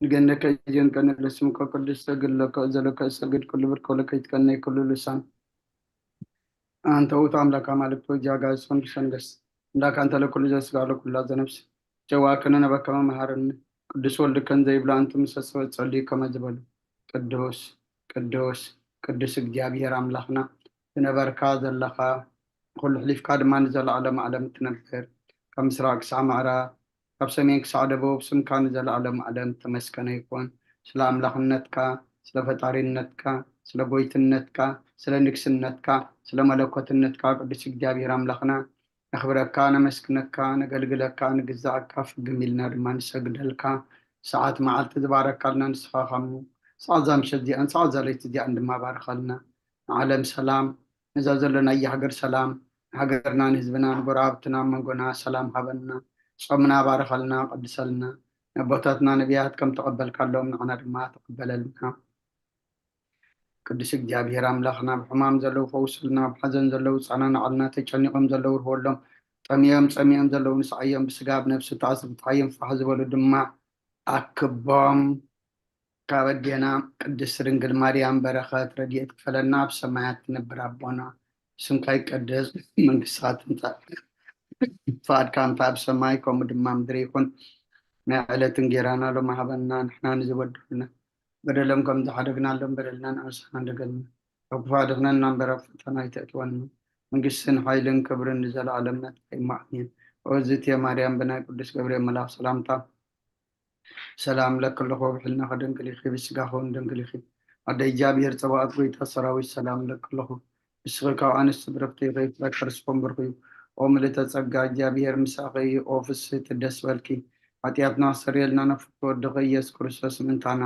ንገነከ እየን ቀነ ለስምከ ቅዱስ ሰግድ ለከ ዘለከ ሰግድ ኩሉ ብርከ ለከ ይትቀነ ኩሉ ልሳን። አንተ ውእቱ አምላክ አማልክት ወእግዚአ አጋእዝት ወንጉሰ ነገስት። አምላክ አንተ ለኩሉ ዘስጋ ለኩላ ዘነፍስ ጀዋከነ ነበከመ መሐረነ ቅዱስ ወልድከን ዘይብሉ አንቱ ምሰሰወ ጸልዩ ከመ ዝበሉ ቅዱስ ቅዱስ ቅዱስ እግዚኣብሔር አምላክና ትነበርካ ዘለኻ ኩሉ ሕሊፍካ ድማ ንዘለዓለም ዓለም ትነብር ካብ ምስራቅ ክሳዕ ምዕራብ ካብ ሰሜን ክሳዕ ደቡብ ስምካ ንዘለዓለም ዓለም ተመስገነ ይኹን። ስለ ኣምላኽነትካ፣ ስለ ፈጣሪነትካ፣ ስለ ጎይትነትካ፣ ስለ ንግስነትካ፣ ስለ መለኮትነትካ ቅዱስ እግዚኣብሔር ኣምላኽና ነኽብረካ፣ ነመስግነካ፣ ነገልግለካ፣ ንግዛእካ ፍግም ኢልና ድማ ንሰግደልካ። ሰዓት መዓልቲ ዝባረካልና ንስኻ ኻሙ ሰዓት እዛ ምሸት እዚኣን ሰዓት እዛ ለይቲ እዚኣን ድማ ባርኸልና። ንዓለም ሰላም ነዛ ዘለናያ ሃገር ሰላም ንሃገርና ንህዝብና ንጎረባብትና መንጎና ሰላም ሃበና። ጾምና ባርኸልና ቀድሰልና። ነቦታትና ነቢያት ከም ተቐበልካሎም ንዓና ድማ ተቐበለልና። ቅዱስ እግዚኣብሔር ኣምላኽና ብሕማም ዘለዉ ፈውሰልና፣ ብሓዘን ዘለዉ ጻናናዓልና፣ ተጨኒቖም ዘለዉ ርህወሎም፣ ጠሚዮም ጸሚኦም ዘለዉ ንስዓዮም፣ ብስጋ ብነብሲ ተኣስሩ ፍትሓዮም፣ ፋሕ ዝበሉ ድማ ኣክቦም። ካብ ኣዴና ቅድስት ድንግል ማርያም በረኸት ረድኤት ክፈለና። ኣብ ሰማያት ትነብር ኣቦና ስምካ ይቀደስ፣ መንግስትኻ ትምጻእ፣ ፍቓድካ እንተ ኣብ ሰማይ ከምኡ ድማ ምድሪ ይኹን። ናይ ዕለት እንጌራና ሎሚ ሃበና፣ ንሕና ንዝበደሉና በደሎም ከም ዝሓደግናሎም በደልና ንኣንሳና እንደገልና፣ ካብ ክፉእ ኣድሕነና እምበር ኣብ ፈተና ኣይተእትወና። መንግስትን ሓይልን ክብርን ንዘለኣለም ናትካ እዩ። ኣሜን። ኦ እግዝእትየ ማርያም ብናይ ቅዱስ ገብርኤል መልኣኽ ሰላምታ ሰላም ለኪ ኣለኹ ብሕልና ከደንግል ኢኺ ብስጋ ከውን ደንግል ኢኺ ኣደ እግዚኣብሔር ጸባኦት ጎይታ ሰራዊት ሰላም ለኪ ኣለኹ። ንስኺ ካብ ኣንስቲ ብርኽቲ ኢኺ ፍረ ከርስኹም ብርኽ እዩ። ኦ ምልእተ ጸጋ እግዚኣብሔር ምሳኺ እዩ። ኦ ፍስህቲ ደስ በልኪ ሓጢኣትና ክሰርየልና ነፍቶ ወድኺ ኢየሱስ ክርስቶስ ምእንታና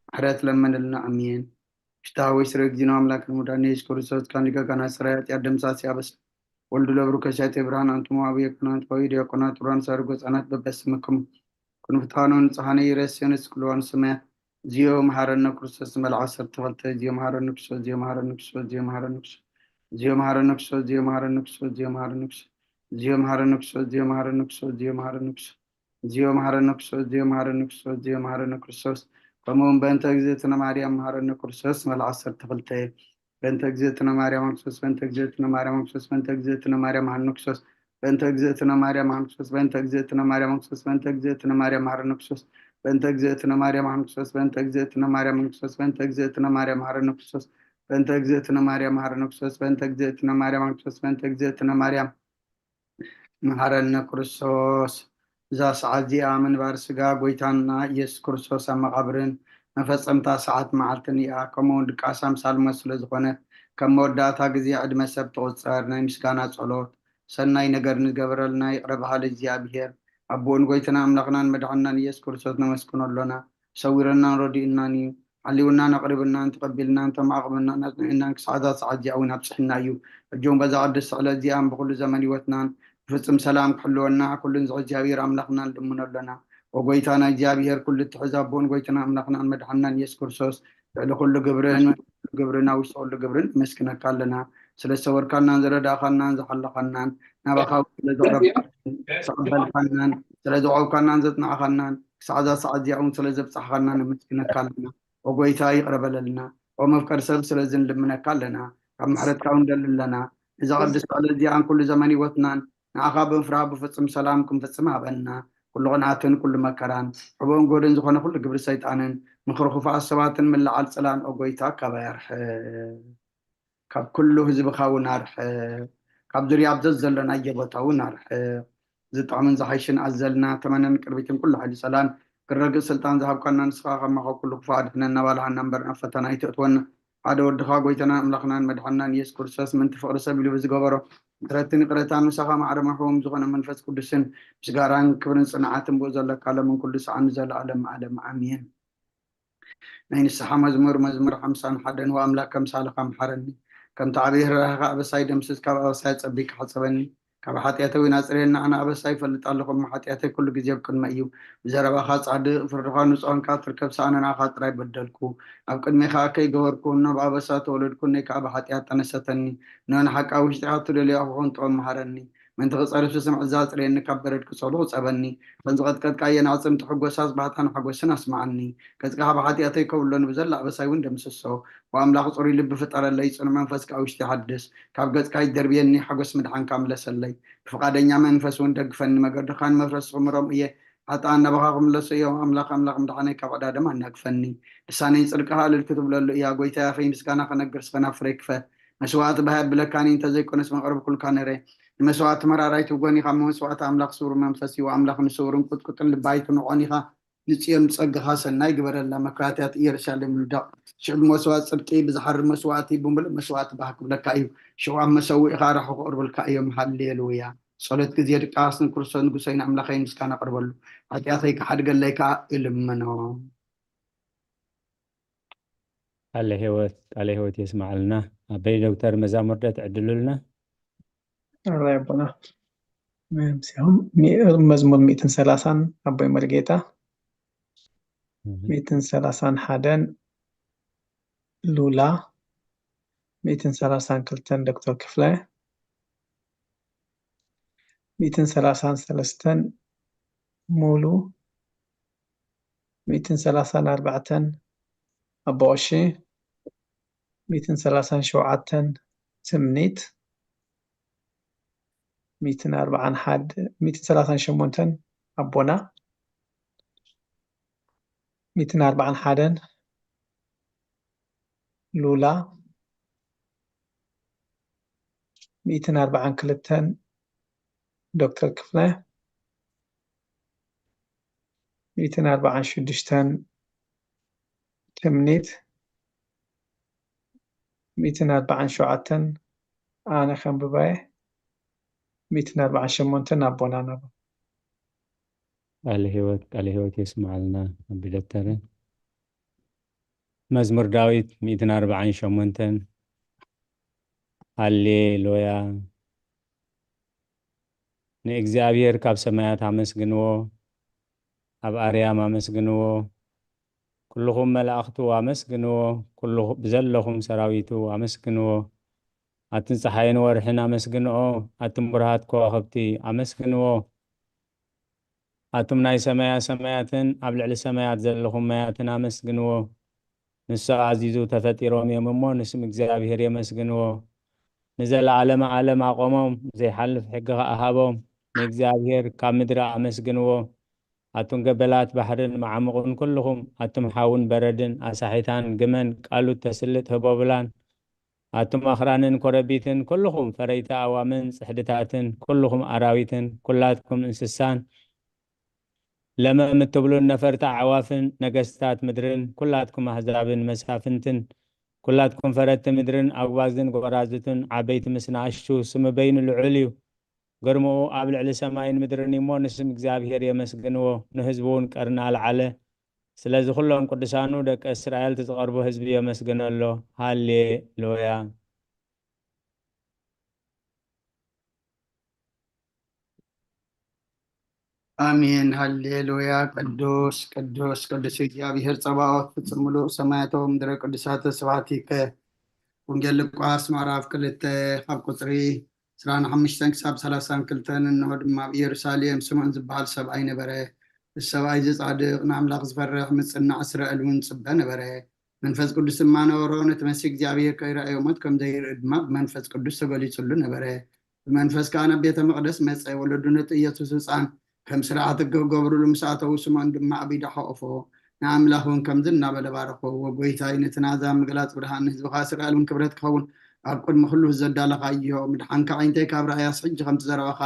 ምሕረት ለመንልና። ኣሜን። ፍትሐ ወይ ስረ እግዚእነ አምላክ ሙዳን ኢየሱስ ክርስቶስ ካን ሊቀ ካህናት ሰራይ ኃጢአት ደምሳሲ አበሳ ወልዱ ለብሩ ከሻቴ ብርሃን አንቱሞ አብየ ካህናት ወይ ዲያቆናት ሩራን ሳርጎ ህጻናት በበስምክሙ ኩንፍታኖ ንጽሐነ ይረስዮን እስክልዋን ሰማያት ዚዮ መሐረነ ክርስቶስ መልዓ ሰርተ ክልተ ዚዮ መሐረነ ክርስቶስ ዚዮ መሐረነ ክርስቶስ ዚዮ መሐረነ ክርስቶስ ዚዮ መሐረነ ክርስቶስ ዚዮ መሐረነ ክርስቶስ ዚዮ መሐረነ ክርስቶስ ዚዮ መሐረነ ክርስቶስ ዚዮ መሐረነ ክርስቶስ ዚዮ መሐረነ ክርስቶስ ዚዮ መሐረነ ክርስቶስ ዚዮ መሐረነ ክርስቶስ ከምኡ እውን በእንተ እግዝእትነ ማርያም መሐረነ ክርስቶስ መልዓ ሰርተ ክልተ በእንተ እግዝእትነ ማርያም ክርስቶስ በእንተ እግዝእትነ ማርያም ክርስቶስ በእንተ እግዝእትነ ማርያም መሐረነ ክርስቶስ በእንተ እግዝእትነ ማርያም መሐረነ ክርስቶስ በእንተ እግዝእትነ ማርያም ክርስቶስ በእንተ እግዝእትነ ማርያም መሐረነ ክርስቶስ በእንተ እግዝእትነ ማርያም መሐረነ ክርስቶስ በእንተ እግዝእትነ ማርያም ክርስቶስ በእንተ እግዝእትነ ማርያም መሐረነ ክርስቶስ በእንተ እግዝእትነ ማርያም መሐረነ ክርስቶስ በእንተ እግዝእትነ ማርያም ክርስቶስ በእንተ እግዝእትነ ማርያም መሐረነ ክርስቶስ። እዛ ሰዓት እዚኣ ምንባር ስጋ ጎይታና ኢየሱስ ክርስቶስ ኣብ መቓብርን መፈጸምታ ሰዓት መዓልትን እያ። ከምኡ እውን ድቃስ ኣምሳል ሞት ስለ ዝኾነ ከም መወዳእታ ግዜ ዕድመ ሰብ ትቑጸር። ናይ ምስጋና ጸሎት። ሰናይ ነገር ንገበረልና ይቕረ በሃሊ እግዚኣብሔር ኣቦኡን ጎይታና ኣምላኽናን መድሓንናን ኢየሱስ ክርስቶስ ነመስግኖ ኣሎና። ሰዊረናን ረዲኡናን እዩ። ሓሊውናን ኣቕሪብናን ተቐቢልናን ተማዕቕብናን ኣጽኒዕናን ክሳዕ እዛ ሰዓት እዚኣ እውን ኣብጽሕና እዩ። ሕጂ እውን በዛ ቅድስቲ ዕለት እዚኣን ብኹሉ ዘመን ህይወትናን ብፍጹም ሰላም ክሕልወና ኩሉን ዝኽእል እግዚኣብሔር ኣምላኽና ንልምኖ ኣሎና። ወጎይታና እግዚኣብሔር ኩሉ እትሕዝ ኣቦን ጎይታና ኣምላኽናን መድሓንናን ኢየሱስ ክርስቶስ ልዕሊ ኩሉ ግብርን ግብርን ኣብ ውሽጢ ኩሉ ግብርን ነመስግነካ ኣለና። ስለ ዝሰወርካናን ዝረዳእኻናን ዝሓለኻናን ናባኻ ስለ ዘቕረብካናን ዝተቐበልካናን ስለ ዘዕቆብካናን ዘጽናዕኻናን ክሳዕ እዛ ሰዓት እዚኣ እውን ስለ ዘብጻሕኻና ነመስግነካ ኣለና። ኦ ጎይታ ይቕረ በለልና። ኦ መፍቀሪ ሰብ ስለዚ ንልምነካ ኣለና። ካብ ምሕረትካ እውን ንደሊ ኣለና። እዛ ቅድስቲ ዕለት እዚኣን ኩሉ ዘመን ህይወትናን ንዓኻ ብምፍራህ ብፍጹም ሰላም ክንፍጽም ሃበና። ኩሉ ቅንኣትን ኩሉ መከራን ሕቦን ጎድን ዝኾነ ኩሉ ግብሪ ሰይጣንን ምኽሪ ክፉኣት ሰባትን ምልዓል ጽላን ኦ ጎይታ ካባይ ኣርሕቕ። ካብ ኩሉ ህዝብኻ እውን ኣርሕቕ። ካብ ዙርያ ኣብ ዘዘሎናዮ ቦታ እውን ኣርሕቕ። ዝጥዕምን ዝሓይሽን ኣዘልና ተመነን ቅርቢትን ኩሉ ሓይሊ ጸላን ክረግእ ስልጣን ዝሃብካና ንስኻ ከማኻ ኩሉ ክፉእ ኣድሕነና ባልሃና እምበር ናብ ፈተና ኣይተእትወና። ሓደ ወድኻ ጎይታናን ኣምላኽናን መድሓንናን ኢየሱስ ክርስቶስ ምእንቲ ፍቕሪ ሰብ ኢሉ ብዝገበሮ ምሕረትን ይቕረታን ምሳኻ ማዕረ መርሕዎም ዝኾነ መንፈስ ቅዱስን ምስጋራን ክብርን ጽንዓትን ብኡ ዘለካ ለምን ኩሉ ሰዓን ንዘለኣለም ዓለም ኣሜን። ናይ ንስሓ መዝሙር መዝሙር ሓምሳን ሓደን ወኣምላክ ከምሳልኻ ምሓረኒ ከምቲ ዓብዪ ርህራሄኻ ኣበሳይ ደምስስ ካብ ኣበሳይ ጸቢካ ሓጸበኒ ካብ ሓጢኣተይ እውን ኣጽርየኒ ኣነ ኣበሳ ይፈልጥ ኣለኹ እሞ ሓጢኣተይ ኩሉ ግዜ ኣብ ቅድመይ እዩ ብዘረባኻ ጻድቕ ፍርድኻ ንጹህ እንካ ትርከብ ሰኣነ ንኣኻ ጥራይ በደልኩ ኣብ ቅድሜኻ ከይገበርኩ እኖ ብኣበሳ ተወለድኩ እነይ ከዓ ብሓጢኣት ጠነሰተኒ እኖ ንሓቂ ኣብ ውሽጢኻ ትደልዮ ኣኹ ክንጥኦም ምሃረኒ ምእንቲ ክጸርፍ ዝስምዕ እዛ ኣጽርየኒ፣ ካብ በረድ ክጸሉ ጸበኒ። ከም ዝቐጥቀጥካየን ኣዕጽምቲ ሕጎሳስ ባህታን ሓጎስን ኣስምዓኒ። ገጽካ ካብ ሓጢኣተይ ከውሎ፣ ንብዘላ ኣበሳይ እውን ደምስሶ። ወኣምላኽ ጽሩይ ልቢ ፍጠረለይ፣ ጽኑዕ መንፈስ ከኣ ውሽጢ ሓድስ። ካብ ገጽካ ይደርብየኒ፣ ሓጎስ ምድሓንካ ምለሰለይ። ብፍቓደኛ መንፈስ እውን ደግፈኒ፣ መገድኻን መፍረስኹም ሮም እየ። ሓጥኣን ናባኻ ክምለሱ እዮም፣ ኣምላኽ ኣምላኽ ምድሓነይ ካብ ዕዳ ደም ኣናግፈኒ። ልሳነይ ጽድቅኻ እልል ክትብለሉ እያ፣ ጎይታይ ኣፈይ ምስጋና ክነግር ስኸ ናብ ፍረይ ክፈት። መስዋእቲ ባህ የብለካን እዩ፣ እንተዘይኮነስ መቕረብኩልካ ነይረ። ንመስዋእቲ መራራይ ትብጎን ኢኻ፣ መስዋእቲ ኣምላኽ ስውር መንፈስ እዩ፣ ኣምላኽ ንስውርን ቁጥቁጥን ልቢ ኣይትንዖን ኢኻ። ንጽዮን ብጸጋኻ ሰናይ ግበረላ፣ መካትያት ኢየሩሳሌም ልደቕ። ሽዑ ብመስዋእቲ ጽድቂ ብዝሓርር መስዋእቲ ብምሉእ መስዋእቲ ባህ ክብለካ እዩ። ሽዑ ኣብ መሰውኢኻ ራሑ ክቕርቡልካ እዮም። ሃሌሉያ። ጸሎት ግዜ ድቃስ ንክርስቶስ ንጉሰይ ንኣምላኸይ ምስጋና ኣቕርበሉ። ሓጢኣተይ ክሓድገለይ ከኣ እልምኖ። ቃለ ህይወት፣ ቃለ ህይወት የስምዓልና። ኣበይ ዶክተር መዛሙር ዶ ትዕድሉልና? ኣራይ ኣቦና። ምስኦም ሚ-፣ መዝሙር ሚእትን ሰላሳን ኣቦይ መርጌታ፣ እህ። ሚእትን ሰላሳን ሓደን ሉላ፣ ሚእትን ሰላሳን ክልተን ዶክተር ክፍለ፣ ሚእትን ሰላሳን ሰለስተን ሙሉ፣ ሚእትን ሰላሳን ኣርባዕተን ኣቦ ቀሺ፣ ሚእትን ሰላሳን ሸውዓተን ትምኒት፣ ሚእትን ኣርባዓን ሓደ፣ ሚእትን ሰላሳን ሸሞንተን ኣቦና፣ ሚእትን ኣርባዓን ሓደን ሉላ፣ ሚእትን ኣርባዓን ክልተን ዶክተር ክፍለ፣ ሚእትን ኣርባዓን ሽዱሽተን ትምኒት፣ ሚእትን ኣርባዓን ሸውዓተን ኣነ ከንብባየ፣ ሚእትን ኣርባዓን ሸሞንተን ኣቦና ናባ። ቃለ ህይወት፣ ቃለ ህይወት የስምዓልና ኣቢ ዶክተር። መዝሙር ዳዊት ሚእትን ኣርባዓን ሸሞንተን። ሃሌሉያ። ንእግዚኣብሔር ካብ ሰማያት ኣመስግንዎ፣ ኣብ ኣርያም ኣመስግንዎ፣ ኩልኹም መላእኽቱ ኣመስግንዎ፣ ኩሉ ብዘለኹም ሰራዊቱ ኣመስግንዎ። ኣትን ጸሓይን ወርሕን ኣመስግንኦ፣ ኣትን ብሩሃት ከዋኽብቲ ኣመስግንዎ። ኣቱም ናይ ሰማያ ሰማያትን ኣብ ልዕሊ ሰማያት ዘለኹም ማያትን ኣመስግንዎ። ንሱ ኣዚዙ ተፈጢሮም እዮም እሞ ንስም እግዚኣብሔር የመስግንዎ። ንዘለዓለመ ዓለም ኣቆሞም፣ ዘይሓልፍ ሕጊ ኸኣ ሃቦም። ንእግዚኣብሔር ካብ ምድሪ ኣመስግንዎ። ኣቱም ገበላት ባሕርን መዓሙቕን ኩልኹም፣ ኣቱም ሓውን በረድን፣ ኣሳሒታን ግመን፣ ቃሉ እተስልጥ ህቦብላን፣ ኣቱም ኣኽራንን ኮረቢትን፣ ኩልኹም ፈረይቲ ኣዋምን ጽሕድታትን፣ ኩልኹም ኣራዊትን፣ ኩላትኩም እንስሳን፣ ለመም እትብሉን ነፈርቲ ኣዕዋፍን፣ ነገስታት ምድርን፣ ኩላትኩም ኣህዛብን መሳፍንትን፣ ኩላትኩም ፈረድቲ ምድርን፣ ኣጉባዝን ጎራዙትን፣ ዓበይቲ ምስ ንኣሽቱ፣ ስሙ በይኑ ልዑል እዩ። ግርምኡ ኣብ ልዕሊ ሰማይን ምድርን እሞ፣ ንስም እግዚኣብሔር የመስግንዎ። ንህዝቡ እውን ቀርኒ ኣልዓለ። ስለዚ ኩሎም ቅዱሳኑ ደቂ እስራኤል እቲ ዝቐርቦ ህዝቢ የመስግነሎ። ሃሌሉያ። ኣሜን። ሃሌሉያ። ቅዱስ፣ ቅዱስ፣ ቅዱስ እግዚኣብሔር ጸባኦት፣ ፍጹም ምሉእ ሰማያት ወምድረ ቅዱሳት ስብሐት ይከ። ወንጌል ሉቃስ ምዕራፍ ክልተ ካብ ቁጽሪ ዕስራን ሓሙሽተን ክሳብ ሰላሳን ክልተን። እንሆ ድማ ኣብ ኢየሩሳሌም ስምዖን ዝበሃል ሰብኣይ ነበረ። እዚ ሰብኣይ እዚ ጻድቕ፣ ንኣምላኽ ዝፈርሕ፣ ምጽናዕ እስራኤል እውን ጽበ ነበረ። መንፈስ ቅዱስ ድማ ነበሮ። ነቲ መሲህ እግዚኣብሔር ከይረኣዮ ሞት ከም ዘይርኢ ድማ ብመንፈስ ቅዱስ ተገሊጹሉ ነበረ። ብመንፈስ ከኣ ናብ ቤተ መቕደስ መጸ። ወለዱ ነቲ ኢየሱስ ህጻን ከም ስርዓት ሕጊ ክገብሩሉ ምስ ኣተዉ፣ ስምዖን ድማ ኣብ ኢዱ ሓቖፎ። ንኣምላኽ እውን ከምዚ እናበለ ባረኾ፣ "እወ ጐይታይ፣ ነቲ ናዛ ምግላጽ ብርሃን ንህዝብኻ እስራኤል እውን ክብረት ክኸውን ኣብ ቅድሚ ኩሉ ዘዳለኻዮ፣ ምድሓንካ ኣዒንተይ ካብ ረኣያስ ሕጂ ከምቲ ዘረባኻ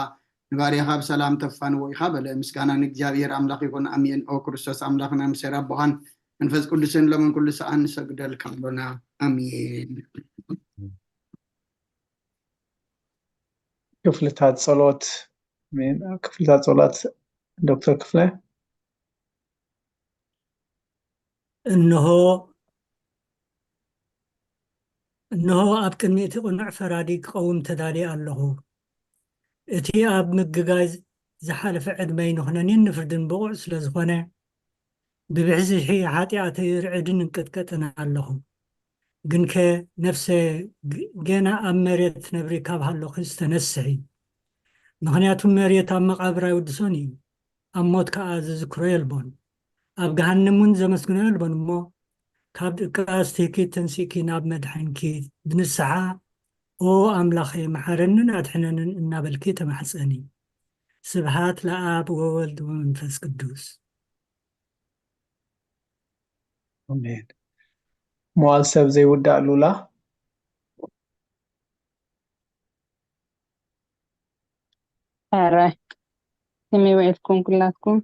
ንባርያኻ ብሰላም ተፋንዎ ኢኻ" በለ። ምስጋና ንእግዚኣብሔር ኣምላኽ ይኹን፣ ኣሜን። ኦ ክርስቶስ ኣምላኽና፣ ምስ ኣቦኻን መንፈስ ቅዱስን ሎምን ኩሉ ሰዓን ንሰግደልካ ኣሎና። ኣሜን። ክፍልታት ጸሎት፣ ኣሜን። ክፍልታት ጸሎት ዶክተር ክፍለ። እንሆ፣ እንሆ ኣብ ቅድሚ እቲ ቅኑዕ ፈራዲ ክቐውም ተዳልየ ኣለኹ። እቲ ኣብ ምግጋይ ዝሓለፈ ዕድመይ ንኹነኔን ንፍርድን ብቑዕ ስለ ዝኾነ፣ ብብዝሒ ሓጢኣተይ ርዕድን እንቅጥቀጥን ኣለኹ። ግንከ ነፍሰ ግ-፣ ገና ኣብ መሬት ነብሪ ካብ ሃለኹስ ተነስሒ። ምኽንያቱ መሬት ኣብ መቓብር ኣይውድሶን እዩ፣ ኣብ ሞት ከኣ ዝዝክሮ የልቦን፣ ኣብ ገሃነም እውን ዘመስግኖ የልቦን። እሞ ካብ ድቃስ ትህኪ ተንሲእኪ ናብ መድሓንኪ ብንስሓ፣ ኦ ኣምላኸይ፣ መሓረንን ኣድሕነንን እናበልኪ ተማሕጸኒ። ስብሃት ለኣብ ወወልድ ወመንፈስ ቅዱስ። ኣሜን። መዋል ሰብ ዘይውዳእ ሉላ። ሕራይ ከመይ ውዒልኩም ኩላትኩም?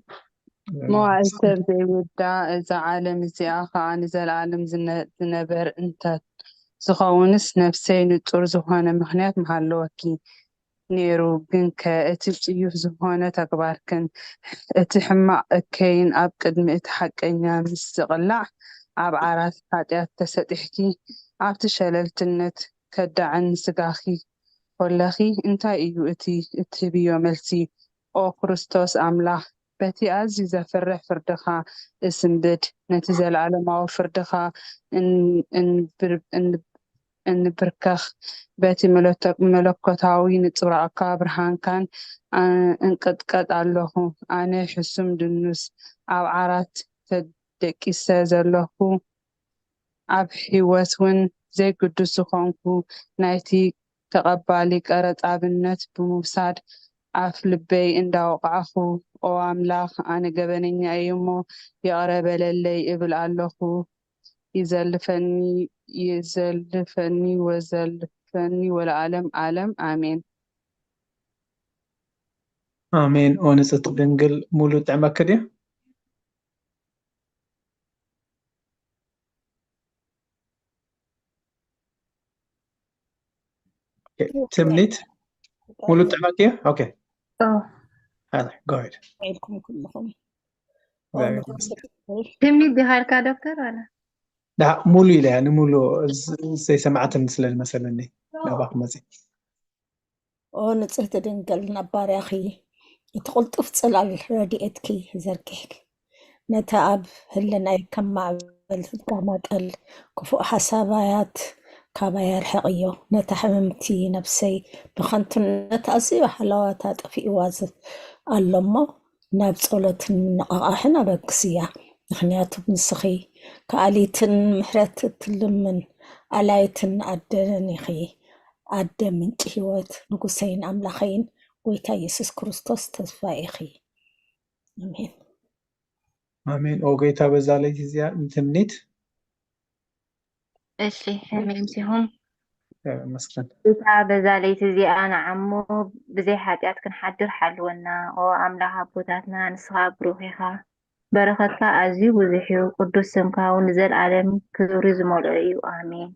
መዋእል ሰብ ዘይውዳእ፣ እዛ ዓለም እዚኣ ኸዓ ንዘለኣለም ዝነ- ዝነበር እንተ ዝኸውንስ፣ ነፍሰይ ንጹር ዝኾነ ምኽንያት ምሃለወኪ ነይሩ። ግንከ እቲ ጽዩፍ ዝኾነ ተግባርክን እቲ ሕማቕ እከይን ኣብ ቅድሚ እቲ ሓቀኛ ምስ ዝቕላዕ፣ ኣብ ዓራት ሓጢኣት ተሰጢሕኪ ኣብቲ ሸለልትነት ከዳዕን ስጋኺ ኮለኺ እንታይ እዩ እቲ እትህብዮ መልሲ? ኦ ክርስቶስ ኣምላኽ፣ በቲ ኣዝዩ ዘፍርሕ ፍርድኻ እስንብድ፣ ነቲ ዘለኣለማዊ ፍርድኻ እንብርከኽ፣ በቲ መለኮታዊ ንጽብራቕካ ብርሃንካን እንቅጥቀጥ ኣለኹ። ኣነ ሕሱም ድኑስ ኣብ ዓራት ተደቂሰ ዘለኹ፣ ኣብ ህይወት እውን ዘይግዱስ ዝኾንኩ፣ ናይቲ ተቐባሊ ቀረጽ ኣብነት ብምውሳድ ኣፍ ልበይ እንዳወቓዕኹ፣ ኦ ኣምላኽ፣ ኣነ ገበነኛ እየ እሞ ይቕረ በለለይ እብል ኣለኹ። ይዘልፈኒ ይዘልፈኒ ወዘልፈኒ ወለዓለም ዓለም ኣሜን። ኣሜን። ኦ ንጽሕቲ ድንግል ሙሉ ጥዕመኪ ድዩ? ትምኒት ሙሉ ጥዕመኪ? ኦኬ። ትምኒት ዲኻ ኢልካ ዶክተር ዋላ? ሙሉ ኢለ እያ ንሙሉ ዘይሰማዕትን ስለ ዝመሰለኒ ናባኺ መፅእ። ኦ ንጽህቲ ድንግል ናብ ባርያኺ እቲ ቅልጡፍ ጽላል ረድኤትኪ ዘርጊሕኪ ነታ ኣብ ህልናይ ከም ማዕበል ትጋማጠል ክፉእ ሓሳባያት ካባይ ኣርሕቕዮ። ነታ ሕምምቲ ነብሰይ ብኸንቱነት ኣዝዩ ሃለዋታ ጠፊእዋ ኣሎ እሞ ናብ ጸሎትን ምንቕቓሕን ኣበግስያ። ምኽንያቱ ንስኺ ከኣሊትን ምሕረት እትልምን ኣላይትን ኣደን ኢኺ። ኣደ ምንጪ ህይወት ንጉሰይን ኣምላኸይን ጎይታ ኢየሱስ ክርስቶስ ተስፋ ኢኺ። ኣሜን። ኣሜን። ኦ ጎይታ በዛ ለይቲ እዚኣ ንትምኒት እሺ ከመይ ኣምሲኹም? ይመስገን። ጎይታ በዛ ለይቲ እዚኣ ንዓሞ ብዘይ ሓጢኣት ክንሓድር ሓልወና። ኦ ኣምላኽ ኣቦታትና ንስኻ ብሩኽ ኢኻ። በረኸትካ ኣዝዩ ብዙሕ እዩ፣ ቅዱስ ስምካ እውን ንዘለኣለም ክብሪ ዝመልኦ እዩ። ኣሜን።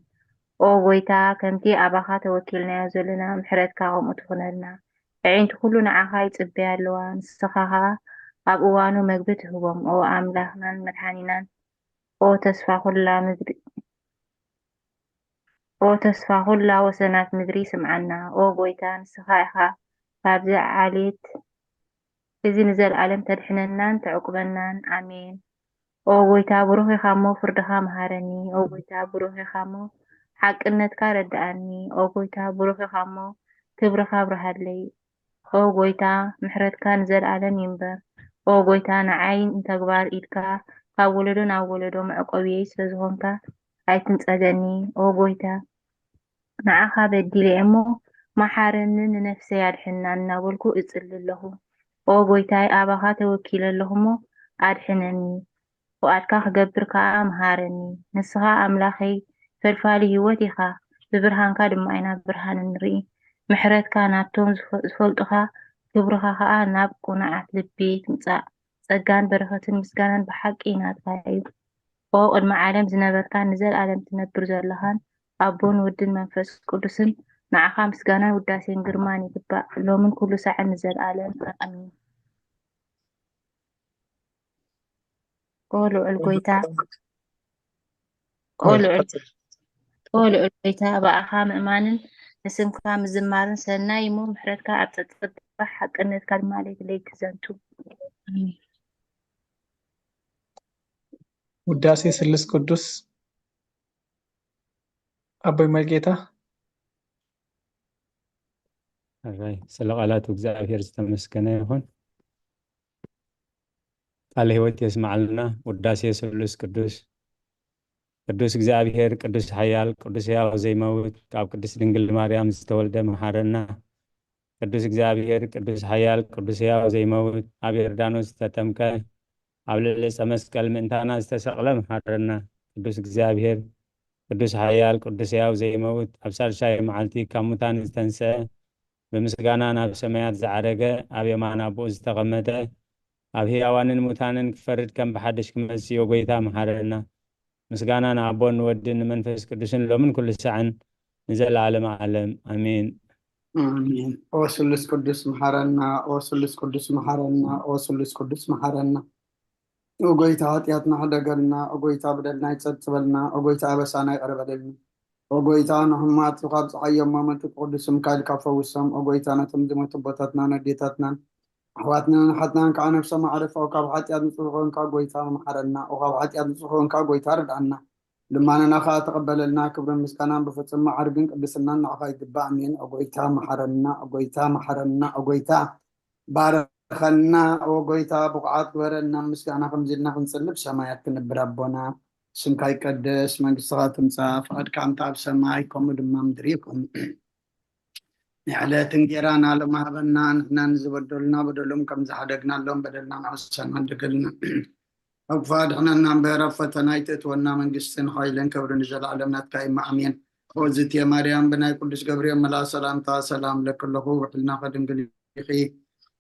ኦ ጐይታ፣ ከምቲ ኣባኻ ተወኪልናዮ ዘለና፣ ምሕረትካ ከምኡ ትኹነልና። ኣዒንቲ ኵሉ ንዓኻ ይጽበያ ኣለዋ፣ ንስኻ ኸኣ ኣብ እዋኑ መግቢ ትህቦም። ኦ ኣምላኽናን መድሓኒናን፣ ኦ ተስፋ ኵላ ምድሪ፣ ኦ ተስፋ ኹላ ወሰናት ምድሪ ስምዓና። ኦ ጎይታ ንስኻ ኢኻ ካብዚ ዓሌት እዚ ንዘልኣለም ተድሕነናን ተዕቁበናን። ኣሜን። ኦ ጎይታ ብሩኽ ኢኻ እሞ ፍርድኻ መሃረኒ። ኦ ጎይታ ብሩኽ ኢኻ እሞ ሓቅነትካ ረድኣኒ። ኦ ጎይታ ብሩኽ ኢኻ እሞ ክብርኻ ኣብርሃለይ። ኦ ጎይታ ምሕረትካ ንዘልኣለም ይንበር። ኦ ጎይታ ንዓይ ንተግባር ኢድካ ካብ ወለዶ ናብ ወለዶ መዕቆብየይ ስለዝኾንካ ኣይትንጸገኒ። ኦ ጎይታ ንዓኻ በዲለ እየ እሞ መሓረኒ ንነፍሰይ ኣድሕና እናበልኩ እጽሊ ኣለኹ። ኦ ጎይታይ ኣባኻ ተወኪለ ኣለኹ እሞ ኣድሕነኒ። ፍቓድካ ክገብር ከኣ ምሃረኒ። ንስኻ ኣምላኸይ ፈልፋሊ ህይወት ኢኻ፣ ብብርሃንካ ድማ ኢና ብርሃን እንርኢ። ምሕረትካ ናብቶም ዝፈልጡኻ፣ ክብርኻ ከኣ ናብ ቅኑዓት ልቢ ትምጻእ። ጸጋን በረኸትን ምስጋናን ብሓቂ ናትካ እዩ። ኦ ቅድሚ ዓለም ዝነበርካን ንዘልኣለም ትነብር ዘለኻን ኣቦን ወድን መንፈስ ቅዱስን ንዓኻ ምስጋናን ውዳሴን ግርማን ይግባእ፣ ሎምን ኩሉ ሳዕን ንዘልኣለም ኣሜን። ኦ ልዑል ጎይታ ኦ ልዑል ኦ ልዑል ጎይታ ብኣኻ ምእማንን ንስምካ ምዝማርን ሰናይ እሞ ምሕረትካ ኣብ ጸጥታ ሓቅነትካ ድማ ለይቲ ለይቲ ዘንቱ። ኣሜን። ውዳሴ ስሉስ ቅዱስ ኣቦይ መርጌታ ኣራይ ስለ ቃላቱ እግዚኣብሔር ዝተመስገነ ይኹን። ቃለ ህይወት የስማዓልና። ውዳሴ ስሉስ ቅዱስ። ቅዱስ እግዚኣብሔር ቅዱስ ሓያል ቅዱስ ሕያው ዘይመውት ካብ ቅድስት ድንግል ማርያም ዝተወልደ መሓረና። ቅዱስ እግዚኣብሔር ቅዱስ ሓያል ቅዱስ ሕያው ዘይመውት ኣብ ዮርዳኖስ ዝተጠምቀ ኣብ ልዕሊ ዕፀ መስቀል ምእንታና ዝተሰቕለ መሓረና። ቅዱስ እግዚኣብሔር ቅዱስ ሓያል ቅዱስ ሕያው ዘይመውት ኣብ ሳልሳይ መዓልቲ ካብ ሙታን ዝተንስአ ብምስጋና ናብ ሰማያት ዝዓረገ ኣብ የማን ኣቦኡ ዝተቐመጠ ኣብ ህያዋንን ሙታንን ክፈርድ ከም ብሓድሽ ክመጽእ ጎይታ መሓረና። ምስጋና ንኣቦን ንወድን ንመንፈስ ቅዱስን ሎምን ኩሉ ሳዕን ንዘለዓለም ዓለም ኣሜን። ኣሜን። ኦ ስሉስ ቅዱስ መሓረና፣ ኦ ስሉስ ቅዱስ መሓረና፣ ኦ ስሉስ ቅዱስ መሓረና። ኦ ጎይታ ሓጢኣትና ሕደገልና፣ ኦ ጎይታ በደልና ይጸጽበልና፣ ኦ ጎይታ ኣበሳና ይቕረ በለልና። ኦ ጎይታ ንሕሙማት ካብ ጸሓዮም ኣመልክት ቅዱስ ሚካኤል ካብ ፈውሶም። ኦ ጎይታ ነቶም ዝሞቱ ኣቦታትናን ኣዴታትናን ኣሕዋትናን ኣሓትናን ከዓ ነብሶም ኣዕርፍ። ኦ ካብ ሓጢኣት ንጹህ ኮንካ ጎይታ መሓረና፣ ኦ ካብ ሓጢኣት ንጹህ ኮንካ ጎይታ ርድኣና። ልማነና ከዓ ተቐበለልና። ክብርን ምስጋናን ብፍጹም መዓርግን ቅድስናን ንዓኻ ይግባእ። ኣሜን። ኦ ጎይታ መሓረና፣ ኦ ጎይታ መሓረና፣ ኦ ጎይታ ባርኸና። ኦ ጎይታ ብቑዓት ግበረና። ምስጋና ከምዚ ኢልና ክንጽሊ ብሰማያት ክንብር ኣቦና ስምካ ይቀደስ፣ መንግስትኻ ትምጻእ፣ ፍቓድካ እንተ ኣብ ሰማይ ከምኡ ድማ ምድሪ ይኹን። ንዕለት እንጌራና ሎሚ ሃበና፣ ንሕና ንዝበደሉና በደሎም ከም ዝሓደግናሎም በደልና ንሕሰና ድግልና። ኣብ ክፉእ ኣድሕነና እምበር ኣብ ፈተና ኣይትእትወና፣ መንግስትን ሓይልን ክብርን ንዘለዓለም ናትካ እዩ፣ ኣሜን። ኦዝትየ ማርያም ብናይ ቅዱስ ገብርኤል መልኣ ሰላምታ ሰላም ለኪ ኣለኹ፣ ውሕልና ከድንግል ኢኺ፣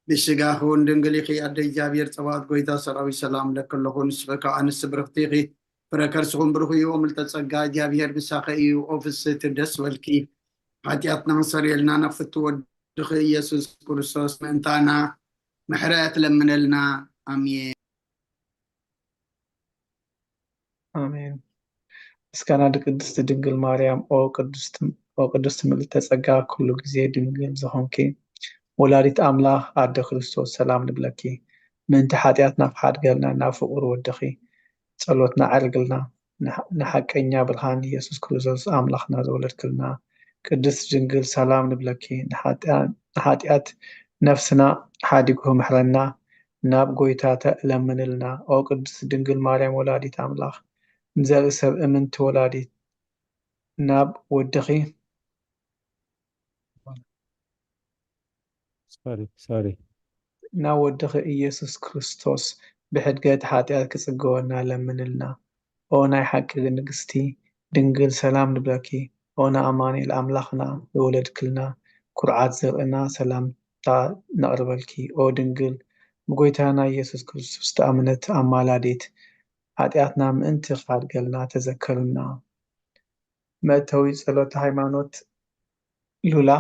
ብስጋኺ እውን ድንግል ኢኺ፣ ኣደ እግዚኣብሔር ጸባኦት ጎይታ ሰራዊት ሰላም ለኪ ኣለኹ፣ ንስኺ ከኣ ኣንስቲ ብርኽቲ ኢኺ፣ ፍረ ከርስኹም ብሩኽ እዩ፣ ኦ ምልዕተ ጸጋ እግዚኣብሔር ምሳኺ እዩ፣ ኦ ፍስሕቲ ደስ በልኪ፣ ሓጢኣትና ክሰርየልና ናብ ፍቱ ወድኺ ኢየሱስ ክርስቶስ ምእንታና ምሕረት ለምነልና፣ ኣሜን። ኣሜን። ምስጋና ንቅድስቲ ድንግል ማርያም። ኦ ቅድስቲ ኦ ቅድስቲ ምልዕተ ጸጋ፣ ኩሉ ግዜ ድንግል ዝኾንኪ ወላዲት ኣምላኽ ኣደ ክርስቶስ፣ ሰላም ንብለኪ። ምእንቲ ሓጢኣትና ክሓድገልና ናብ ፍቑር ወድኺ ጸሎትና ኣዕርግልና። ንሓ- ንሓቀኛ ብርሃን ኢየሱስ ክርስቶስ ኣምላኽና ዘወለድክልና ቅድስቲ ድንግል፣ ሰላም ንብለኪ። ንሓጢኣ- ንሓጢኣት ነፍስና ሓዲጉ ምሕረና ናብ ጎይታ ተእለምንልና። ኦ ቅድስቲ ድንግል ማርያም ወላዲት ኣምላኽ፣ ንዘርኢ ሰብ እምንቲ ወላዲት ናብ ወድኺ ሶሪ ሶሪ ናብ ወድኺ ኢየሱስ ክርስቶስ ብሕድገት ሓጢኣት ክጽገወና ለምንልና። ኦ ናይ ሓቂ ንግስቲ ድንግል፣ ሰላም ንብለኪ። ኦ ንኣማኑኤል ኣምላኽና ዝወለድክልና፣ ኩርዓት ዘርእና፣ ሰላምታ ነቕርበልኪ። ኦ ድንግል ብጎይታና ኢየሱስ ክርስቶስ ተኣምነት ኣማላዲት፣ ሓጢኣትና ምእንቲ ክሓድገልና ተዘከርና። መእተዊ ጸሎተ ሃይማኖት። ሉላ።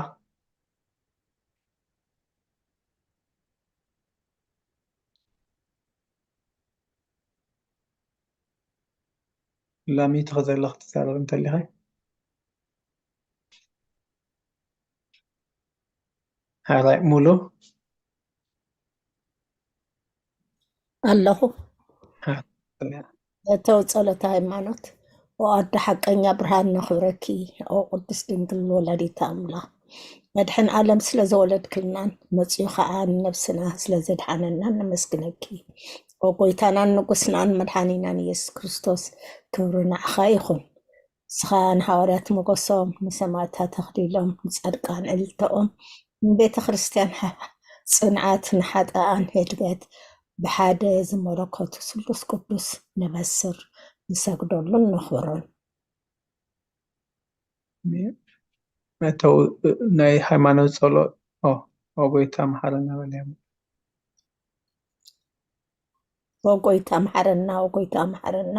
ሉላ ሚዩት ዘለኺ ትዛረቢ እንተሊኺ። ሓራይ ሙሉ። ኣለኹ። መእተዊ ጸሎተ ሃይማኖት። ኦ ኣደ ሓቀኛ ብርሃን ነኽብረኪ፣ ኦ ቅድስት ድንግል ወላዲተ ኣምላኽ፣ መድሕን ዓለም ስለ ዘወለድክልናን መጺኡ ኸኣ ንነብስና ስለ ዘድሓነናን ነመስግነኪ። ኦ ጎይታናን ንጉስናን መድሓኒናን ኢየሱስ ክርስቶስ፣ ክብሪ ንዓኻ ይኹን። ንስኻ ንሃዋርያት ሞገሶም፣ ንሰማእታት ኣኽሊሎም፣ ንጻድቃን እልልታኦም፣ ንቤተ ክርስቲያን ጽንዓት፣ ንሓጥኣን ህድገት፣ ብሓደ ዝመለኮቱ ስሉስ ቅዱስ ነበስር፣ ንሰግደሉን ነኽብሮን። መእተዊ ናይ ሃይማኖት ጸሎት። ኦ ኦ ጎይታ መሓረና በልያ። ኦ ጎይታ መሓረና፣ ኦ ጎይታ መሓረና፣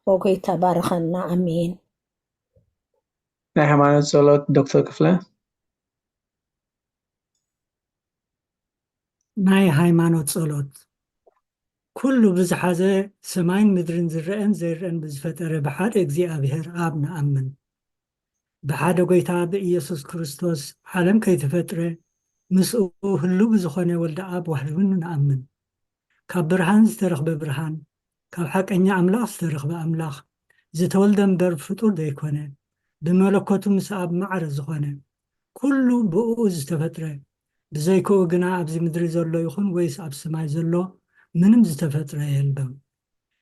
ኦ ጎይታ ባርኸና። ኣሜን። ናይ ሃይማኖት ጸሎት ዶክተር ክፍለ። ናይ ሃይማኖት ጸሎት። ኩሉ ብዝሓዘ ሰማይን ምድርን ዝረአን ዘይረአን ብዝፈጠረ ብሓደ እግዚኣብሔር ኣብ ንኣምን። ብሓደ ጎይታ ብኢየሱስ ክርስቶስ ዓለም ከይተፈጥረ ምስኡ ህሉ ብዝኾነ ወልደ ኣብ ዋህድ እውን ንኣምን። ካብ ብርሃን ዝተረኽበ ብርሃን፣ ካብ ሓቀኛ ኣምላኽ ዝተረኽበ ኣምላኽ፣ ዝተወልደ እምበር ፍጡር ዘይኮነ፣ ብመለኮቱ ምስ ኣብ ማዕረ ዝኾነ፣ ኩሉ ብእኡ ዝተፈጥረ፣ ብዘይክኡ ግና ኣብዚ ምድሪ ዘሎ ይኹን ወይስ ኣብ ሰማይ ዘሎ ምንም ዝተፈጥረ የልዶን።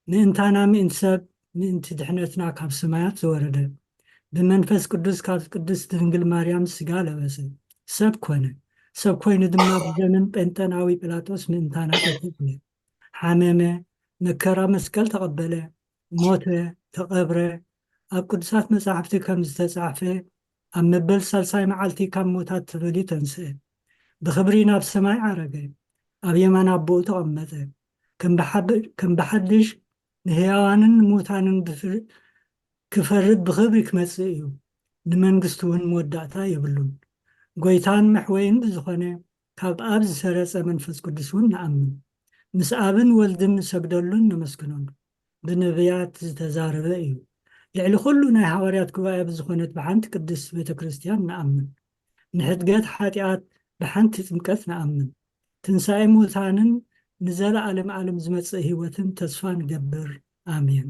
ምእንታና ምእንቲ ሰብ፣ ምእንቲ ድሕነትና ካብ ሰማያት ዝወረደ፣ ብመንፈስ ቅዱስ ካብ ቅድስት ድንግል ማርያም ስጋ ለበሰ፣ ሰብ ኮነ። ሰብ ኮይኑ ድማ ብዘመን ጴንጠናዊ ጲላጦስ ምእንታና ተሰቕለ፣ ሓመመ፣ መከራ መስቀል ተቐበለ፣ ሞተ፣ ተቐብረ። ኣብ ቅዱሳት መጻሕፍቲ ከም ዝተጻሕፈ ኣብ መበል ሳልሳይ መዓልቲ ካብ ሞታት ተፈልዩ ተንስአ። ብኽብሪ ናብ ሰማይ ዓረገ፣ ኣብ የማን ኣቦኡ ተቐመጠ። ከም ብሓድሽ ንህያዋንን ንሙታንን ክፈርድ ብኽብሪ ክመጽእ እዩ። ንመንግስቱ እውን መወዳእታ የብሉን። ጎይታን መሕወይን ብዝኾነ ካብ ኣብ ዝሰረጸ መንፈስ ቅዱስ እውን ንኣምን። ምስ ኣብን ወልድን ንሰግደሉን ነመስግኖን። ብነቢያት ዝተዛረበ እዩ። ልዕሊ ኩሉ ናይ ሃዋርያት ጉባኤ ብዝኾነት ብሓንቲ ቅድስት ቤተ ክርስቲያን ንኣምን። ንሕድገት ሓጢኣት ብሓንቲ ጥምቀት ንኣምን። ትንሳኤ ሙታንን ንዘለኣለም ዓለም ዝመጽእ ህይወትን ተስፋ ንገብር። ኣሜን።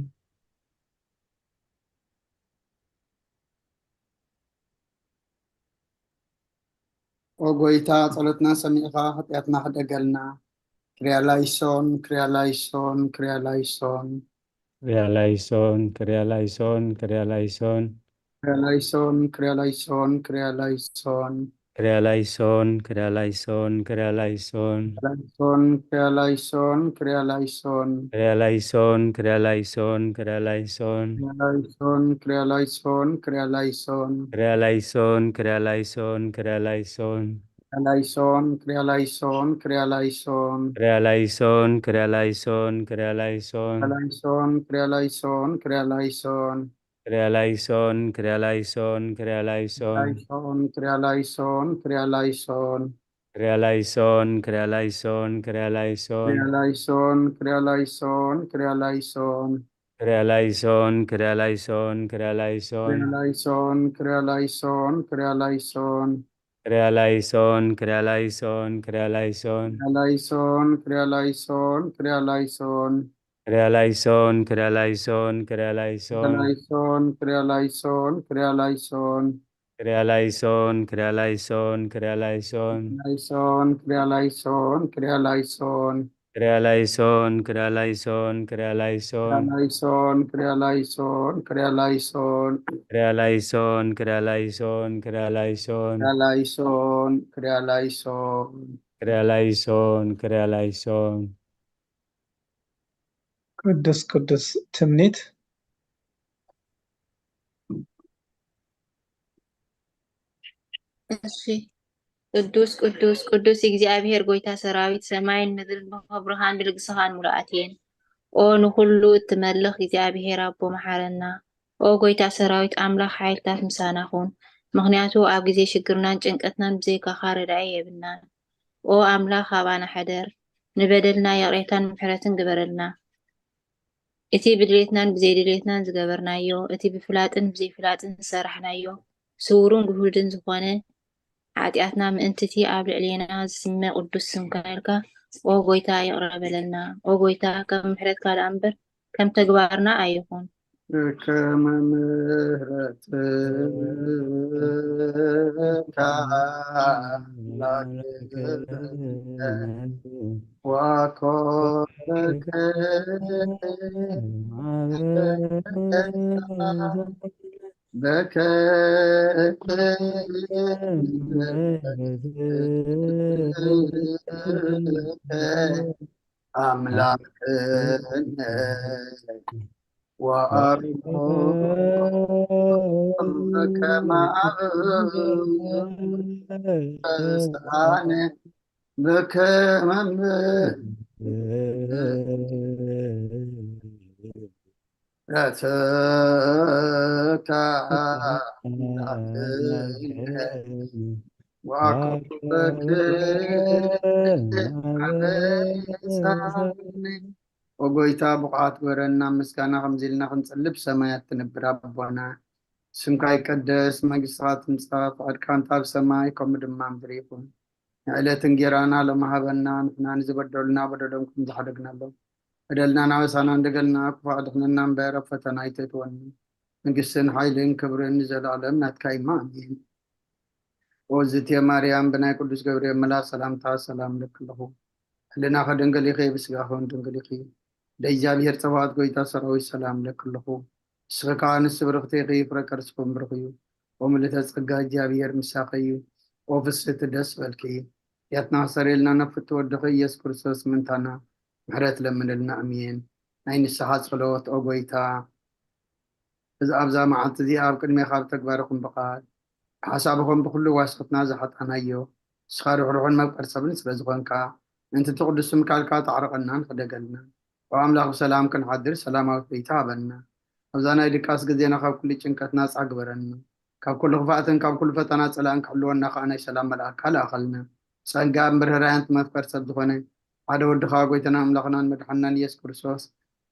ኦ ጎይታ፣ ጸሎትና ሰሚዕኻ፣ ሓጢኣትና ሕደገልና። ክርያ ላይሶን፣ ክርያ ላይሶን፣ ክርያ ላይሶን። ክርያ ላይሶን፣ ክርያ ላይሶን፣ ክርያ ላይሶን። ክርያ ላይሶን፣ ክርያ ላይሶን፣ ክርያ ላይሶን። ክርያ ላይሶን፣ ክርያ ላይሶን፣ ክርያ ላይሶን። ክርያ ላይሶን፣ ክርያ ላይሶን፣ ክርያ ላይሶን። ክርያ ላይሶን፣ ክርያ ላይሶን፣ ክርያ ላይሶን። ክርያ ላይሶን፣ ክርያ ላይሶን፣ ክርያ ላይሶን። ክርያ ላይሶን፣ ክርያ ላይሶን፣ ክርያ ላይሶን። ክርያ ላይሶን፣ ክርያ ላይሶን፣ ክርያ ላይሶን። ክርያ ላይሶን፣ ክርያ ላይሶን፣ ክርያ ላይሶን። ክርያ ላይሶን፣ ክርያ ላይሶን፣ ክርያ ላይሶን። ክርያ ላይሶን፣ ክርያ ላይሶን፣ ክርያ ላይሶን። ላይሶን፣ ክርያ ላይሶን፣ ክርያ ላይሶን። ክርያ ላይሶን፣ ክርያ ላይሶን፣ ክርያ ላይሶን። ክርያ ላይሶን፣ ክርያ ላይሶን፣ ክርያ ላይሶን። ክርያ ላይሶን፣ ክርያ ላይሶን፣ ክርያ ላይሶን። ክርያ ላይሶን፣ ክርያ ላይሶን፣ ክርያ ላይሶን። ክርያ ላይሶን፣ ክርያ ላይሶን፣ ክርያ ላይሶን። ክርያ ላይሶን፣ ክርያ ላይሶን፣ ክርያ ላይሶን። ክርያ ላይሶን፣ ክርያ ላይሶን፣ ክርያ ላይሶን። ክርያ ላይሶን፣ ክርያ ላይሶን፣ ክርያ ላይሶን። ክርያ ላይሶን፣ ክርያ ላይሶን፣ ክርያ ላይሶን። ላይሶን፣ ክርያ ላይሶን፣ ክርያ ላይሶን። ክርያ ላይሶን፣ ክርያ ላይሶን፣ ክርያ ላይሶን። ክርያ ላይሶን፣ ክርያ ላይሶን፣ ክርያ ላይሶን። ክርያ ላይሶን፣ ክርያ ላይሶን፣ ክርያ ላይሶን። ክርያ ላይሶን፣ ክርያ ላይሶን። ክርያ ላይሶን፣ ክርያ ላይሶን። ቅዱስ ቅዱስ ትምኒት። እሺ። ቅዱስ ቅዱስ ቅዱስ እግዚኣብሔር ጎይታ ሰራዊት፣ ሰማይን ምድርን ብኽብርኻን ብልግስኻን ምሉኣት እየን። ኦ ንኹሉ እትመልኽ እግዚኣብሔር ኣቦ መሓረና። ኦ ጎይታ ሰራዊት ኣምላኽ ሓይልታት ምሳና ኹን። ምኽንያቱ ኣብ ግዜ ሽግርናን ጭንቀትናን ብዘይካኻ ረዳኢ የብልናን። ኦ ኣምላኽ ኣባና ሕደር። ንበደልና ይቕሬታን ምሕረትን ግበረልና። እቲ ብድሌትናን ብዘይድሌትናን ዝገበርናዮ፣ እቲ ብፍላጥን ብዘይፍላጥን ዝሰራሕናዮ፣ ስውሩን ግሁድን ዝኾነ ሓጢኣትና ምእንቲ እቲ ኣብ ልዕሌና ዝስመ ቅዱስ ስምካ ኢልካ፣ ኦ ጎይታ፣ ይቕረ በለልና። ኦ ጎይታ፣ ከም ምሕረትካ ደኣ እምበር ከም ተግባርና ኣይኹን። ከም ምሕረትካ ኣምላክ ዋኮረከ በከ ኣምላክነት ወኣርኮ ከማብ ስኣነ በከመ ምሕረትካ ወጎይታ ብቑዓት ግበረና ምስጋና ከምዚ ኢልና ክንጽልብ ሰማያት ትነብር ኣቦና ስምካ ይቀደስ መንግስትኻ ትምጻእ ፍቓድካ እንተ ኣብ ሰማይ ከምኡ ድማ ምድሪ ይኹን ንዕለት እንጌራና ሎሚ ሃበና ንሕና ንዝበደሉና በደሎም ከም ዝሓደግናሎም በደልና ናበሳና እንደገልና ክፉእ ኣድሕነና እምበር ኣብ ፈተና ኣይተእትወና መንግስትን ሓይልን ክብርን ንዘለኣለም ናትካ እዩ ኣሜን ኦዝቴ ማርያም ብናይ ቅዱስ ገብርኤል መልኣኽ ሰላምታ ሰላም እለኪ ኣለኹ። ሕልናኺ ድንግል ኢኺ፣ ብስጋኺ እውን ድንግል ኢኺ። ደይ እግዚኣብሔር ጸባኦት ጎይታ ሰራዊት ሰላም እለኪ ኣለኹ። ንስኺ ከኣ ንስብርኽቲ ኢኺ፣ ፍረ ከርስኹም ብሩኽ እዩ። ኦ ምልእተ ጸጋ እግዚኣብሔር ምሳኺ እዩ። ኦ ፍስሕቲ ደስ በልኪ። ያትና ሰሬልና ነፍቲ ወድኺ ኢየሱስ ክርስቶስ ምንታና ምሕረት ለምንልና። ኣሜን። ናይ ንስሓ ጸሎት። ኦ ጎይታ፣ እዚ ኣብዛ መዓልቲ እዚኣ ኣብ ቅድሜኻ ብተግባርኹም ብቓል ብሓሳብኹም ብኹሉ ዋስትና ዝሓጣናዮ ንስኻ ርሕሩሕን መፍቀር ሰብን ስለ ዝኾንካ ምእንቲ እቲ ቅዱስ ስምካ ኢልካ ተዓርቐናን ሕደገልና። ኦ ኣምላኽ ብሰላም ክንሓድር ሰላማዊት ለይቲ ሃበና። ኣብዛ ናይ ድቃስ ግዜና ካብ ኩሉ ጭንቀት ናጻ ግበረና። ካብ ኩሉ ክፍኣትን ካብ ኩሉ ፈተና ጸላእን ክሕልወና ከኣ ናይ ሰላም መልኣካ ልኣኸልና። ጸጋ እምበር ህራያን መፍቀር ሰብ ዝኾነ ሓደ ወድኻ ጎይታና ኣምላኽናን መድሓንናን ኢየሱስ ክርስቶስ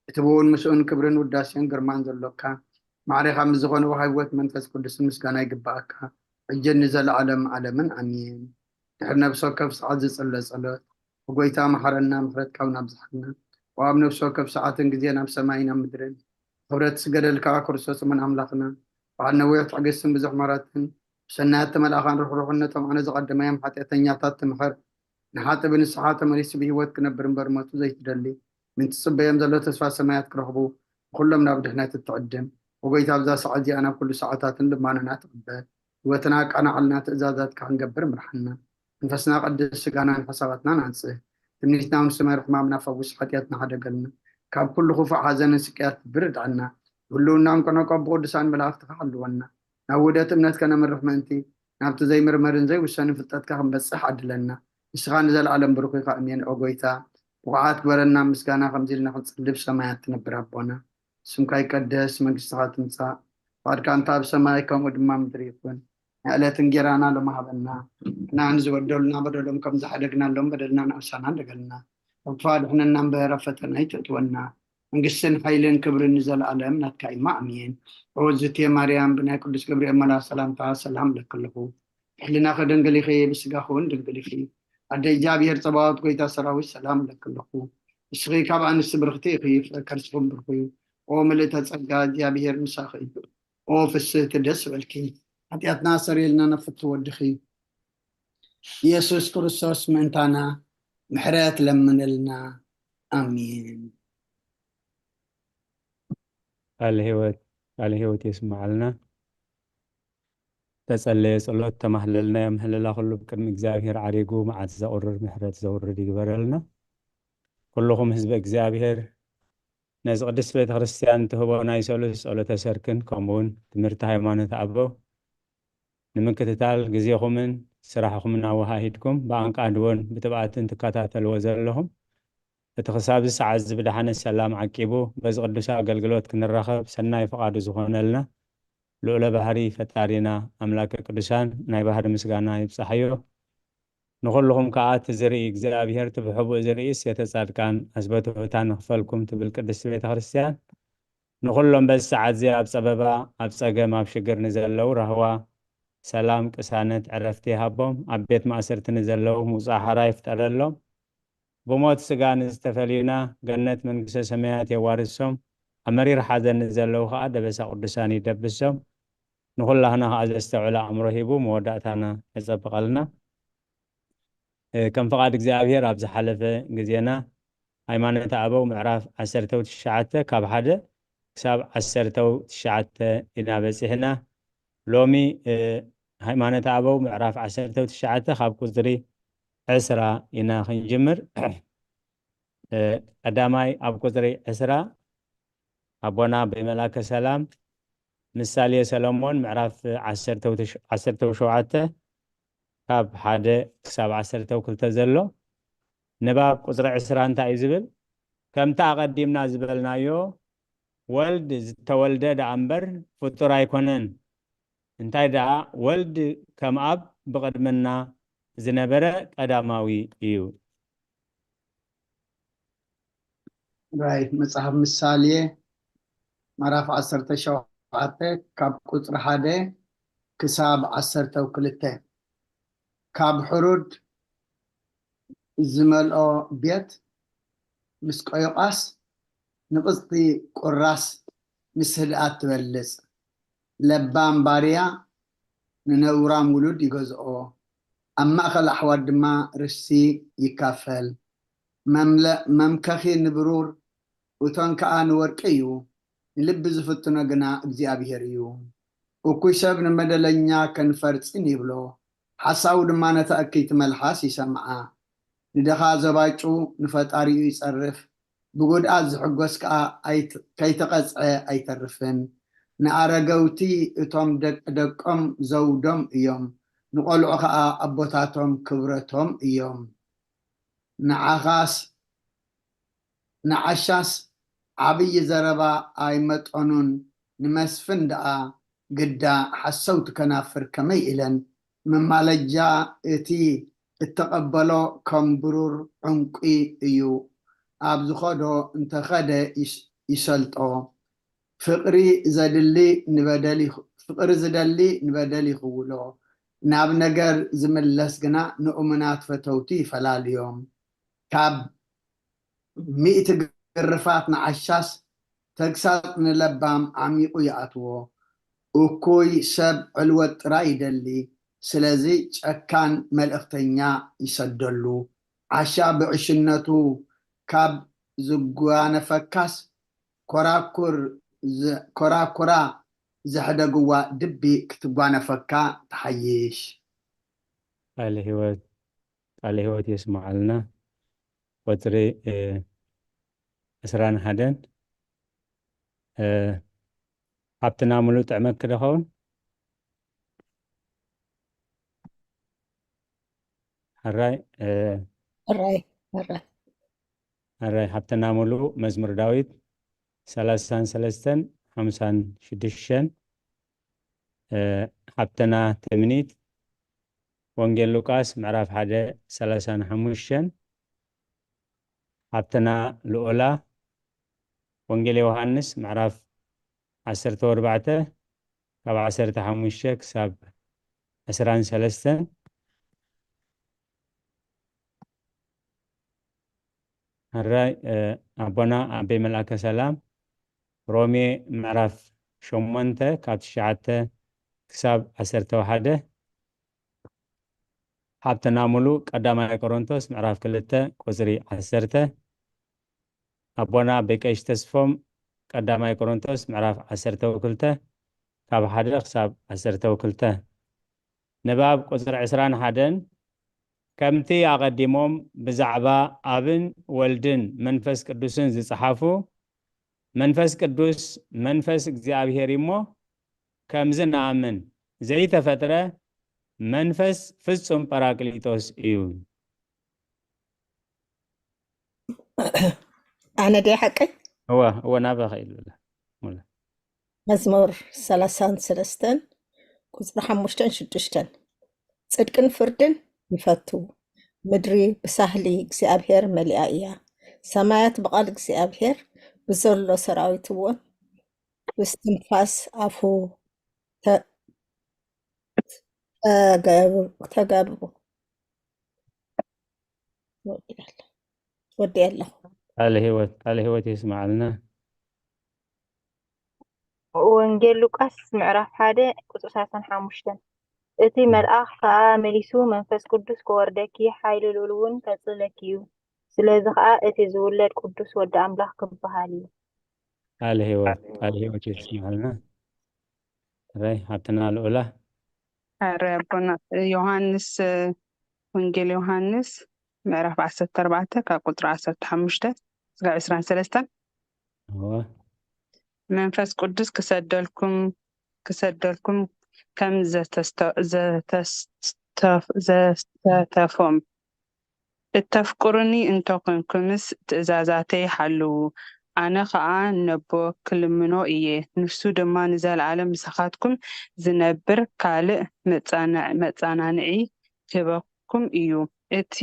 እቲ ብኡን ምስኡን ክብርን ውዳሴን ግርማን ዘሎካ ማዕሬኻ ምስ ዝኾነ ወሃቢ ህይወት መንፈስ ቅዱስን ምስጋና ይግብኣካ ሕጅን ንዘለዓለም ዓለምን ኣሜን። ድሕሪ ነብሲ ወከፍ ሰዓት ዝጽለ ጸሎት። ጎይታ መሓረና፣ ምሕረትካ እውን ኣብዝሓልና። ወኣብ ነብሲ ወከፍ ሰዓትን ግዜን ኣብ ሰማይን ኣብ ምድርን ክብረት ስገደልካ ክርስቶስ እሙን ኣምላኽና። በዓል ነዊሕ ትዕግስትን ብዙሕ ምሕረትን ብሰናያት ተመልኣኻን ርሕሩሕነቶም ኣነ ዝቐደማዮም ሓጢኣተኛታት ትምሕር። ንሓጢእ ብንስሓ ተመሊሱ ብህይወት ክነብር እምበር ሞቱ ዘይትደሊ፣ ምእንቲ ትጽበዮም ዘሎ ተስፋ ሰማያት ክረኽቡ ንኹሎም ናብ ድሕነት እትዕድም። ወጎይታ ኣብዛ ሰዓት እዚኣ ናብ ኩሉ ሰዓታትን ልማኖና ትቕበል። ህይወትና ኣቃናዕልና፣ ትእዛዛትካ ክንገብር ምርሓና። መንፈስና ቀድስ፣ ስጋናን ሓሳባትናን ኣንጽህ። ትምኒትና እውን ስመር፣ ሕማምና ፈውስ፣ ሓጢኣትና ሓደገልና። ካብ ኩሉ ክፉእ ሓዘንን ስቅያት ብርድዓና። ህልውና እንቆነቆ ብቅዱሳን መላእኽትኻ ሓልወና። ናብ ውህደት እምነት ከነምርሕ ምእንቲ ናብቲ ዘይምርመርን ዘይውሰንን ፍልጠትካ ክንበጽሕ ዓድለና። ንስኻ ንዘለኣለም ብሩኽ ኢኻ። ኣሜን። ኦ ጎይታ፣ ብቑዓት ግበረና። ምስጋና ከምዚ ኢልና ክንጽሊ ብሰማያት ትነብር ኣቦና፣ ስምካ ይቀደስ፣ መንግስትኻ ትምጻእ፣ ፍቓድካ እንተ ኣብ ሰማይ ከምኡ ድማ ምድሪ ይኹን። ናይ ዕለት እንጌራና ሎሚ ሃበና። ንሕና ንዝበደሉና በደሎም ከም ዝሓደግናሎም በደልና ንኣሳና እንደገልና። ካብ ክፋእ ኣድሕነና እምበር ኣብ ፈተና ኣይተእትወና። መንግስትን ሓይልን ክብርን ንዘለኣለም ናትካ እማ ኣሜን። ኦ ዝቴ ማርያም ብናይ ቅዱስ ገብርኤል መልኣኽ ሰላምታ ሰላም እለኪ ኣለኹ። ሕልናኺ ድንግል ኢኺ፣ ብስጋኺ እውን ድንግል ኢኺ። ኣደ እግዚኣብሔር ጸባኦት ጎይታ ሰራዊት ሰላም እለኪ ኣለኹ። ንስኺ ካብ ኣንስቲ ብርኽቲ ኢኺ፣ ፍረ ከርስኹም ብሩኽ እዩ። ኦ ምልእተ ጸጋ እግዚኣብሔር ምሳኺ እዩ። ኦ ፍስህቲ ደስ በልኪ፣ ሓጢኣትና ሰሪልና ነፍቲ ወድኺ ኢየሱስ ክርስቶስ ምእንታና ምሕረት ለምንልና። ኣሜን። ቃለ ህይወት ቃለ ህይወት የስምዓልና። ተጸለየ ጸሎት ተማህለልናዮ ምህልላ ኩሉ ብቅድሚ እግዚኣብሔር ዓሪጉ መዓት ዘቑርር ምሕረት ዘውርድ ይግበረልና። ኩልኹም ህዝቢ እግዚኣብሔር ነዚ ቅድስት ቤተ ክርስቲያን ትህቦ ናይ ሰሉስ ጸሎተ ሰርክን ከምኡውን ትምህርቲ ሃይማኖት ኣበው ንምክትታል ግዜኹምን ስራሕኹምን ኣወሃሂድኩም ብኣንቃድቦን ብትብኣትን ትከታተልዎ ዘለኹም እቲ ክሳብ እዚ ሰዓት እዚ ብደሓነ ሰላም ዓቂቡ በዚ ቅዱስ ኣገልግሎት ክንራኸብ ሰናይ ፍቓዱ ዝኾነልና ልዑለ ባህሪ ፈጣሪና ኣምላከ ቅዱሳን ናይ ባህሪ ምስጋና ይብጻሕዮ። ንኹልኹም ከኣ እቲ ዝርኢ እግዚኣብሔር እቲ ብሕቡእ ዝርእስ የተ ጻድቃን ኣስበትሑታ ንኽፈልኩም ትብል ቅድስቲ ቤተ ክርስቲያን ንኹሎም በዚ ሰዓት እዚ ኣብ ጸበባ ኣብ ጸገም ኣብ ሽግር ንዘለዉ ራህዋ ሰላም ቅሳነት ዕረፍቲ ይሃቦም ኣብ ቤት ማእሰርቲ ንዘለዉ ምውጻእ ሓራ ይፍጠረሎም ብሞት ስጋ ንዝተፈልዩና ገነት መንግስተ ሰማያት የዋርሶም ኣብ መሪር ሓዘን ንዘለዉ ከኣ ደበሳ ቅዱሳን ይደብሶም ንኹላህና ከኣ ዘስተውዕል ኣእምሮ ሂቡ መወዳእታና የጸብቐልና። ከም ፍቓድ እግዚኣብሔር ኣብ ዝሓለፈ ግዜና ሃይማኖተ ኣበው ምዕራፍ ዓሰርተው ትሽዓተ ካብ ሓደ ክሳብ ዓሰርተው ትሽዓተ ኢና በጺሕና። ሎሚ ሃይማኖተ ኣበው ምዕራፍ ዓሰርተው ትሽዓተ ካብ ቁፅሪ ዕስራ ኢና ክንጅምር። ቀዳማይ ኣብ ቁፅሪ ዕስራ ኣቦና ብመላከ ሰላም ምሳሌ ሰሎሞን ምዕራፍ ዓሰርተው ሸውዓተ ካብ ሓደ ክሳብ ዓሰርተው ክልተ ዘሎ ንባብ ቁፅሪ ዕስራ እንታይ እዩ ዝብል? ከምቲ ኣቐዲምና ዝበልናዮ ወልድ ዝተወልደ ደኣ እምበር ፍጡር ኣይኮነን። እንታይ ደኣ ወልድ ከም ኣብ ብቕድምና ዝነበረ ቀዳማዊ እዩ። ራይት መጽሓፍ ምሳሌ ምዕራፍ ዓሰርተ ሸውዓተ ካብ ቁጽሪ ሓደ ክሳብ ዓሰርተ ክልተ ካብ ሕሩድ ዝመልኦ ቤት ምስ ቆዮቓስ ንቕጽቲ ቁራስ ምስ ህድኣት ትበልጽ ለባም ባርያ ንነውራም ውሉድ ይገዝኦ፣ ኣብ ማእከል ኣሕዋት ድማ ርስቲ ይካፈል። መምለ-፣ መምከኺ ንብሩር፣ እቶን ከኣ ንወርቂ እዩ፣ ንልቢ ዝፍትኖ ግና እግዚኣብሄር እዩ። እኩይ ሰብ ንመደለኛ ከንፈር ጽን ይብሎ፣ ሓሳዊ ድማ ነታ እክይቲ መልሓስ ይሰምዓ። ንድኻ ዘባጩ ንፈጣሪኡ ይጸርፍ፣ ብጉድኣት ዝሕጎስ ከኣ ኣይት-፣ ከይተቐጽዐ ኣይተርፍን። ንኣረገውቲ እቶም ደቂ ደቆም ዘውዶም እዮም፣ ንቖልዑ ኸኣ ኣቦታቶም ክብረቶም እዮም። ንዓኻስ ንዓሻስ ዓብዪ ዘረባ ኣይመጠኑን፣ ንመስፍን ደኣ ግዳ ሓሰውቲ ከናፍር ከመይ ኢለን መማለጃ እቲ እተቐበሎ ከም ብሩር ዕንቁ እዩ፣ ኣብ ዝኸዶ እንተኸደ ይስ-፣ ይሰልጦ። ፍቕሪ ዘድሊ ንበደል ይኽ-፣ ፍቕሪ ዝደሊ ንበደል ይኽውሎ፣ ናብ ነገር ዝምለስ ግና ንእሙናት ፈተውቲ ይፈላልዮም። ካብ ሚእቲ ግርፋት ንዓሻስ ተግሳጽ ንለባም ዓሚቑ ይኣትዎ። እኩይ ሰብ ዕልወት ጥራይ ይደሊ፣ ስለዚ ጨካን መልእኽተኛ ይሰደሉ። ዓሻ ብዕሽነቱ ካብ ዝጓነፈካስ ኮራኩር ዝ-፣ ኮራኩራ ዘሕደግዋ ድቢ ክትጓነፈካ ትሓይሽ። ቃለ ህይወት፣ ቃለ ህይወት የስምዓልና። ወትሪ፣ እ፣ ዕስራን ሓደን፣ እ፣ ሃብትና ሙሉ ጥዕመኪ ዶ ኸውን? ሕራይ፣ እ፣ ሕራይ፣ ሕራይ። ሕራይ ሃብትና ሙሉ መዝሙር ዳዊት ሰላሳን ሰለስተን ሓምሳን ሽዱሽተን፣ እ፣ ሃብትና ትምኒት ወንጌል ሉቃስ ምዕራፍ ሓደ ሰላሳን ሓሙሽተን፣ ሃብትና ልኦላ ወንጌል ዮሃንስ ምዕራፍ ዓሰርተ ኣርባዕተ ካብ ዓሰርተ ሓሙሽተ ክሳብ ዕስራን ሰለስተን፣ ሕራይ፣ እ፣ ኣቦና ኣቤ መልኣከ ሰላም ሮሜ ምዕራፍ ሸሞንተ ካብ ትሽዓተ ክሳብ ዓሰርተ ሓደ፣ ሃብትና ሙሉ ቀዳማይ ቆሮንቶስ ምዕራፍ ክልተ ቁጽሪ ዓሰርተ፣ ኣቦና ኣቤ ቀሺ ተስፎም ቀዳማይ ቆሮንቶስ ምዕራፍ ዓሰርተ ወክልተ ካብ ሓደ ክሳብ ዓሰርተ ወክልተ። ንባብ ቁጽሪ ዕስራን ሓደን፣ ከምቲ ኣቐዲሞም ብዛዕባ ኣብን ወልድን መንፈስ ቅዱስን ዝጸሓፉ፣ መንፈስ ቅዱስ መንፈስ እግዚኣብሄር እሞ፣ ከምዚ ንኣምን፣ ዘይተፈጥረ መንፈስ ፍጹም ጳራቅሊጦስ እዩ። ኣነ ድየ ሓቀይ? እወ፣ እወ፣ ናባኺ ኢሉ ብላ። ሙላ። መዝሙር ሰላሳን ሰለስተን ቁጽሪ ሓሙሽተን ሽዱሽተን። ጽድቅን ፍርድን ይፈቱ፣ ምድሪ ብሳህሊ እግዚኣብሄር መሊኣ እያ። ሰማያት ብቓል እግዚኣብሄር፣ ብዘሎ ሰራዊት እውን ብስትንፋስ ኣፉ ተ-፣ ተገብ-፣ ተገብሩ። ወዲኤ ኣለኹ። ወዲኤ ኣለኹ። ቃለ ህይወት፣ ቃለ ህይወት የስምዓልና። ወንጌል ሉቃስ ምዕራፍ ሓደ ቁጽሪ ሰላሳን ሓሙሽተን። እቲ መልኣኽ ከኣ መሊሱ፣ መንፈስ ቅዱስ ክወርደኪ፣ ሓይሊ ልኡል እውን ከጽልለኪ እዩ። ስለዚ ኸኣ እቲ ዝውለድ ቅዱስ ወዲ ኣምላኽ ክበሃል እዩ። ቃለ ህይወት፣ ቃለ ህይወት የስምዓልና። ሕራይ ሃብትና ልኡላ። ሕራይ ኣቦና። ዮሃንስ፣ ወንጌል ዮሃንስ ምዕራፍ ዓሰርተ ኣርባዕተ ካብ ቁጽሪ ዓሰርተ ሓሙሽተ እስካብ ዕስራን ሰለስተን። እወ። መንፈስ ቅዱስ ክሰደልኩም፣ ክሰደልኩም ከም ዘተስተ-፣ ዘተስተ-፣ ዘተተፎም እተፍቅሩኒ እንተ ኾንኩምስ ትእዛዛተይ ሓልዉ። ኣነ ኸኣ ነቦ ክልምኖ እየ፣ ንሱ ድማ ንዘለኣለም ምሳኻትኩም ዝነብር ካልእ መጻንዕ-፣ መጻናንዒ ክህበኩም እዩ። እቲ፣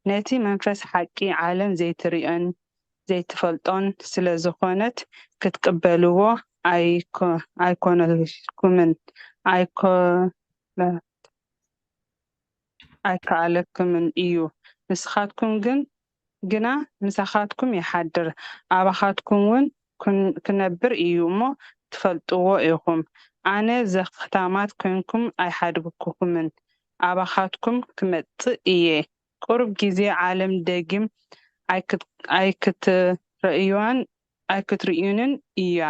ነቲ መንፈስ ሓቂ ዓለም ዘይትርእዮን ዘይትፈልጦን ስለ ዝኾነት ክትቅበልዎ ኣይኮ-፣ ኣይኮነልኩምን፣ ኣይኮ-፣ ኣይከኣለኩምን እዩ። ንስኻትኩም ግን፣ ግና ምሳኻትኩም ይሓድር፣ ኣባኻትኩም እውን ክን-፣ ክነብር እዩ እሞ ትፈልጥዎ ኢኹም። ኣነ ዘኽታማት ኴንኩም ኣይሓድግኩኹምን፣ ኣባኻትኩም ክመጽእ እየ። ቁሩብ ግዜ ዓለም ደጊም ኣይክት-፣ ኣይክትርእይዋን ኣይክትርእዩንን እያ፣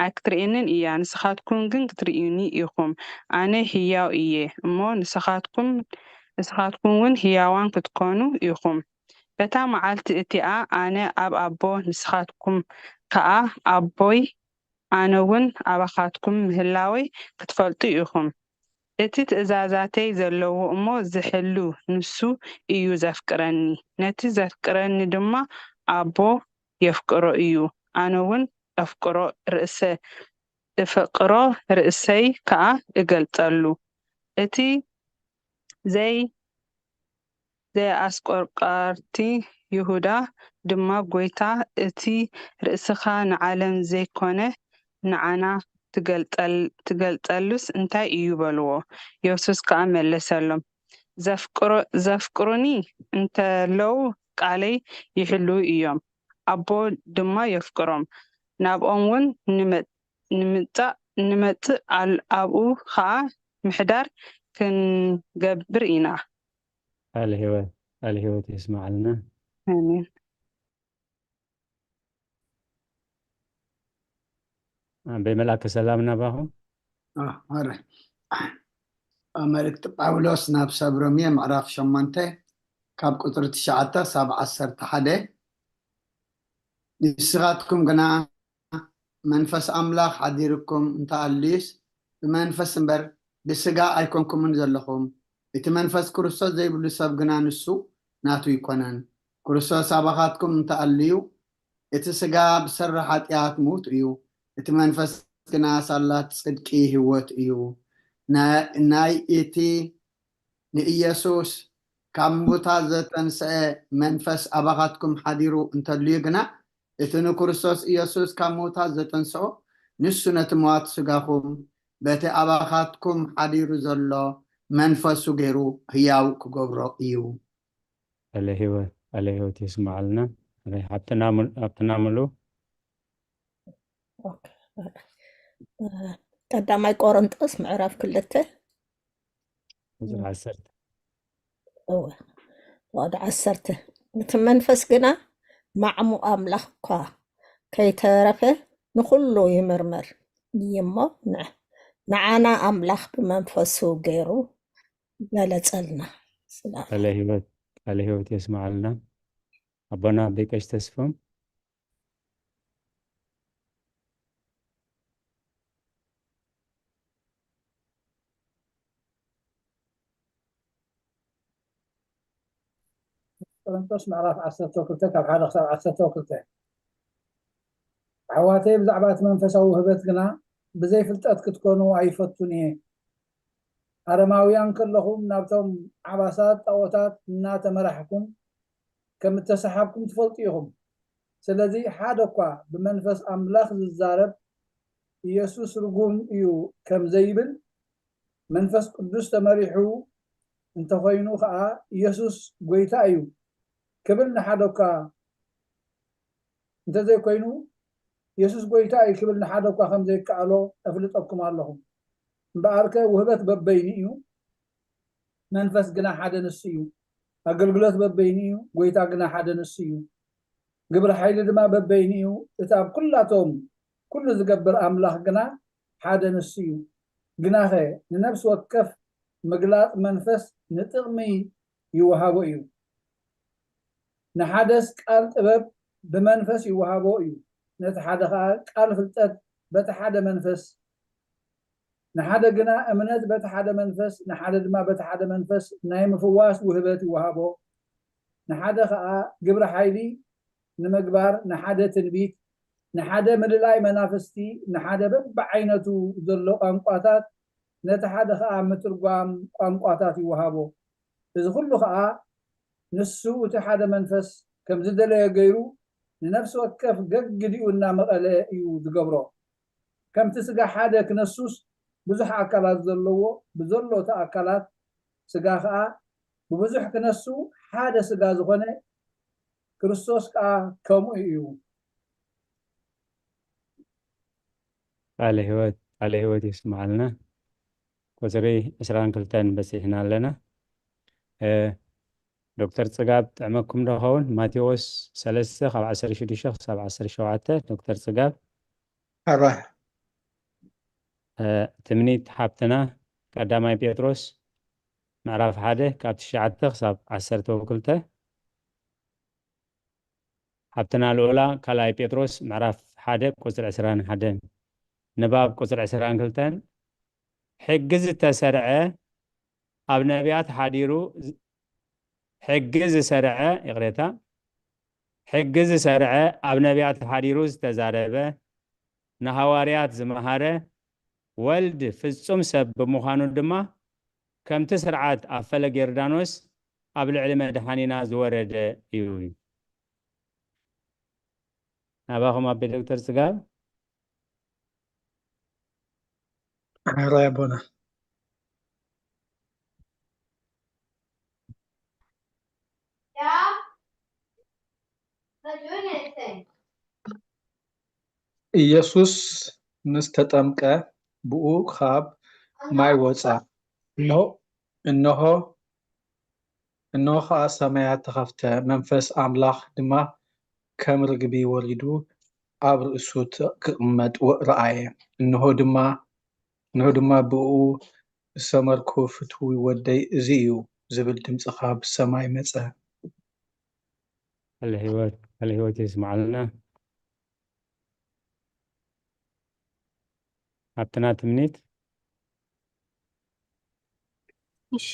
ኣይክትርእየንን እያ። ንስኻትኩም ግን ክትርእዩኒ ኢኹም። ኣነ ህያው እየ እሞ ንስኻትኩም፣ ንስኻትኩም እውን ህያዋን ክትኮኑ ኢኹም። በታ መዓልቲ እቲኣ ኣነ ኣብ ኣቦ፣ ንስኻትኩም ከኣ ኣቦይ፣ ኣነ እውን ኣባኻትኩም ምህላወይ ክትፈልጡ ኢኹም። እቲ ትእዛዛተይ ዘለዎ እሞ ዝሕሉ ንሱ እዩ ዘፍቅረኒ። ነቲ ዘፍቅረኒ ድማ ኣቦ የፍቅሮ እዩ። ኣነ እውን እፍቅሮ ርእሰ-፣ እፍቅሮ ርእሰይ ከኣ እገልጸሉ። እቲ ዘይ-፣ ዘየኣስቆርቃርቲ ይሁዳ ድማ፣ ጐይታ፣ እቲ ርእስኻ ንዓለም ዘይኮነ ንዓና ትገልጸል-፣ ትገልጸሉስ እንታይ እዩ? በልዎ። የሱስ ከኣ መለሰሎም፣ ዘፍቅሮ-፣ ዘፍቅሩኒ እንተለዉ ቃለይ ይሕልዉ እዮም። ኣቦ ድማ የፍቅሮም፣ ናብኦም እውን ንመ-፣ ንምጻእ፣ ንመጽእ፣ ኣል-፣ ኣብኡ ኸኣ ምሕዳር ክንገብር ኢና። ቃለ ህይወት፣ ቃለ ህይወት የስምዓልና። ኣሜን። ኣበይ መልኣከ ሰላም ናባኹም። አ፣ ማረ። ኣብ መልእክቲ ጳውሎስ ናብ ሰብ ሮሜ ምዕራፍ ሸሞንተ ካብ ቁጽሪ ትሽዓተ ክሳብ ዓሰርተ ሓደ፣ ንስኻትኩም ግና መንፈስ ኣምላኽ ሓዲርኩም እንተኣልዩስ፣ ብመንፈስ እምበር ብስጋ ኣይኮንኩምን ዘለኹም። እቲ መንፈስ ክርስቶስ ዘይብሉ ሰብ ግና ንሱ ናቱ ኣይኮነን። ክርስቶስ ኣባኻትኩም እንተኣልዩ፣ እቲ ስጋ ብሰሪ ሓጢኣት ምዉት እዩ፣ እቲ መንፈስ ግና ሳላ ጽድቂ ህይወት እዩ። ና-፣ ናይ እቲ ንኢየሱስ ካብ ሙታ ዘተንስአ መንፈስ ኣባኻትኩም ሓዲሩ እንተልዩ ግና፣ እቲ ንክርስቶስ ኢየሱስ ካብ ሙታ ዘተንስኦ፣ ንሱ ነቲ መዋቲ ስጋኹም በቲ ኣባኻትኩም ሓዲሩ ዘሎ መንፈሱ ገይሩ ህያው ክገብሮ እዩ። ቃለ ህይወት፣ ቃለ ህይወት የስምዓልና። ኣበይ ሓብትና ሙሉ፣ ሓብትና ሙሉ። ኦኬ። ቀዳማይ ቆሮንጦስ ምዕራፍ ክልተ። ቁጽሪ ዓሰርተ። እወ። ወደ ዓሰርተ። እቲ መንፈስ ግና ማዕሙ ኣምላኽ እኳ ከይተረፈ ንኹሉ ይምርምር እዩ እሞ፣ ን-፣ ንዓና ኣምላኽ ብመንፈሱ ገይሩ ገለጸልና። ስለ ቃለ ህይወት፣ ቃለ ህይወት የስምዓልና። ኣቦና ኣበይ ቀሽ ተስፎም። ቆሮንቶስ ምዕራፍ ዓሰርተ ክልተ ካብ ሓደ ክሳብ ዓሰርተ ክልተ። ኣሕዋተይ፣ ብዛዕባ እቲ መንፈሳዊ ውህበት ግና ብዘይ ፍልጠት ክትኮኑ ኣይፈቱን እየ። ኣረማውያን ከለኹም ናብቶም ዓባሳት ጣዖታት እናተመራሕኩም ከም እተሰሓብኩም ትፈልጡ ኢኹም። ስለዚ ሓደ እኳ ብመንፈስ ኣምላኽ ዝዛረብ ኢየሱስ ርጉም እዩ ከም ዘይብል፣ መንፈስ ቅዱስ ተመሪሑ እንተኾይኑ ኸዓ ኢየሱስ ጐይታ እዩ ክብል ንሓደ እኳ እንተዘይኮይኑ፣ ኢየሱስ ጐይታ እዩ ክብል ንሓደ እኳ ከም ዘይከኣሎ እፍልጠኩም ኣለኹ። እምበኣርከ ውህበት በበይኑ እዩ፣ መንፈስ ግና ሓደ ንሱ እዩ። ኣገልግሎት በበይኑ እዩ፣ ጐይታ ግና ሓደ ንሱ እዩ። ግብሪ ሓይሊ ድማ በበይኑ እዩ፣ እቲ ኣብ ኩላቶም ኩሉ ዝገብር ኣምላኽ ግና ሓደ ንሱ እዩ። ግናኸ ንነፍሲ ወከፍ ምግላጽ መንፈስ ንጥቕሚ ይወሃቦ እዩ። ንሓደስ ቃል ጥበብ ብመንፈስ ይወሃቦ እዩ፣ ነቲ ሓደ ኸኣ ቃል ፍልጠት በቲ ሓደ መንፈስ፣ ንሓደ ግና እምነት በቲ ሓደ መንፈስ፣ ንሓደ ድማ በቲ ሓደ መንፈስ ናይ ምፍዋስ ውህበት ይወሃቦ፣ ንሓደ ኸኣ ግብሪ ሓይሊ ንምግባር፣ ንሓደ ትንቢት፣ ንሓደ ምልላይ መናፍስቲ፣ ንሓደ በብዓይነቱ ዘሎ ቋንቋታት፣ ነቲ ሓደ ኸኣ ምትርጓም ቋንቋታት ይወሃቦ። እዚ ኹሉ ኸኣ ንሱ እቲ ሓደ መንፈስ ከም ዝደለዮ ገይሩ ንነፍሲ ወከፍ ገግዲኡ እናመቐለ እዩ ዝገብሮ። ከምቲ ስጋ ሓደ ክነሱስ ብዙሕ ኣካላት ዘለዎ፣ ብዘሎ እቲ ኣካላት ስጋ ኸኣ ብብዙሕ ክነሱ ሓደ ስጋ ዝኾነ፣ ክርስቶስ ከኣ ከምኡ እዩ። ቃለ ህይወት፣ ቃለ ህይወት የስምዓልና። ቁፅሪ ዕስራን ክልተን በፂሕና ኣለና። እ፣ ዶክተር ፅጋብ ጥዕመኩም ዶ ኸውን? ማቴዎስ ሰለስተ ካብ ዓሰርተ ሽዱሽተ ክሳብ ዓሰርተ ሸውዓተ። ዶክተር ፅጋብ። ሓራይ። እ፣ ትምኒት ሓብትና ቀዳማይ ጴጥሮስ ምዕራፍ ሓደ ካብ ትሽዓተ ክሳብ ዓሰርተ ክልተ። ሓብትና ልኡላ ካልኣይ ጴጥሮስ ምዕራፍ ሓደ ቁፅሪ ዕስራን ሓደን። ንባብ ቁፅሪ ዕስራን ክልተን። ሕጊ ዝተሰርዐ ኣብ ነቢያት ሓዲሩ፣ ሕጊ ዝሰርዐ፣ ይቕሬታ፣ ሕጊ ዝሰርዐ ኣብ ነቢያት ሓዲሩ ዝተዛረበ፣ ንሃዋርያት ዝመሃረ፣ ወልድ ፍጹም ሰብ ብምዃኑ ድማ ከምቲ ስርዓት ኣብ ፈለግ ዮርዳኖስ ኣብ ልዕሊ መድሓኒና ዝወረደ እዩ። ናባኹም ኣቤ ዶክተር ጽጋብ። ሓራይ ኣቦና። ኢየሱስ ምስ ተጠምቀ ብኡ ካብ ማይ ወጻ። እንሆ፣ እንሆ፣ እንሆ ኸኣ ሰማያት ተኸፍተ፣ መንፈስ ኣምላኽ ድማ ከም ርግቢ ወሪዱ ኣብ ርእሱ ተ-፣ ክቕመጥ ወ-፣ ረኣየ። እንሆ ድማ፣ እንሆ ድማ ብእኡ ዝሰመርኩ ፍትዊ ወደይ እዚ እዩ ዝብል ድምጺ ካብ ሰማይ መጸ። ቃለ ህይወት፣ ቃለ ህይወት የስምዓልና። ሓብትና ትምኒት። እሺ።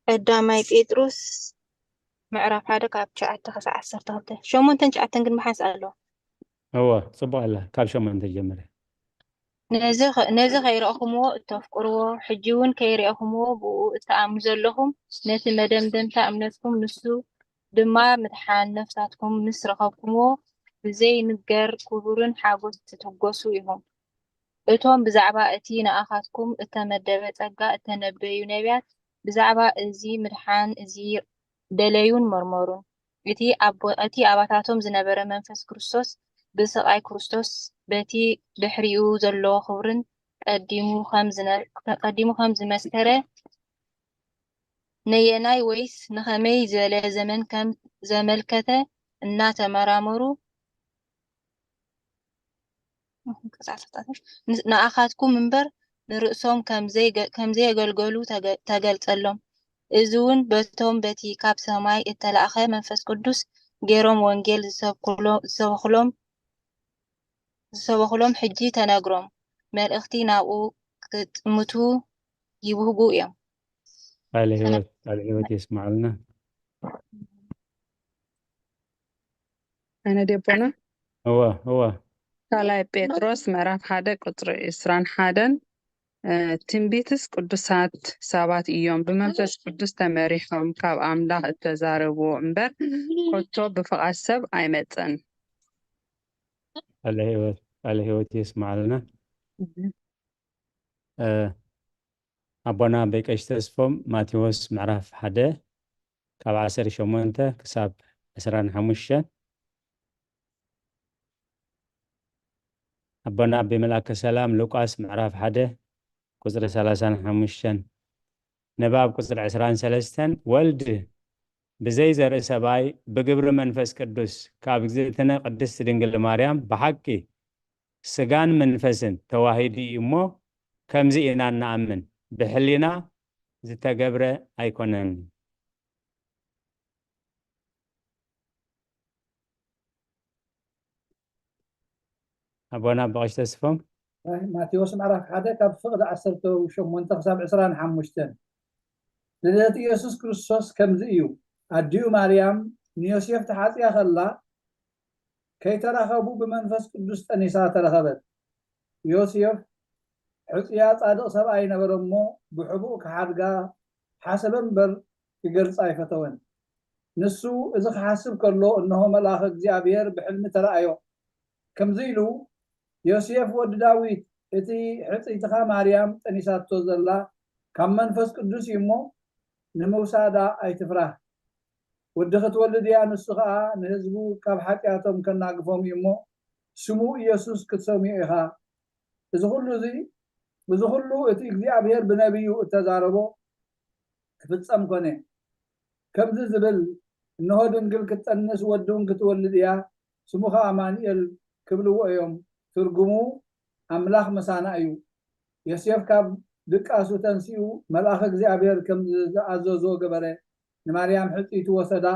ቀዳማይ ጴጥሮስ ምዕራፍ ሓደ ካብ ትሽዓተ ክሳብ ዓሰርተ ክልተ። ሸሞንተን ትሽዓተን ግን መሓዝ ኣለዋ። እወ፣ ጽቡቕ ኣላ። ካብ ሸሞንተ ጀምረ። ነዚ ኸ-፣ ነዚ ከይረእኹምዎ እተፍቅርዎ፣ ሕጂ እውን ከይረእኹምዎ ብኡ እትኣምኑ ዘለኹም፣ ነቲ መደምደምታ እምነትኩም፣ ንሱ ድማ ምድሓን ነፍሳትኩም ምስ ረኸብኩምዎ፣ ብዘይንገር ክቡርን ሓጎስ ትትጎሱ ኢኹም። እቶም ብዛዕባ እቲ ንኣኻትኩም እተመደበ ጸጋ እተነበዩ ነቢያት፣ ብዛዕባ እዚ ምድሓን እዚ ደለዩን መርመሩን። እቲ ኣቦ-፣ እቲ ኣባታቶም ዝነበረ መንፈስ ክርስቶስ፣ ብስቓይ ክርስቶስ፣ በቲ ድሕሪኡ ዘሎ ክብርን ቀዲሙ ከም ዝነ-፣ ቀዲሙ ከም ዝመስከረ፣ ነየናይ ወይስ ንኸመይ ዝበለ ዘመን ከም ዘመልከተ እናተመራመሩ፣ ን-፣ ንኣኻትኩም እምበር ንርእሶም ከም ዘይገ-፣ ከም ዘየገልገሉ ተገ-፣ ተገልጸሎም። እዚ እውን በቶም በቲ ካብ ሰማይ እተላእኸ መንፈስ ቅዱስ ገይሮም ወንጌል ዝሰብኩሎ-፣ ዝሰበኹሎም፣ ዝሰበኹሎም ሕጂ ተነግሮም፣ መልእኽቲ ናብኡ ክጥምቱ ይብህጉ እዮም። ቃለ ሕነ- ህይወት፣ ቃለ ህይወት የስምዓልና። ኣነ ደቦና እወ፣ እወ። ካልኣይ ጴጥሮስ ምዕራፍ ሓደ ቁጽሪ ዕስራን ሓደን፣ እ፣ ትንቢትስ ቅዱሳት ሰባት እዮም፣ ብመንፈስ ቅዱስ ተመሪሖም ካብ ኣምላኽ እተዛረብዎ እምበር፣ ኮቶ ብፍቓድ ሰብ ኣይመጸን። ቃለ ህይወት፣ ቃለ ህይወት የስምዓልና። እ፣ ኣቦና ኣበይ ቀሺ ተስፎም ማቴዎስ ምዕራፍ ሓደ ካብ ዓሰርተ ሸሞንተ ክሳብ ዕስራን ሓሙሽተን። ኣቦና ኣበይ መልኣከ ሰላም ሉቃስ ምዕራፍ ሓደ ቁጽሪ ሰላሳን ሓሙሽተን። ንባብ ቁጽሪ ዕስራን ሰለስተን። ወልድ ብዘይ ዘርኢ ሰብኣይ ብግብሪ መንፈስ ቅዱስ ካብ እግዝእትነ ቅድስት ድንግል ማርያም ብሓቂ ስጋን መንፈስን ተዋሂዱ እዩ እሞ፣ ከምዚ ኢና እንኣምን፣ ብሕሊና ዝተገብረ ኣይኮነን። ኣቦና ኣባ ቀሺ ተስፎም። ማቴዎስ ምዕራፍ ሓደ ካብ ፍቕዲ ዓሰርተ ሸሞንተ ክሳብ ዕስራን ሓሙሽተን። ልደት ኢየሱስ ክርስቶስ ከምዚ እዩ። ኣዲኡ ማርያም ንዮሴፍ ተሓጽያ ከላ፣ ከይተራኸቡ ብመንፈስ ቅዱስ ጠኒሳ ተረኸበት። ዮሴፍ ሕጹያ ጻድቕ ሰብኣይ ነበረ እሞ፣ ብሕቡእ ክሓድጋ ሓሰበ እምበር ክገልጻ ኣይፈተወን። ንሱ እዚ ክሓስብ ከሎ፣ እንሆ መልኣኽ እግዚኣብሔር ብሕልሚ ተራእዮ። ከምዚ ኢሉ፣ ዮሴፍ ወዲ ዳዊት፣ እቲ ሕጽይትኻ ማርያም ጠኒሳቶ ዘላ ካብ መንፈስ ቅዱስ እዩ እሞ፣ ንምውሳዳ ኣይትፍራህ። ወዲ ክትወልድ እያ፣ ንሱ ኸኣ ንህዝቡ ካብ ሓጢኣቶም ከናግፎም እዩ እሞ፣ ስሙ ኢየሱስ ክትሰምዮ ኢኻ። እዚ ኹሉ እዚ፣ እዚ ኹሉ እቲ እግዚኣብሔር ብነቢዩ እተዛረቦ ክፍጸም ኮነ። ከምዚ ዝብል፣ እንሆ ድንግል ክትጸንስ ወዲ እውን ክትወልድ እያ፣ ስሙ ኸኣ ኣማኑኤል ክብልዎ እዮም። ትርጉሙ ኣምላኽ ምሳና እዩ። ዮሴፍ ካብ ድቃሱ ተንሲኡ መልኣኽ እግዚኣብሔር ከም ዝኣዘዞ ገበረ። ንማርያም ሕጽይቲ ወሰዳ።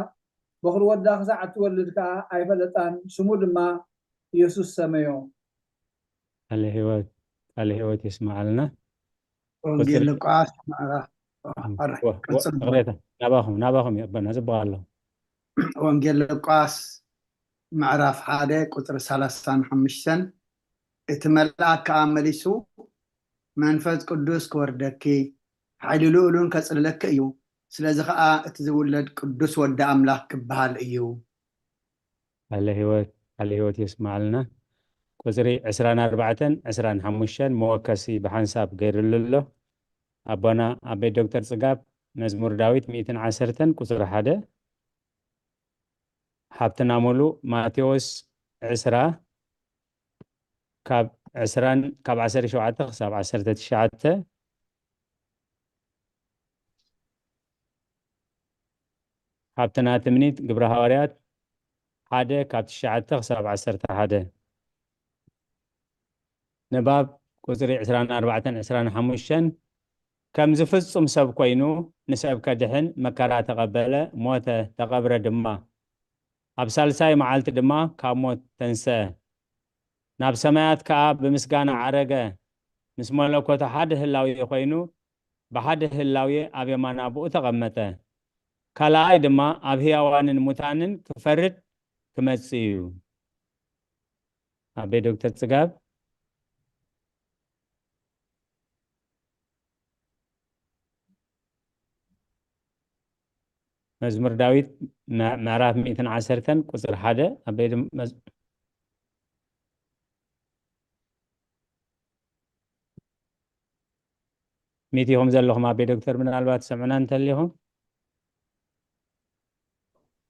በኹሪ ወዳ ክሳዕ እትወልድ ከኣ ኣይፈለጣን። ስሙ ድማ ኢየሱስ ሰመዮ። ቃለ ህይወት፣ ቃለ ህይወት የስምዓልና። ወንጌል ቁጽሪ ሉቃስ ምዕራፍ፣ ም፣ ኣረ፣ ወ-፣ ወ-፣ ቀጽል። ይቕሬታ፣ ናባኹም፣ ናባኹም እዩ ኣቦና፣ ጽቡቕ ኣሎ። ወንጌል ሉቃስ ምዕራፍ ሓደ ቁጽሪ ሰላሳን ሓሙሽተን፣ እቲ መልኣክ ከኣ መሊሱ፣ "መንፈስ ቅዱስ ክወርደኪ፣ ሓይሊ ልኡሉን ከጽልለኪ እዩ፣ ስለዚ ከኣ እቲ ዝውለድ ቅዱስ ወዲ ኣምላኽ ክበሃል እዩ።" ቃለ ህይወት፣ ቃለ ህይወት የስምዓልና። ቁጽሪ ዕስራን ኣርባዕተን ዕስራን ሓሙሽተን መወከሲ ብሓንሳብ ገይሩሉ ኣሎ። ኣቦና ኣቤ ዶክተር ጽጋብ፣ መዝሙር ዳዊት ሚእትን ዓሰርተን ቁጽሪ ሓደ፣ ሃብትና ሙሉ ማቴዎስ ዕስራ ካብ ዕስራን፣ ካብ ዓሰርተ ሸውዓተ ክሳብ ዓሰርተ ትሽዓተ፣ ሃብትና ትምኒት ግብረ ሃዋርያት ሓደ ካብ ትሽዓተ ክሳብ ዓሰርተ ሓደ። ንባብ ቁጽሪ ዕስራን ኣርባዕተን ዕስራን ሓሙሽተን፣ ከምዚ ፍጹም ሰብ ኮይኑ ንሰብ ከድሕን መከራ ተቐበለ፣ ሞተ፣ ተቐብረ ድማ። ኣብ ሳልሳይ መዓልቲ ድማ ካብ ሞት ተንስአ። ናብ ሰማያት ከኣ ብምስጋና ዓረገ። ምስ መለኮቱ ሓደ ህላዌ ኮይኑ፣ ብሓደ ህላዌ ኣብ የማን ኣቦኡ ተቐመጠ። ካልኣይ ድማ ኣብ ህያዋንን ሙታንን ክፈርድ ክመጽእ እዩ። ኣቤ ዶክተር ጽጋብ። መዝሙር ዳዊት ም-፣ ምዕራፍ ሚእትን ዓሰርተን ቁጽሪ ሓደ። ኣበይ ድም-፣ መዝ-፣ ሚት ኢኹም ዘለኹም ኣቤ ዶክተር፣ ምናልባት ትሰምዑና እንተሊኹም?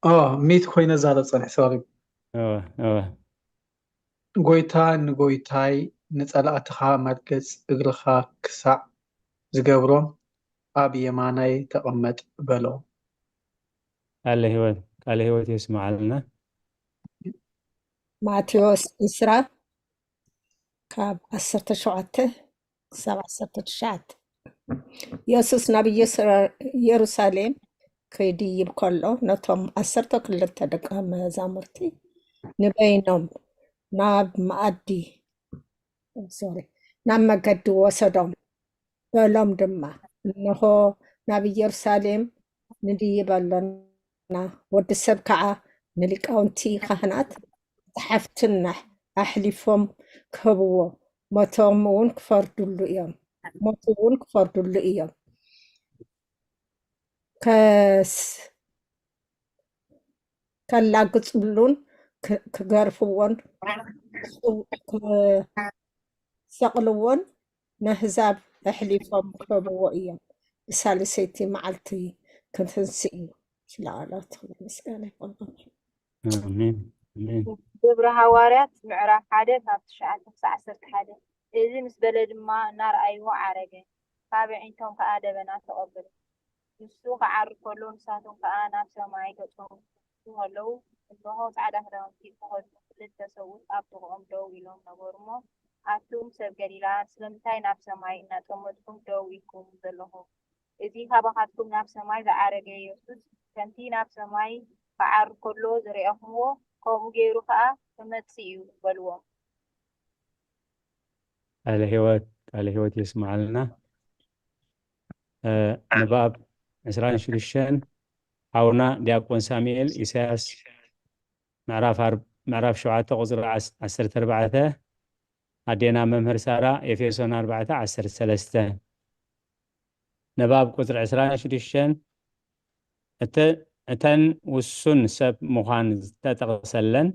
ኦ፣ ሚት ኮይነ ዛረብ ጸኒሕ፣ ሶሪ። እወ፣ እወ። ጎይታ ንጎይታይ፣ "ንጸላእትኻ መርገጽ እግርኻ ክሳዕ ዝገብሮም፣ ኣብ የማናይ ተቐመጥ" በሎ። ቃለ ህይወት፣ ቃለ ህይወት የስምዓልና። ማቴዎስ ዕስራ ካብ ዓሰርተ ሸውዓተ ክሳብ ዓሰርተ ትሽዓተ። የሱስ ናብ ኢየሱራ-፣ ኢየሩሳሌም ክድይብ ከሎ፣ ነቶም ዓሰርተ ክልተ ደቀ መዛሙርቲ ንበይኖም ናብ መኣዲ፣ ሶሪ፣ ናብ መገዲ ወሰዶም። በሎም ድማ፣ "እንሆ፣ ናብ ኢየሩሳሌም ንድይብ ኣሎና፣ ወዲ ሰብ ከኣ ንሊቃውንቲ ካህናት፣ ጸሓፍትን ኣሕሊፎም ክህብዎ፣ ሞቶም እውን ክፈርድሉ እዮም፣ ሞት እውን ክፈርድሉ እዮም። ከስ-፣ ከላግጽሉን ክ-፣ ክገርፍዎን ክስው-፣ ክሰቕልዎን ነህዛብ ኣሕሊፎም ክህብዎ እዮም። ብሳልሰይቲ መዓልቲ ክትንስእ እዩ። ስለ ቃላት ምስጋና ይኹን። ኣሜን፣ ኣሜን። ግብሪ ሃዋርያት ምዕራፍ ሓደ ካብ ትሽዓተ ክሳብ ዓሰርተ ሓደ። እዚ ምስ በለ ድማ እናረኣይዎ ዓረገ፣ ካብ ኣዒንቶም ከኣ ደበና ተቐበሎ። ንሱ ክዓርግ ከሎ ንሳቶም ከኣ ናብ ሰማይ ገጾም ከለዉ፣ እንሆ ጻዕዳ ክዳውንቲ ዝተኸድኑ ክልተ ሰብኡት ኣብ ጥቕኦም ደው ኢሎም ነበሩ እሞ፣ ኣቱም ሰብ ገሊላ፣ ስለምንታይ ናብ ሰማይ እናጠመትኩም ደው ኢልኩም ዘለኹም? እዚ ካባኻትኩም ናብ ሰማይ ዝዓረገ የሱስ፣ ከምቲ ናብ ሰማይ ክዓርግ ከሎ ዝረኣኹምዎ፣ ከምኡ ገይሩ ኸኣ ክመጽእ እዩ በልዎም። ቃለ ህይወት፣ ቃለ ህይወት የስምዓልና። እ፣ ንባብ ዕስራን ሽዱሽተን ሓውና ዲያቆን ሳሙኤል ኢሳያስ ምዕራፍ ኣር-፣ ምዕራፍ ሸውዓተ ቁጽሪ ዓስ-፣ ዓሰርተ ኣርባዕተ፣ ኣዴና መምህር ሳራ ኤፌሶን ኣርባዕተ ዓሰርተ ሰለስተ። ንባብ ቁጽሪ ዕስራን ሽዱሽተን፣ እተ-፣ እተን ውሱን ሰብ ምዃን ዝተጠቕሰለን፣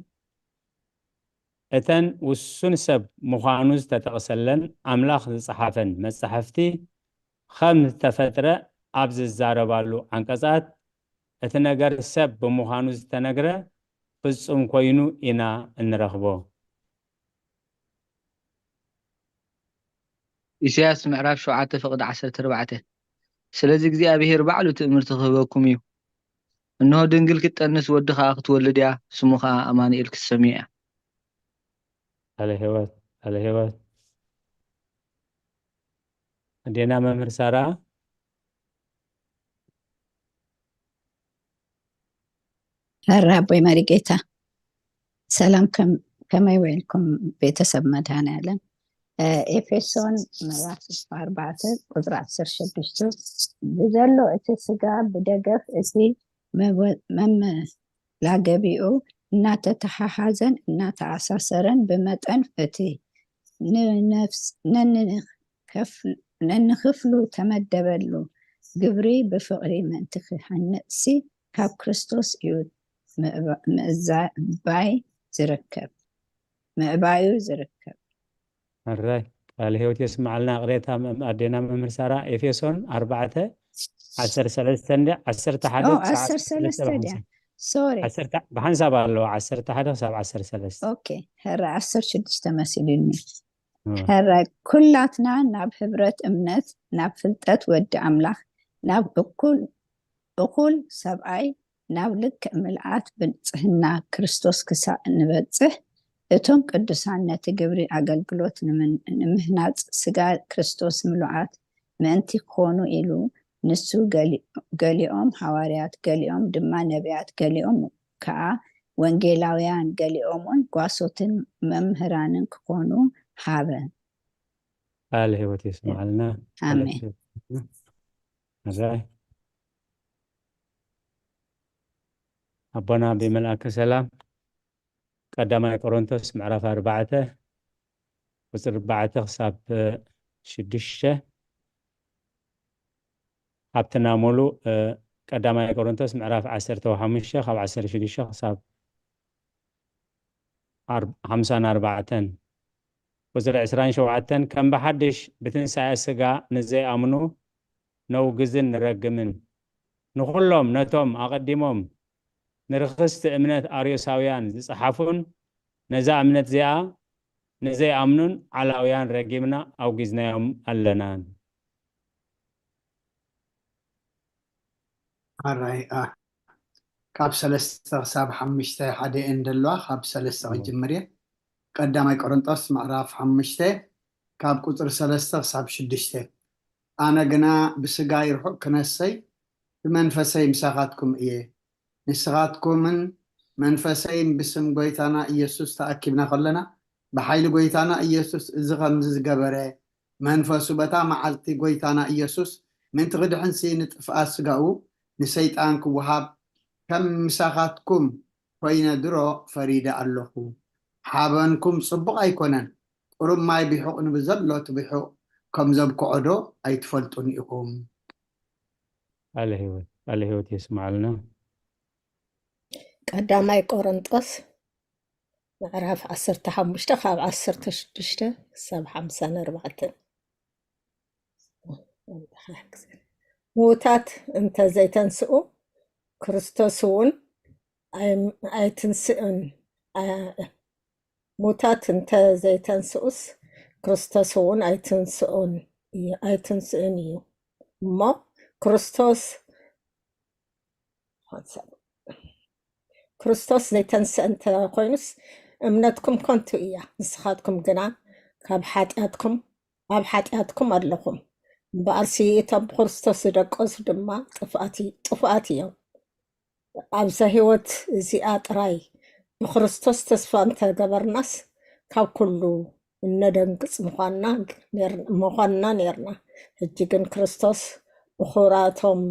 እተን ውሱን ሰብ ምዃኑ ዝተጠቕሰለን ኣምላኽ ዝጸሓፈን መጻሕፍቲ ከም ዝተፈጥረ ኣብ ዝዛረባሉ ዓንቀጻት፣ እቲ ነገር ሰብ ብምዃኑ ዝተነግረ ፍጹም ኮይኑ ኢና እንረኽቦ። ኢሳያስ ምዕራፍ ሸውዓተ ፍቕዲ ዓሰርተ ኣርባዕተ። ስለዚ እግዚኣብሄር ባዕሉ ትእምርቲ ክህበኩም እዩ። እንሆ ድንግል ክትጠንስ ወዲ ኸኣ ክትወልድ እያ፣ ስሙ ኸኣ ኣማኑኤል ክትሰምዮ እያ። ቃለ ህይወት፣ ቃለ ህይወት። ኣዴና መምህር ሳራ። ሐራ ኣቦይ መሪጌታ ሰላም፣ ከመይ ውዒልኩም ቤተሰብ መድሃኔ ዓለም? ኤፌሶን ምዕራፍ ኣርባዕተ ቁፅሪ ዓሰርተ ሽዱሽተ ብዘሎ እቲ ስጋ ብደገፍ እቲ መላገቢኡ እናተተሓሓዘን እናተኣሳሰረን ብመጠን እቲ ነንኽፍሉ ተመደበሉ ግብሪ ብፍቕሪ ምእንቲ ክሃንጽሲ ካብ ክርስቶስ እዩ ምዕባይ ዝርከብ ምዕባዩ ዝርከብ። ሕራይ ቃል ህይወት የስምዓልና። ቅሬታ ኣዴና መምህር ሳራ ኤፌሶን ኣርባዕተ ዓሰርተ ሰለስተ እንዲ ዓሰርተ ሓደ ዓሰርተ ሰለስተ ድያ? ሶሪ ብሓንሳብ ኣለዎ ዓሰርተ ሓደ ክሳብ ዓሰርተ ሰለስተ። ኦኬ ሕራይ ዓሰርተ ሽዱሽተ መሲሉኒ። ሕራይ ኩላትና ናብ ህብረት እምነት ናብ ፍልጠት ወዲ ኣምላኽ ናብ እኩል እኹል ሰብኣይ ናብ ልክዕ ምልኣት ብንጽህና ክርስቶስ ክሳእ እንበጽሕ፣ እቶም ቅዱሳን ነቲ ግብሪ ኣገልግሎት ንምህናጽ ስጋ ክርስቶስ ምሉኣት ምእንቲ ክኾኑ ኢሉ፣ ንሱ ገሊኦም ሃዋርያት፣ ገሊኦም ድማ ነቢያት፣ ገሊኦም ከኣ ወንጌላውያን፣ ገሊኦም እውን ጓሶትን መምህራንን ክኾኑ ሃበ። ቃል ህይወት የስምዓልና። ኣሜን። ኣቦና ብመልኣከ ሰላም ቀዳማይ ቆሮንቶስ ምዕራፍ ኣርባዕተ ቁፅሪ ኣርባዕተ ክሳብ ሽዱሽተ፣ ኣብትና ሙሉ ቀዳማይ ቆሮንቶስ ምዕራፍ ዓሰርተ ሓሙሽተ ካብ ዓሰርተ ሽዱሽተ ክሳብ ሓምሳን ኣርባዕተን። ቁፅሪ ዕስራን ሸውዓተን፣ ከም ብሓድሽ ብትንሳኤ ስጋ ንዘይኣምኑ ነውግዝን ንረግምን፣ ንኹሎም ነቶም ኣቐዲሞም ንርኽስቲ እምነት ኣርዮሳውያን ዝጸሓፉን ነዛ እምነት እዚኣ ንዘይኣምኑን ዓላውያን ረጊምና ኣውጊዝናዮም ኣለናን። ኣራይ ካብ ሰለስተ ክሳብ ሓሙሽተ ሓደ እየን ዘለዋ። ካብ ሰለስተ ክጅምር እየ። ቀዳማይ ቆሮንጦስ ምዕራፍ ሓሙሽተ ካብ ቁፅሪ ሰለስተ ክሳብ ሽዱሽተ። ኣነ ግና ብስጋይ ርሑቕ ክነሰይ ብመንፈሰይ ምሳኻትኩም እየ። ንስኻትኩምን መንፈሰይን ብስም ጎይታና ኢየሱስ ተኣኪብና ከለና ብሓይሊ ጎይታና ኢየሱስ እዚ ከምዚ ዝገበረ መንፈሱ በታ መዓልቲ ጎይታና ኢየሱስ ምእንቲ ክድሕንሲ ንጥፍኣት ስጋኡ ንሰይጣን ክወሃብ ከም ምሳኻትኩም ኮይነ ድሮ ፈሪደ ኣለኹ። ሓበንኩም ጽቡቕ ኣይኮነን። ቁሩብ ማይ ቢሑቕ ንብዘሎ እቲ ቢሑቕ ከም ዘብክዖ ዶ ኣይትፈልጡን ኢኹም? ቃለ ህይወት ቃለ ህይወት የስምዓልና። ቀዳማይ ቆሮንጦስ ምዕራፍ ዓሰርተ ሓሙሽተ ካብ ዓሰርተ ሽዱሽተ ክሳብ ሓምሳን ኣርባዕተን። ምዉታት እንተ ዘይተንስኡ ክርስቶስ እውን ኣይትንስእን። ሙታት እንተ ዘይተንስኡስ ክርስቶስ እውን ኣይትንስኡን እዩ ኣይትንስእን እዩ እሞ ክርስቶስ ክርስቶስ ዘይተንስእ እንተ ኮይኑስ እምነትኩም ከንቱ እያ። ንስኻትኩም ግና ካብ ሓጢኣትኩም ኣብ ሓጢኣትኩም ኣለኹም። እምበኣርሲ እቶም ብክርስቶስ ዝደቀሱ ድማ ጥፉኣት እዮም። ኣብዛ ህይወት እዚኣ ጥራይ ብክርስቶስ ተስፋ እንተገበርናስ ካብ ኩሉ እነደንግጽ ምዃንና ነርና። ሕጂ ግን ክርስቶስ ብኹራቶም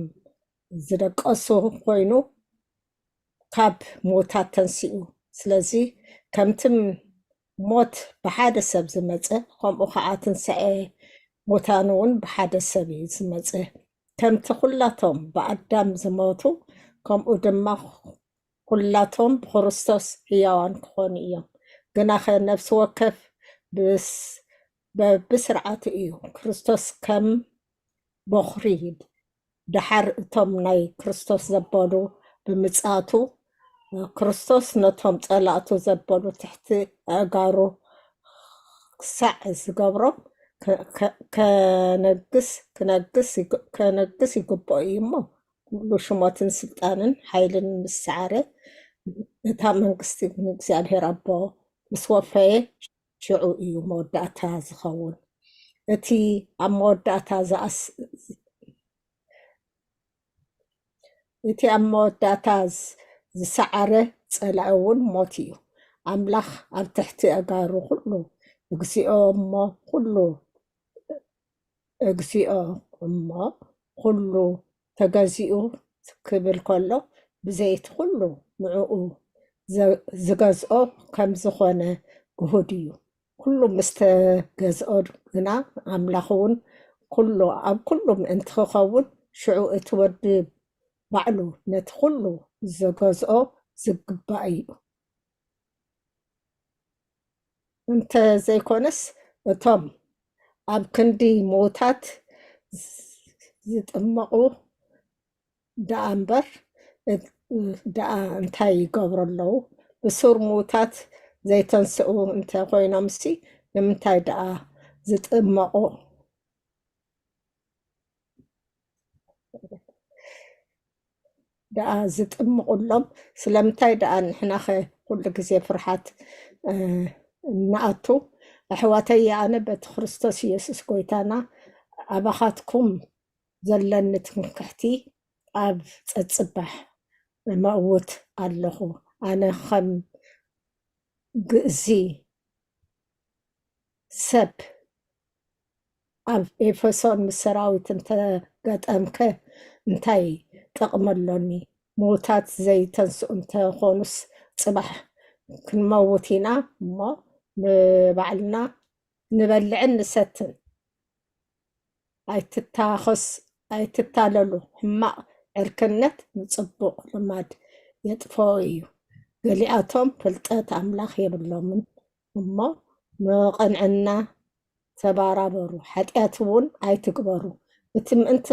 ዝደቀሱ ኮይኑ ካብ ሞታት ተንሲኡ። ስለዚ ከምቲ ሞት ብሓደ ሰብ ዝመጸ ከምኡ ከዓ ትንሳኤ ሙታን እውን ብሓደ ሰብ እዩ ዝመጸ። ከምቲ ኩላቶም ብኣዳም ዝሞቱ ከምኡ ድማ ኩላቶም ብክርስቶስ ህያዋን ክኾኑ እዮም። ግናኸ ነፍሲ ወከፍ በብስርዓቱ እዩ። ክርስቶስ ከም በኹሪ ደሓር እቶም ናይ ክርስቶስ ዘበሉ ብምጽኣቱ፣ ክርስቶስ ነቶም ጸላእቱ ዘበሉ ትሕቲ ኣእጋሩ ክሳዕ ዝገብሮም ከ-፣ ከ-፣ ከነግስ፣ ክነግስ ይግ-፣ ከነግስ ይግብኦ እዩ እሞ፣ ኩሉ ሽሞትን ስልጣንን ሓይልን ምስ ሰዓረ፣ እታ መንግስቲ ንእግዚኣብሔር ኣቦ ምስ ወፈየ፣ ሽዑ እዩ መወዳእታ ዝኸውን። እቲ ኣብ መወዳእታ ዝኣስ-፣ እቲ ኣብ መወዳእታ ዝ-፣ ዝሰዓረ ጸላኢ እውን ሞት እዩ። ኣምላኽ ኣብ ትሕቲ ኣእጋሩ ኩሉ፣ እግዚኦ እሞ ኩሉ፣ እግዚኦ እሞ ኩሉ ተገዚኡ ክብል ከሎ፣ ብዘይቲ ኩሉ ንዕኡ ዘ-፣ ዝገዝኦ ከም ዝኾነ ግሁድ እዩ። ኩሉ ምስ ተገዝኦ ግና፣ ኣምላኽ እውን ኩሉ ኣብ ኩሉ ምእንቲ ክኸውን፣ ሽዑ እቲ ወዲ ባዕሉ ነቲ ኩሉ ዝገዝኦ ዝግባእ እዩ። እንተ ዘይኮነስ፣ እቶም ኣብ ክንዲ ምዉታት ዝጥመቑ ደኣ እምበር፣ እት-፣ ደኣ እንታይ ይገብሩ ኣለዉ? ብሱር ምዉታት ዘይተንስኡ እንተ ኮይኖምሲ፣ ንምንታይ ደኣ ዝጥመቑ? ደኣ ዝጥምቑሎም? ስለምንታይ ደኣ ንሕናኸ ኩሉ ግዜ ፍርሓት፣ እ፣ እንኣቱ? ኣሕዋተይ፣ ኣነ በቲ ክርስቶስ ኢየሱስ ጐይታና ኣባኻትኩም ዘለኒ ትምክሕቲ ኣብ ጸጽባሕ እመእውት ኣለኹ። ኣነ ኸም ግእዚ ሰብ ኣብ ኤፌሶን ምስ ሰራዊት እንተ ገጠምከ እንታይ ጥቕሚ ኣሎኒ? ምዉታት ዘይተንስኡ እንተ ኾኑስ ጽባሕ ክንመውት ኢና እሞ ንባዕልና ንበልዕን ንሰትን። ኣይትታኸስ፣ ኣይትታለሉ። ሕማቕ ዕርክነት ንጽቡቕ ልማድ የጥፍኦ እዩ። ገሊኣቶም ፍልጠት ኣምላኽ የብሎምን እሞ ንቕንዕና ተባራበሩ፣ ሓጢኣት እውን ኣይትግበሩ። እቲ ምእንቲ፣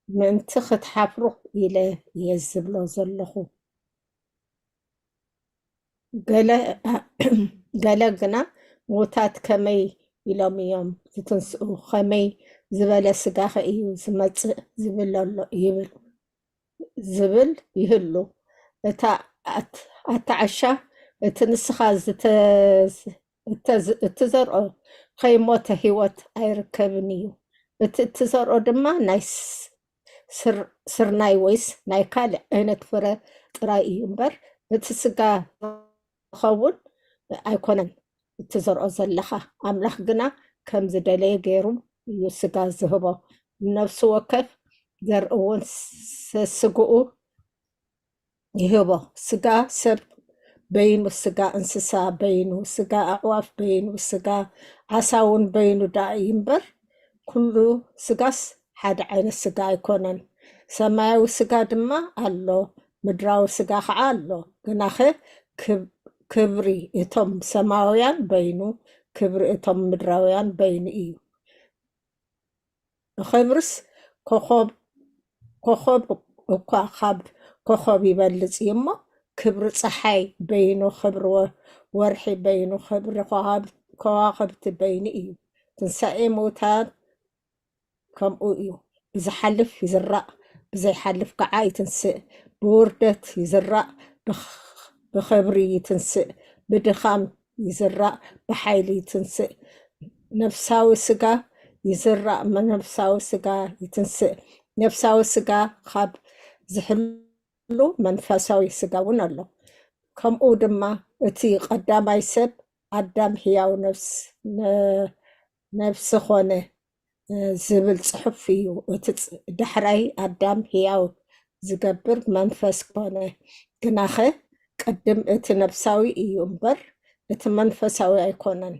ምእንቲ ክትሓፍሩ ኢለ እየ ዝብሎ ዘለኹ። ገለ፣ ገለ ግና ምዉታት ከመይ ኢሎም እዮም ዝትንስኡ? ከመይ ዝበለ ስጋኸ እዩ ዝመጽእ ዝብል ኣሎ፣ ይብል፣ ዝብል ይህሉ። እታ ኣት-፣ ኣታ ዓሻ፣ እቲ ንስኻ ዝተ-፣ እተዝ-፣ እትዘርኦ ከይሞተ ህይወት ኣይርከብን እዩ። እቲ እትዘርኦ ድማ ናይ ስ-፣ ስር-፣ ስርናይ ወይስ ናይ ካልእ ዓይነት ፍረ ጥራይ እዩ እምበር፣ እቲ ስጋ ዝኸውን ኣይኮነን እትዘርኦ ዘለኻ። ኣምላኽ ግና ከም ዝደለየ ገይሩ እዩ ስጋ ዝህቦ። ንነፍሲ ወከፍ ዘርኢ እውን ሰስግኡ ይህቦ። ስጋ ሰብ በይኑ፣ ስጋ እንስሳ በይኑ፣ ስጋ ኣዕዋፍ በይኑ፣ ስጋ ዓሳ እውን በይኑ ደኣ እዩ እምበር፣ ኩሉ ስጋስ ሓደ ዓይነት ስጋ ኣይኮነን። ሰማያዊ ስጋ ድማ ኣሎ፣ ምድራዊ ስጋ ኸዓ ኣሎ። ግናኸ ክብ-፣ ክብሪ እቶም ሰማያውያን በይኑ፣ ክብሪ እቶም ምድራውያን በይኑ እዩ። ብኽብርስ ኮኾብ፣ ኮኾብ እኳ ካብ ኮኾብ ይበልጽ እዩ እሞ፣ ክብሪ ጸሓይ በይኑ፣ ክብሪ ወ-፣ ወርሒ በይኑ፣ ክብሪ ከዋኽብ-፣ ከዋኽብቲ በይኑ እዩ። ትንሳኤ ምዉታን ከምኡ እዩ። ብዝሓልፍ ይዝራእ፣ ብዘይሓልፍ ከዓ ይትንስእ። ብውርደት ይዝራእ፣ ብኽ-፣ ብኽብሪ ይትንስእ። ብድኻም ይዝራእ፣ ብሓይሊ ይትንስእ። ነፍሳዊ ስጋ ይዝራእ፣ መ-፣ ነፍሳዊ ስጋ ይትንስእ። ነፍሳዊ ስጋ ካብ ዝሕሉ መንፈሳዊ ስጋ እውን ኣሎ። ከምኡ ድማ እቲ ቀዳማይ ሰብ ኣዳም ህያው ነፍስ፣ ነ-፣ ነፍሲ ኾነ፣ እ፣ ዝብል ጽሑፍ እዩ። እቲ ጽ-፣ ዳሕራይ ኣዳም ህያው ዝገብር መንፈስ ኮነ። ግናኸ ቅድም እቲ ነፍሳዊ እዩ እምበር፣ እቲ መንፈሳዊ ኣይኮነን።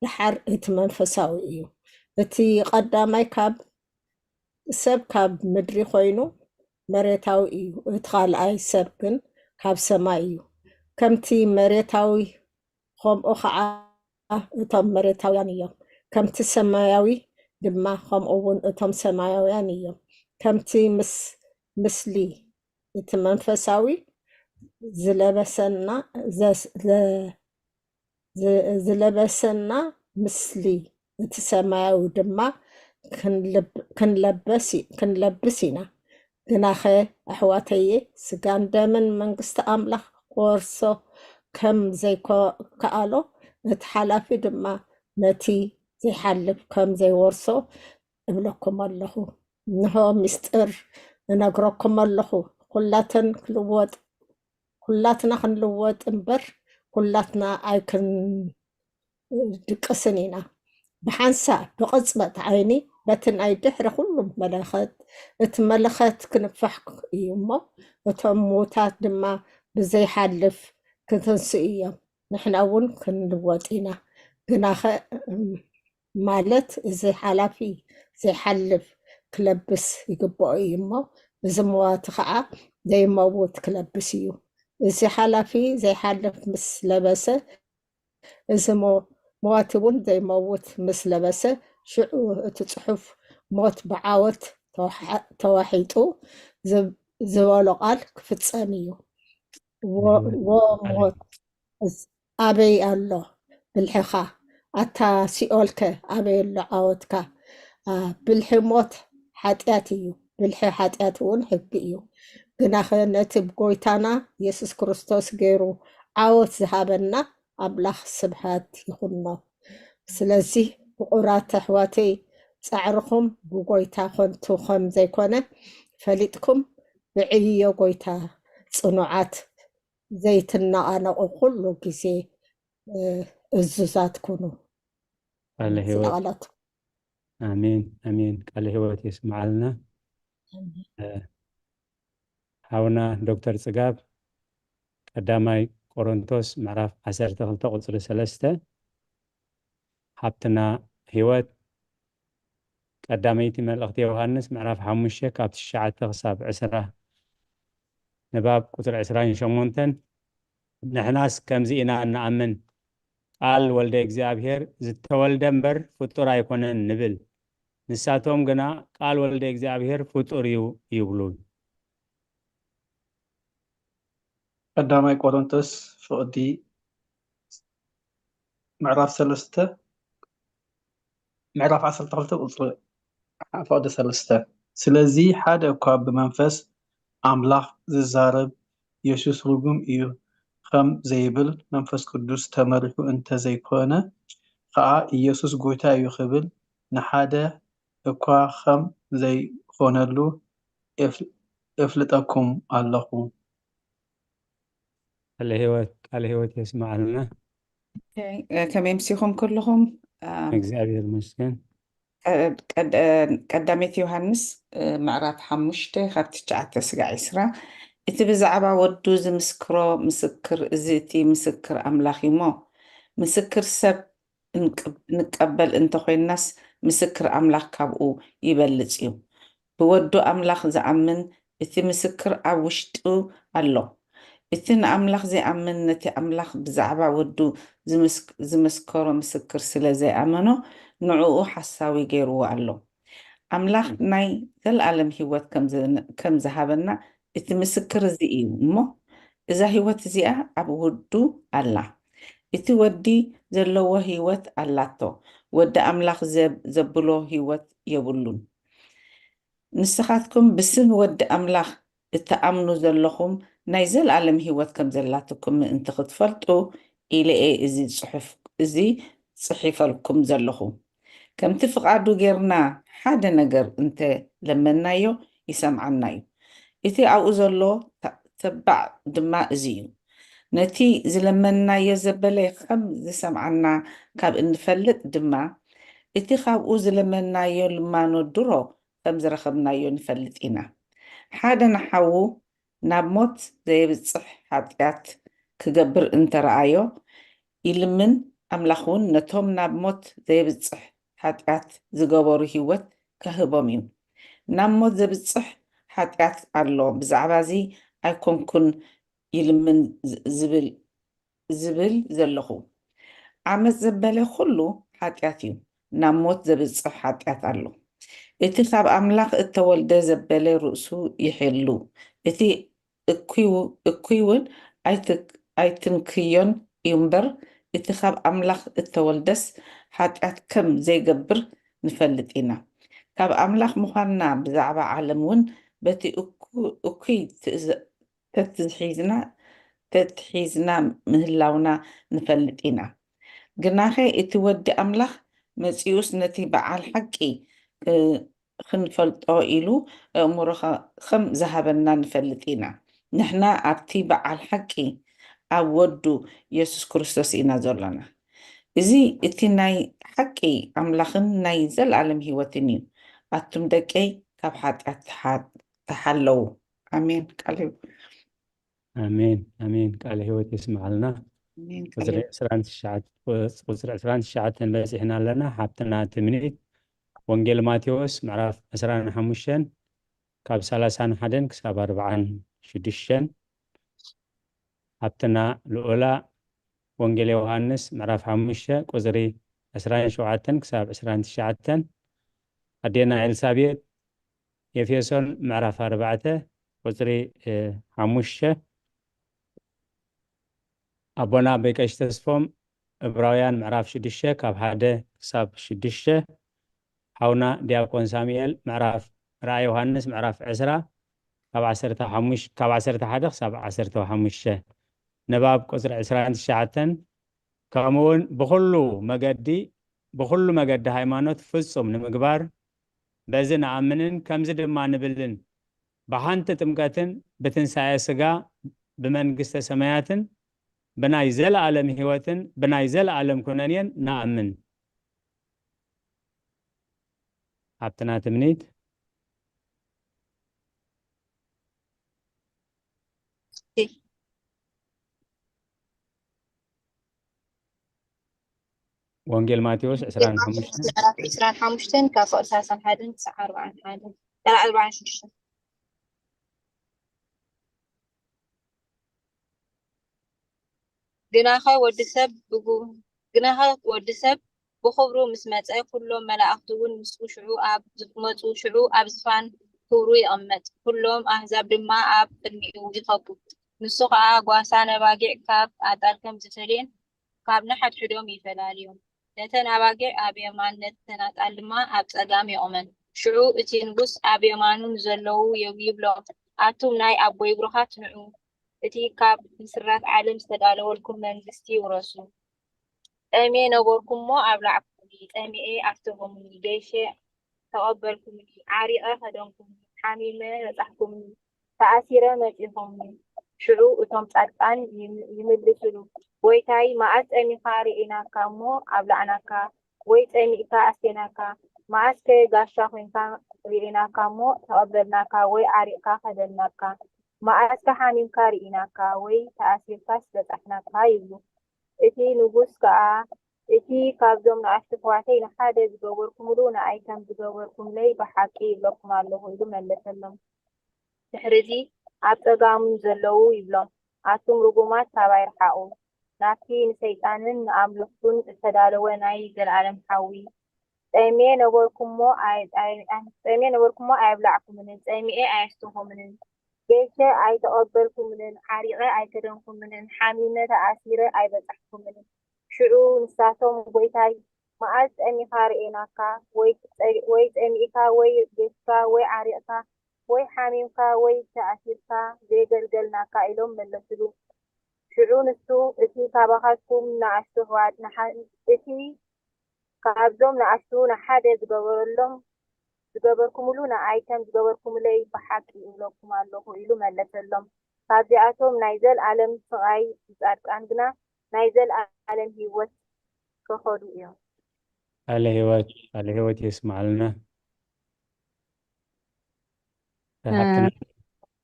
ደሓር እቲ መንፈሳዊ እዩ። እቲ ቀዳማይ ካብ፣ ሰብ ካብ ምድሪ ኮይኑ መሬታዊ እዩ። እቲ ካልኣይ ሰብ ግን ካብ ሰማይ እዩ። ከምቲ መሬታዊ፣ ከምኡ ኸዓ እቶም መሬታውያን እዮም። ከምቲ ሰማያዊ ድማ፣ ከምኡ እውን እቶም ሰማያውያን እዮም። ከምቲ ምስ ምስሊ እቲ መንፈሳዊ ዝለበሰና ዘስ- ለ- ዝ- ዝለበሰና ምስሊ እቲ ሰማያዊ ድማ ክንልብ- ክንለበስ ኢ- ክንለብስ ኢና። ግናኸ ኣሕዋተየ፣ ስጋን ደምን መንግስቲ ኣምላኽ ክወርሶ ከም ዘይከኣሎ፣ እቲ ሓላፊ ድማ ነቲ ዘይሓልፍ ከም ዘይወርሶ እብለኩም ኣለኹ። እንሆ ምስጢር እነግረኩም ኣለኹ፣ ኩላተን ክልወጥ ኩላትና ክንልወጥ እምበር ኩላትና ኣይክንድቅስን ኢና። ብሓንሳብ ብቕጽበት ዓይኒ በቲ ናይ ድሕሪ ኩሉ መለኸት፣ እቲ መለኸት ክንፋሕ እዩ እሞ፣ እቶም ምዉታት ድማ ብዘይሓልፍ ክትንስኡ እዮም። ንሕና እውን ክንልወጥ ኢና። ግናኸ እም፣ ማለት እዚ ሓላፊ ዘይሓልፍ ክለብስ ይግብኦ እዩ እሞ፣ እዚ መዋቲ ከዓ ዘይመውት ክለብስ እዩ። እዚ ሓላፊ ዘይሓልፍ ምስ ለበሰ፣ እዚ ሞ- መዋቲ እውን ዘይመውት ምስ ለበሰ፣ ሽዑ እቲ ጽሑፍ ሞት ብዓወት ተዋሓ- ተዋሒጡ ዝብ- ዝበሎ ቃል ክፍጸም እዩ። ወ- ወ- ሞት እስ- ኣበይ ኣሎ ብልሕኻ? ኣታ ሲኦልከ ኣበይ ኣሎ ዓወትካ? አ፣ ብልሒ ሞት ሓጢኣት እዩ። ብልሒ ሓጢኣት እውን ሕጊ እዩ። ግናኸ ነቲ ብጎይታና የሱስ ክርስቶስ ገይሩ ዓወት ዝሃበና ኣምላኽ ስብሃት ይኹኖ። ስለዚ ፍቑራት ኣሕዋተይ፣ ጻዕርኹም ብጎይታ ኸንቱ ኸም ዘይኮነ ፈሊጥኩም፣ ብዕዮ ጎይታ ጽኑዓት፣ ዘይትነቓነቑ፣ ኩሉ ግዜ እዙዛት ኩኑ። ቃለ ህይወት። ኣሜን፣ ኣሜን። ቃለ ህይወት የስምዓልና። ሓውና ዶክተር ጽጋብ፣ ቀዳማይ ቆሮንቶስ ምዕራፍ ዓሰርተ ክልተ ቁጽሪ ሰለስተ፣ ሃብትና ህይወት፣ ቀዳመይቲ መልእኽቲ ዮሃንስ ምዕራፍ ሓሙሽተ ካብ ትሽዓተ ክሳብ ዕስራ፣ ንባብ ቁጽሪ ዕስራን ሸሞንተን። ንሕናስ ከምዚ ኢና እንኣምን፣ ቃል ወልደ እግዚኣብሔር ዝተወልደ እምበር ፍጡር ኣይኮነን ንብል። ንሳቶም ግና ቃል ወልደ እግዚኣብሔር ፍጡር እዩ ይብሉ። ቀዳማይ ቆሮንቶስ ፍቕዲ ምዕራፍ ሰለስተ ምዕራፍ ዓሰርተ ክልተ ቁፅሪ ፍቕዲ ሰለስተ። ስለዚ ሓደ እኳ ብመንፈስ ኣምላኽ ዝዛረብ የሱስ ርጉም እዩ ከም ዘይብል መንፈስ ቅዱስ ተመሪሑ እንተዘይኮነ ከዓ ኢየሱስ ጎይታ እዩ ክብል ንሓደ እኳ ከም ዘይኾነሉ እፍልጠኩም ኣለኹ። ቃለ ህይወት ቃለ ህይወት የስምዓልና። ከመይ ምሲኹም ኩልኹም? እግዚኣብሔር ይመስገን። ቀዳሜት ዮሃንስ ምዕራፍ ሓሙሽተ ካብ ትሽዓተ ስጋዕ ዕስራ፣ እቲ ብዛዕባ ወዱ ዝምስክሮ ምስክር እዚ እቲ ምስክር ኣምላኽ እዩ እሞ፣ ምስክር ሰብ እንቀበል እንተኾይንናስ ምስክር ኣምላኽ ካብኡ ይበልጽ እዩ። ብወዱ ኣምላኽ ዝኣምን እቲ ምስክር ኣብ ውሽጡ ኣሎ። እቲ ንኣምላኽ ዘይኣምን ነቲ ኣምላኽ ብዛዕባ ወዱ ዝምስከሮ ምስክር ስለ ዘይኣመኖ ንዕኡ ሓሳዊ ገይርዎ ኣሎ። ኣምላኽ ናይ ዘለኣለም ህይወት ከም ዝሃበና እቲ ምስክር እዚ እዩ እሞ፣ እዛ ህይወት እዚኣ ኣብ ወዱ ኣላ። እቲ ወዲ ዘለዎ ህይወት ኣላቶ፣ ወዲ ኣምላኽ ዘብሎ ህይወት የብሉን። ንስኻትኩም ብስም ወዲ ኣምላኽ እትኣምኑ ዘለኹም ናይ ዘለኣለም ህይወት ከም ዘላትኩም ምእንቲ ክትፈልጡ ኢለ እየ እዚ ጽሑፍ እዚ ጽሒፈልኩም ዘለኹ። ከምቲ ፍቓዱ ጌርና ሓደ ነገር እንተ ለመንናዮ ይሰምዓና እዩ። እቲ ኣብኡ ዘሎ ተባዕ ድማ እዚ እዩ። ነቲ ዝለመንናዮ ዘበለ ከም ዝሰምዓና ካብ እንፈልጥ ድማ እቲ ካብኡ ዝለመንናዮ ልማኖ ድሮ ከም ዝረኸብናዮ ንፈልጥ ኢና። ሓደ ንሓዉ ናብ ሞት ዘየብጽሕ ሓጢኣት ክገብር እንተረኣዮ ይልምን፣ ኣምላኽ እውን ነቶም ናብ ሞት ዘየብጽሕ ሓጢኣት ዝገበሩ ህይወት ከህቦም እዩ። ናብ ሞት ዘብጽሕ ሓጢኣት ኣሎ፣ ብዛዕባ እዚ ኣይኮንኩን ይልምን ዝብል ዘለኹ። ዓመፅ ዘበለ ኩሉ ሓጢኣት እዩ፣ ናብ ሞት ዘብፅሕ ሓጢኣት ኣሎ። እቲ ካብ ኣምላኽ እተወልደ ዘበለ ርእሱ ይሕሉ። እቲ እኩይ ው-፣ እኩይ እውን ኣይት-፣ ኣይትንክዮን እዩ እምበር፣ እቲ ካብ ኣምላኽ እተወልደስ ሓጢኣት ከም ዘይገብር ንፈልጥ ኢና። ካብ ኣምላኽ ምዃንና ብዛዕባ ዓለም እውን በቲ እኩ-፣ እኩይ ትእዝ-፣ ተትሒዝና፣ ተትሒዝና ምህላውና ንፈልጥ ኢና። ግናኸ እቲ ወዲ ኣምላኽ መጺኡስ ነቲ በዓል ሓቂ ክ-፣ ክንፈልጦ ኢሉ ኣእምሮ ኸ-፣ ከም ዝሃበና ንፈልጥ ኢና። ንሕና ኣብቲ በዓል ሓቂ ኣብ ወዱ የሱስ ክርስቶስ ኢና ዘሎና። እዚ እቲ ናይ ሓቂ ኣምላኽን ናይ ዘለኣለም ህይወትን እዩ። ኣቱም ደቀይ ካብ ሓጢኣት ተሓ-፣ ተሓለዉ። ኣሜን። ቃል ህይወት። ኣሜን፣ ኣሜን። ቃለ ህይወት የስምዓልና። ኣሜን። ቃል ቁጽሪ ህይወት። ዕስራን ትሽዓተ፣ ቁጽሪ ዕስራን ትሽዓተን በጺሕና ኣለና። ሓብትና ትምኒት፣ ወንጌል ማቴዎስ ምዕራፍ ዕስራን ሓሙሽተን ካብ ሰላሳን ሓደን ክሳብ ኣርባዓን ሽዱሽተን። ሓብትና ልኦላ፣ ወንጌል ዮሃንስ ምዕራፍ ሓሙሽተ ቁጽሪ ዕስራን ሸውዓተን ክሳብ ዕስራን ትሽዓተን። ኣዴና ኤልሳቤጥ፣ ኤፌሶን ምዕራፍ ኣርባዕተ ቁጽሪ፣ እ፣ ሓሙሽተ። ኣቦና ኣቦይ ቀሺ ተስፎም፣ ዕብራውያን ምዕራፍ ሽዱሽተ ካብ ሓደ ክሳብ ሽዱሽተ። ሓውና ዲያቆን ሳሙኤል፣ ምዕራፍ፣ ራእይ ዮሃንስ ምዕራፍ ዕስራ ካብ ዓሰርተ ሓሙሽተ፣ ካብ ዓሰርተ ሓደ ክሳብ ዓሰርተ ሓሙሽተ። ንባብ ቁጽሪ ዕስራን ትሽዓተን። ከምኡውን ብኹሉ መገዲ፣ ብኹሉ መገዲ ሃይማኖት ፍጹም ንምግባር በዚ ንኣምንን ከምዚ ድማ ንብልን፣ ብሓንቲ ጥምቀትን ብትንሳኤ ስጋ ብመንግስተ ሰማያትን ብናይ ዘለኣለም ህይወትን ብናይ ዘለኣለም ኩነኔን ንኣምን። ሓብትና ትምኒት። ወንጌል ማቴዎስ ዕስራን ሓሙሽተን። ምዕራፍ ዕስራን ሓሙሽተን ካብ ቁጽሪ ሰላሳን ሓደን ክሳብ ኣርባዓን ሓደን፣ ኣርባዓን ሽዱሽተን። ግናኸ ወዲ ሰብ ብጉ-፣ ግናኸ ወዲ ሰብ ብኽብሩ ምስ መጸ፣ ኩሎም መላእኽቱ እውን ምስኡ ሽዑ ኣብ ዝመጹ፣ ሽዑ ኣብ ዝፋን ክብሩ ይቕመጥ። ኩሎም ኣህዛብ ድማ ኣብ ቅድሚኡ ይኸቡ። ንሱ ኸኣ ጓሳን ኣባጊዕ ካብ ኣጣል ከም ዝፈልየን ካብ ንሓድሕዶም ይፈላልዮም። ነተን ኣባጊዕ ኣብ የማን፣ ነተን ኣጣል ድማ ኣብ ጸጋም የቑመን። ሽዑ እቲ ንጉስ ኣብ የማኑ ንዘለዉ ይብ-፣ ይብሎም፣ ኣቱም ናይ ኣቦይ ብሩኻት ንዑ፣ እቲ ካብ ምስራት ዓለም ዝተዳለወልኩም መንግስቲ ውረሱ። ጠምየ ነበርኩ እሞ ኣብላዕኩምኒ፣ ጸሚኤ ኣስተኹምኒ፣ ገይሸ ተቐበልኩምኒ፣ ዓሪቐ ከደንኩምኒ፣ ሓሚመ በጻሕኩምኒ፣ ተኣሲረ መጺኹምኒ። ሽዑ እቶም ጻድቃን ይም-፣ ይምልስሉ፣ ጎይታይ፣ መኣስ ጸሚኻ ርኢናካ እሞ ኣብላዕናካ፣ ወይ ጸሚእካ ኣስቴናካ? መኣስከ ጋሻ ኮይንካ ርኢናካ እሞ ተቐበልናካ፣ ወይ ዓሪቕካ ከደንናካ? መኣስከ ሓሚምካ ርኢናካ፣ ወይ ተኣሲርካስ በጻሕናካ? ይብሉ። እቲ ንጉስ ከኣ፣ እቲ ካብዞም ንኣሽቱ ኣሕዋተይ ንሓደ ዝገበርኩምሉ፣ ንኣይ ከም ዝገበርኩምለይ ብሓቂ እብለኩም ኣለኹ፣ ኢሉ መለሰሎም። ድሕርዚ ኣብ ጸጋሙ ዘለዉ ይብሎም፣ ኣቱም ርጉማት፣ ካባይ ርሓቑ፣ ናብቲ ንሰይጣንን ንኣምልኽቱን እተዳለወ ናይ ዘለኣለም ሓዊ። ጸምየ ነበርኩ እሞ ኣይ-፣ ኣይ-፣ ኣይ-፣ ጸምየ ነበርኩ እሞ ኣየብላዕኩምንን፣ ጸሚኤ ኣየስተኹምንን፣ ገይሸ ኣይተቐበልኩምንን፣ ዓሪቐ ኣይከደንኩምንን፣ ሓሚመ ተኣሲረ ኣይበጻሕኩምንን። ሽዑ ንሳቶም፣ ጎይታይ፣ መዓስ ጸሚኻ ርኤናካ? ወይ ጸ-፣ ወይ ጸሚእካ፣ ወይ ጌሽካ፣ ወይ ዓሪቕካ፣ ወይ ሓሚምካ፣ ወይ ተኣሲርካ ዘየገልገልናካ? ኢሎም መለሱሉ። ሽዑ ንሱ፣ እቲ ካባኻትኩም ንኣሽቱ ኣሕዋት ንሓ-፣ እቲ ካብዞም ንኣሽቱ ንሓደ ዝገበረሎም፣ ዝገበርኩምሉ ንኣይ ከም ዝገበርኩምለይ ብሓቂ እብለኩም ኣለኹ፣ ኢሉ መለሰሎም። ካብዚኣቶም ናይ ዘልኣለም ስቓይ፣ ንጻድቃን ግና ናይ ዘልኣለም ህይወት ክኸዱ እዮም። ቃለ ህይወት፣ ቃለ ህይወት የስምዓልና። እ፣ ሓብትና።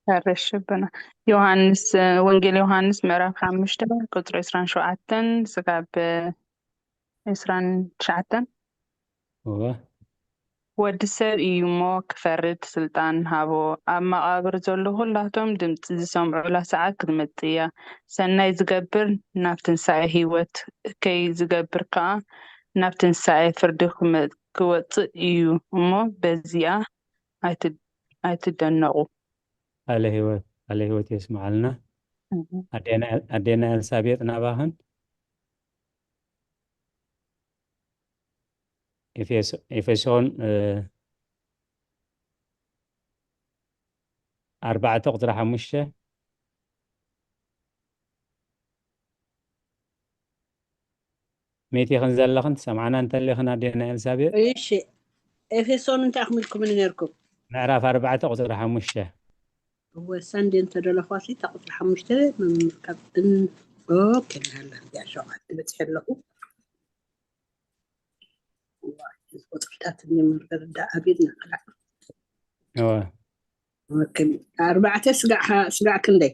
ሕርሽ ብና። ዮሃንስ፣ ወንጌል ዮሃንስ ምዕራፍ ሓሙሽተ ቁጽሪ ዕስራን ሸውዓተን ስጋብ ዕስራን ትሽዓተን። እወ። ወዲ ሰብ እዩ እሞ ክፈርድ ስልጣን ሃቦ። ኣብ መቓብር ዘለዉ ኩላቶም ድምጺ ዝሰምዑላ ሰዓት ክትመጽእ እያ። ሰናይ ዝገብር ናብ ትንሳኤ ህይወት፣ ከይ ዝገብር ከኣ ናብ ትንሳኤ ፍርዲ ክመ-፣ ክወጽእ እዩ እሞ በዚኣ ኣይት- ኣይትደነቑ። ቃለ ህይወት ቃለ ህይወት የስምዓልና። እህ። ኣዴና ኣዴና ኤልሳቤጥ ናባኽን ኤፌሶ- ኤፌሶን እ፣ ኣርባዕተ ቁፅሪ ሓሙሽተ። መይቲኽን ዘለኽን ትሰምዓና እንተሊኽን ኣዴና ኤልሳቤጥ? እሺ፣ ኤፌሶን እንታይ ኣኽሚልኩምኒ ነርኩም? ምዕራፍ ኣርባዕተ ቁፅሪ ሓሙሽተ። እወ ሳንዴ እንተደለኳሲ እታ ቁፅሪ ሓሙሽተ ምምልካት እን- ኦኬ፣ ንሃላ እዚኣ ሸውዓተ በፂሐ ኣለኹ። እዋ፣ እዚ ቁፅርታት እንምርምር ዳ ኣቢልና ኸላ እወ። ኦኬ፣ ኣርባዕተ ስጋዕ ሓ- ስጋዕ ክንደይ?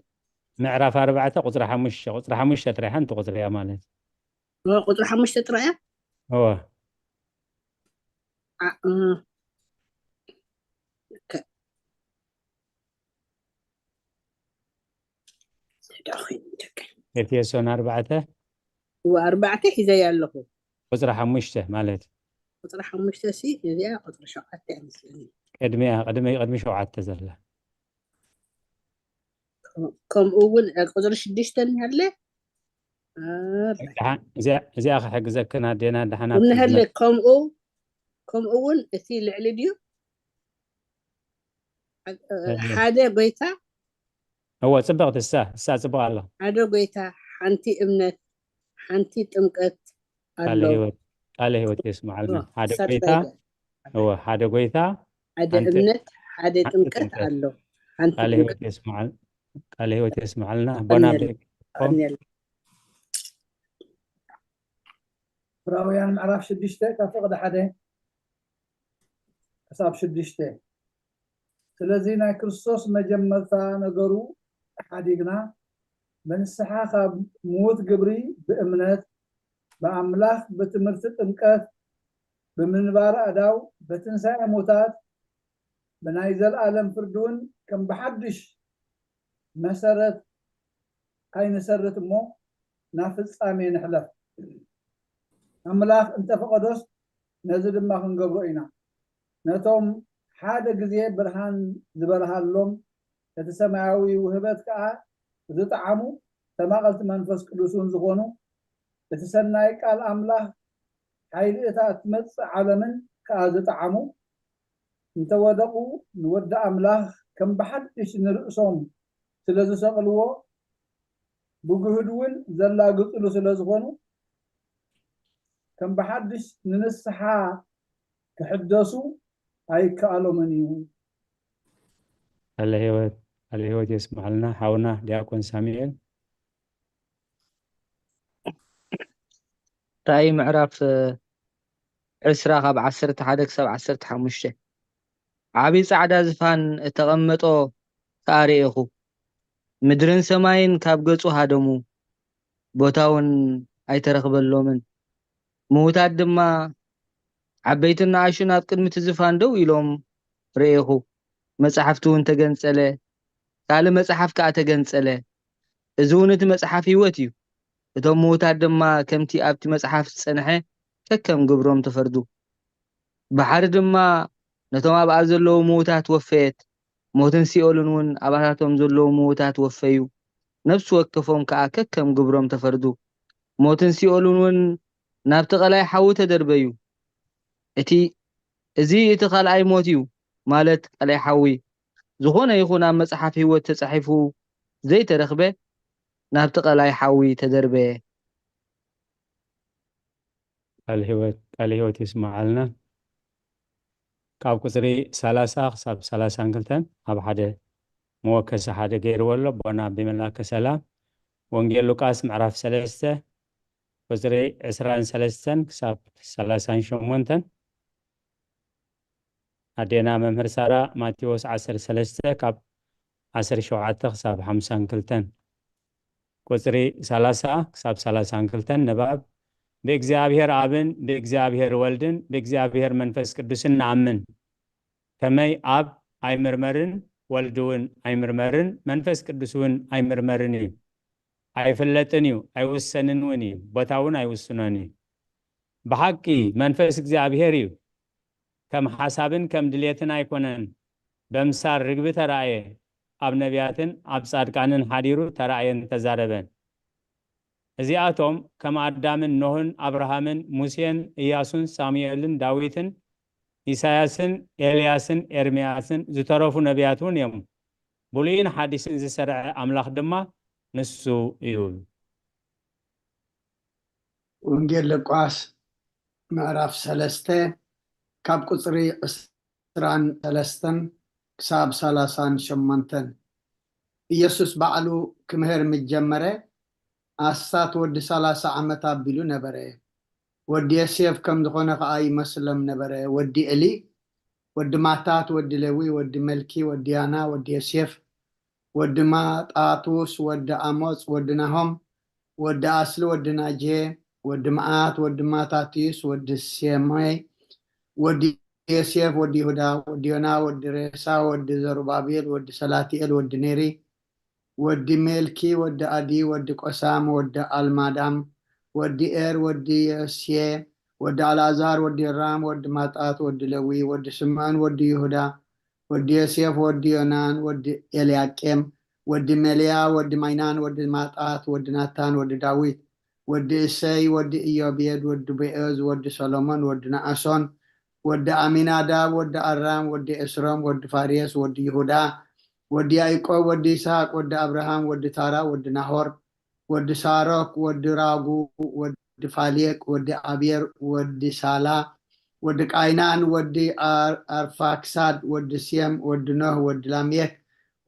ምዕራፍ ኣርባዕተ ቁፅሪ ሓሙሽተ። ቁፅሪ ሓሙሽተ ጥራይ ሓንቲ ቁፅሪ እያ ማለት። እወ፣ ቁፅሪ ሓሙሽተ ጥራይ እያ? እወ። ኣ- እ፣ ኦኬ። እንታይ ደኣ ኮይኑ ደቂ? ኤፌሶን ኣርባዕተ እወ፣ ኣርባዕተ ሒዘያ ኣለኹ። ቁፅሪ ሓሙሽተ ማለት። ቁፅሪ ሓሙሽተ ሲ እዚኣ ቁፅሪ ሸውዓተ እያ መስለኒ። ቅድሚያ ቅድሚ ቅድሚ ሸውዓተ ዘላ። ከም- ከምኡ እውን እ፣ ቁፅሪ ሽዱሽተ እንሃለ እ፣ ደሓን እዚኣ እዚኣ ክሕግዘክን ኣዴና ደሓና እንሃለ ከምኡ ከምኡ እውን እቲ ልዕሊ ድዩ? እ፣ ሓደ ጎይታ እወ ፅብቕቲ እሳ እሳ ፅብቕ ኣሎ። ሓደ ጎይታ፣ ሓንቲ እምነት፣ ሓንቲ ጥምቀት ቃለ ኣሎ። ህይወት ቃለ ህይወት የስምዓልና። እወ፣ ሓደ ሳት ጎይታ ባይብል። እወ ሓደ ጎይታ ሓደ ሓንቲ እምነት፣ ሓደ ሓንቲ ጥምቀት ጥምቀት። ኣሎ። ሓንቲ ቃለ ጥምቀት ህይወት የስምዓል ቃለ ህይወት የስምዓልና። ቦና ቀንየል- ቀንየል። ዕብራውያን ምዕራፍ ሽዱሽተ ካብ ፍቕዲ ሓደ ክሳብ ሽዱሽተ። ስለዚ ናይ ክርስቶስ መጀመርታ ነገሩ ሓዲግና ብንስሓ ካብ ምዉት ግብሪ ብእምነት ብኣምላኽ ብትምህርቲ ጥምቀት ብምንባር ኣእዳው ብትንሳኤ ሙታት ብናይ ዘለኣለም ፍርዲ እውን ከም ብሓድሽ መሰረት ኣይንሰርት እሞ ናብ ፍጻሜ ንሕለፍ። ኣምላኽ እንተፈቐዶስ ነዚ ድማ ክንገብሮ ኢና። ነቶም ሓደ ግዜ ብርሃን ዝበርሃሎም እቲ ሰማያዊ ውህበት ከኣ ዝጠዓሙ ተማቐልቲ መንፈስ ቅዱስ እውን ዝኾኑ እቲ ሰናይ ቃል ኣምላኽ ሓይሊ እታ እትመጽእ ዓለምን ከኣ ዝጠዓሙ እንተወደቑ ንወዲ ኣምላኽ ከም ብሓድሽ ንርእሶም ስለ ዝሰቕልዎ ብግህድ እውን ዘላግጽሉ ስለ ዝኾኑ ከም ብሓድሽ ንንስሓ ክሕደሱ ኣይከኣሎምን እዩ። ቃለ ህይወት ቃለ ህይወት የስምዓልና ሓውና ዲያቆን ሳሙኤል። ራእይ ምዕራፍ ዕስራ ካብ ዓሰርተ ሓደ ክሳብ ዓሰርተ ሓሙሽተ። ዓቢ ጻዕዳ ዝፋን እተቐመጦ ከኣ ርኤኹ። ምድርን ሰማይን ካብ ገጹ ሃደሙ፣ ቦታ እውን ኣይተረኽበሎምን። ምዉታት ድማ ዓበይትን ንኣሽቱን ኣብ ቅድሚ እቲ ዝፋን ደው ኢሎም ርኤኹ። መጻሕፍቲ እውን ተገንጸለ፣ ካልእ መጽሓፍ ከኣ ተገንጸለ። እዚ እውን እቲ መጽሓፍ ህይወት እዩ። እቶም ምዉታት ድማ ከምቲ ኣብቲ መጽሓፍ ዝጸንሐ ከከም ግብሮም ተፈርዱ። ባሕሪ ድማ ነቶም ኣብኣ ዘለዉ ምዉታት ወፈየት። ሞትን ሲኦልን እውን ኣባታቶም ዘለዉ ምዉታት ወፈዩ። ነፍሲ ወከፎም ከኣ ከከም ግብሮም ተፈርዱ። ሞትን ሲኦልን እውን ናብቲ ቀላይ ሓዊ ተደርበዩ። እቲ እዚ እቲ ካልኣይ ሞት እዩ፣ ማለት ቀላይ ሓዊ። ዝኾነ ይኹን ኣብ መጽሓፍ ህይወት ተጻሒፉ ዘይተረኽበ ናብቲ ቀላይ ሓዊ ተደርበየ። ቃል ህይወት ቃል ህይወት ይስምዓልና። ካብ ቁፅሪ ሰላሳ ክሳብ ሰላሳን ክልተን ኣብ ሓደ መወከሲ ሓደ ገይርዎ ኣሎ። ኣቦና ኣቢ መላከ ሰላም ወንጌል ሉቃስ ምዕራፍ ሰለስተ ቁፅሪ ዕስራን ሰለስተን ክሳብ ሰላሳን ሸሞንተን። ኣዴና መምህር ሳራ ማቴዎስ ዓሰርተ ሰለስተ ካብ ዓሰርተ ሸውዓተ ክሳብ ሓምሳን ክልተን። ቁፅሪ ሰላሳ ክሳብ ሰላሳን ክልተን ንባብ። ብእግዚኣብሔር ኣብን ብእግዚኣብሔር ወልድን ብእግዚኣብሔር መንፈስ ቅዱስን ንኣምን። ከመይ ኣብ ኣይምርመርን ወልድ እውን ኣይምርመርን መንፈስ ቅዱስ እውን ኣይምርመርን እዩ። ኣይፍለጥን እዩ፣ ኣይውሰንን እውን እዩ፣ ቦታ እውን ኣይውስኖን እዩ። ብሓቂ መንፈስ እግዚኣብሔር እዩ። ከም ሓሳብን ከም ድሌትን ኣይኮነን። በምሳል ርግቢ ተራእየ፣ ኣብ ነቢያትን ኣብ ጻድቃንን ሓዲሩ ተራእየን ተዛረበን። እዚኣቶም ከም ኣዳምን ኖህን ኣብርሃምን ሙሴን ኢያሱን ሳሙኤልን ዳዊትን ኢሳያስን ኤልያስን ኤርምያስን ዝተረፉ ነቢያት እውን እዮም። ብሉይን ሓዲስን ዝሰርዐ ኣምላኽ ድማ ንሱ እዩ። ወንጌል ሉቃስ ምዕራፍ ሰለስተ ካብ ቁፅሪ ዕስራን ሰለስተን ክሳብ ሰላሳን ሸሞንተን። ኢየሱስ ባዕሉ ክምህር ምስ ጀመረ ኣስታት ወዲ ሰላሳ ዓመት ኣቢሉ ነበረ። ወዲ ዮሴፍ ከም ዝኾነ ከኣ ይመስሎም ነበረ። ወዲ ኤሊ፣ ወዲ ማታት፣ ወዲ ሌዊ፣ ወዲ መልኪ፣ ወዲ ያና፣ ወዲ ዮሴፍ፣ ወዲ ማጣቱስ፣ ወዲ ኣሞጽ፣ ወዲ ናሆም፣ ወዲ ኣስሊ፣ ወዲ ናጄ፣ ወዲ መዓት፣ ወዲ ማታትዩስ፣ ወዲ ሴማይ፣ ወዲ ዮሴፍ፣ ወዲ ይሁዳ፣ ወዲ ዮና፣ ወዲ ሬሳ፣ ወዲ ዘሩባቤል፣ ወዲ ሰላትኤል፣ ወዲ ኔሪ፣ ወዲ ሜልኪ፣ ወዲ ኣዲ፣ ወዲ ቆሳም፣ ወዲ ኣልማዳም፣ ወዲ ኤር፣ ወዲ ዮስየ፣ ወዲ ኣልኣዛር፣ ወዲ ራም፣ ወዲ ማጣት፣ ወዲ ለዊ፣ ወዲ ስምዖን፣ ወዲ ይሁዳ፣ ወዲ ዮሴፍ፣ ወዲ ዮናን፣ ወዲ ኤልያቄም፣ ወዲ ሜልያ፣ ወዲ ማይናን፣ ወዲ ማጣት፣ ወዲ ናታን፣ ወዲ ዳዊት፣ ወዲ እሰይ፣ ወዲ ኢዮቤድ፣ ወዲ ቦኤዝ፣ ወዲ ሰሎሞን፣ ወዲ ነኣሶን፣ ወዲ ኣሚናዳብ፣ ወዲ ኣራም፣ ወዲ ኤስሮም፣ ወዲ ፋሬስ፣ ወዲ ይሁዳ፣ ወዲ ያዕቆብ፣ ወዲ ይስሐቅ፣ ወዲ ኣብርሃም፣ ወዲ ታራ፣ ወዲ ናሆር፣ ወዲ ሳሮክ፣ ወዲ ራጉ፣ ወዲ ፋሌቅ፣ ወዲ ኣቤር፣ ወዲ ሳላ፣ ወዲ ቃይናን፣ ወዲ ኣር- ኣርፋክሳድ፣ ወዲ ሴም፣ ወዲ ኖህ፣ ወዲ ላሜክ፣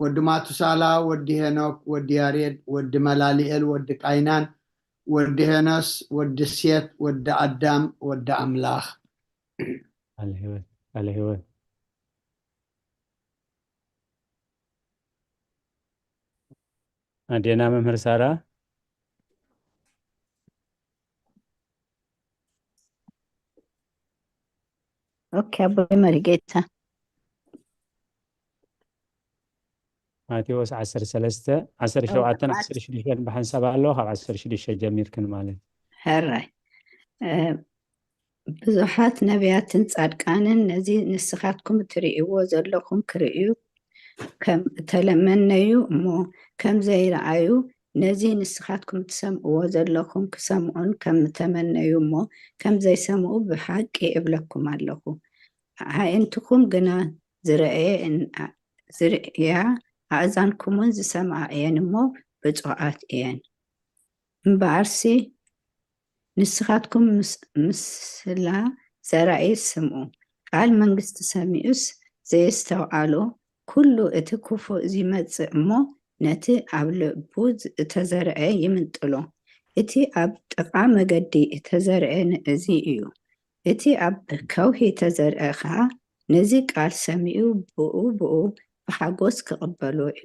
ወዲ ማቱሳላ፣ ወዲ ሄኖክ፣ ወዲ ያሬድ፣ ወዲ መላልኤል፣ ወዲ ቃይናን፣ ወዲ ሄኖስ፣ ወዲ ሴት፣ ወዲ ኣዳም፣ ወዲ ኣምላኽ። ቃለ ህይወት፣ ቃለ ህይወት። ኣዴና መምህር ሳራ። ኦኬ፣ ኣቦይ መሪጌታ። ማቴዎስ ዓሰርተ ሰለስተ፣ ዓሰርተ ሸውዓተን ዓሰርተ ሽዱሽተን ብሓንሳብ ኣሎ፣ ካብ ዓሰርተ ሽዱሽተ ጀሚርክን ማለት። ሕራይ። እ፣ ብዙሓት ነቢያትን ጻድቃንን ነዚ ንስኻትኩም እትርእይዎ ዘለኹም ክርእዩ ከም እተለመነዩ እሞ ከም ዘይረኣዩ፣ ነዚ ንስኻትኩም እትሰምዕዎ ዘለኹም ክሰምዑን ከም እተመነዩ እሞ ከም ዘይሰምዑ ብሓቂ እብለኩም ኣለኹ። ኣዒንትኹም ግና ዝረኣየ እን- ዝርእያ፣ ኣእዛንኩምን ዝሰምዓ እየን እሞ ብፁዓት እየን። እምበኣርሲ ንስኻትኩም ምስ- ምስላ ዘራኢ ስምዑ፣ ቃል መንግስቲ ሰሚዑስ ዘየስተውዓሎ፣ ኩሉ እቲ ክፉእ ይመጽእ እሞ ነቲ ኣብ ልቡ እተዘርአ ይምንጥሎ። እቲ ኣብ ጥቓ መገዲ እተዘርአ ንእዚ እዩ። እቲ ኣብ ከውሒ እተዘርአ ኸኣ ነዚ ቃል ሰሚዑ ብኡ ብኡ ብሓጎስ ክቕበሎ እዩ።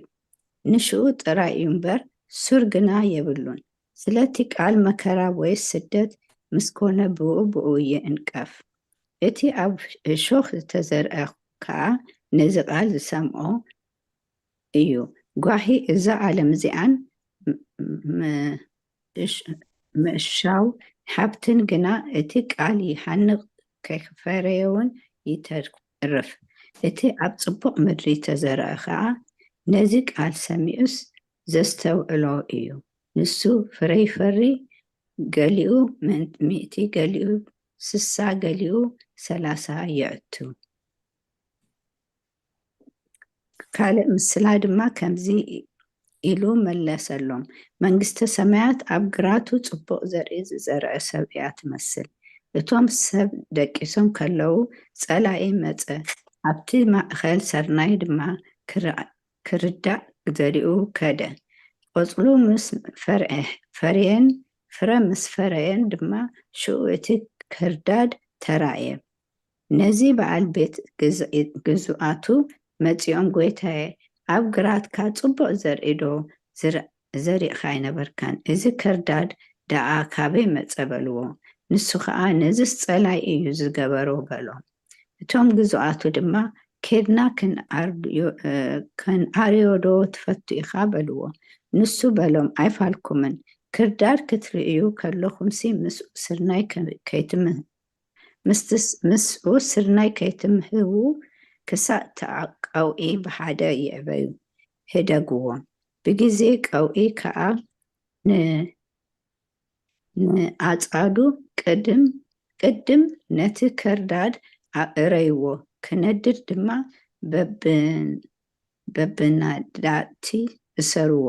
ንሽኡ ጥራይ እዩ እምበር ሱር ግና የብሉን። ስለቲ ቃል መከራ ወይ ስደት ምስ ኮነ ብኡ ብኡ ይእንቀፍ። እቲ ኣብ እሾኽ ዝተዘርአ ከኣ ነዚ ቃል ዝሰምዖ እዩ። ጓሂ እዛ ዓለም እዚኣን ም- ም- እሽ- ምእሻው ሓብትን ግና እቲ ቃል ይሃንቕ ከይፈረየውን ይተርፍ። እቲ ኣብ ጽቡቕ ምድሪ ተዘርአ ኸኣ ነዚ ቃል ሰሚዑስ ዘስተውዕሎ እዩ። ንሱ ፍረ ይፈሪ፣ ገሊኡ ምእንቲ፣ ገሊኡ ስሳ፣ ገሊኡ ሰላሳ የእቱ። ካልእ ምስላ ድማ ከምዚ ኢሉ መለሰሎም፣ መንግስተ ሰማያት ኣብ ግራቱ ጽቡቕ ዘርኢ ዝዘርአ ሰብ እያ ትመስል። እቶም ሰብ ደቂሶም ከለዉ ጸላኢ መጸ፣ ኣብቲ ማእከል ሰርናይ ድማ ክርዳእ ዘሪኡ ከደ። ቆጽሉ ምስ ፈርየን ፍረ ምስ ፈረየን ድማ ሽኡ እቲ ክርዳድ ተራእየ። ነዚ በዓል ቤት ግዙኣቱ መጺኦም፣ ጎይታየ፣ ኣብ ግራትካ ጽቡቕ ዘርኢ ዶ ዘሪእኻ ኣይነበርካን? እዚ ክርዳድ ደኣ ካበይ መጸ? በልዎ። ንሱ ኸኣ፣ ነዝስ ጸላይ እዩ ዝገበሮ፣ በሎም። እቶም ግዙኣቱ ድማ፣ ኬድና ክንኣርዮ ዶ ትፈቱ ኢኻ? በልዎ። ንሱ በሎም፣ ኣይፋልኩምን። ክርዳድ ክትርእዩ ከለኹምሲ ምስኡ ስርናይ ከይትም ምስኡ ስርናይ ከይትምህዉ ክሳእ እቲ ቀውዒ ብሓደ ይዕበዩ፣ ህደግዎ። ብግዜ ቀውዒ ከኣ ንኣጻዱ ቅድም ነቲ ክርዳድ እረይዎ፣ ክነድድ ድማ በብናዳቲ እሰርዎ፣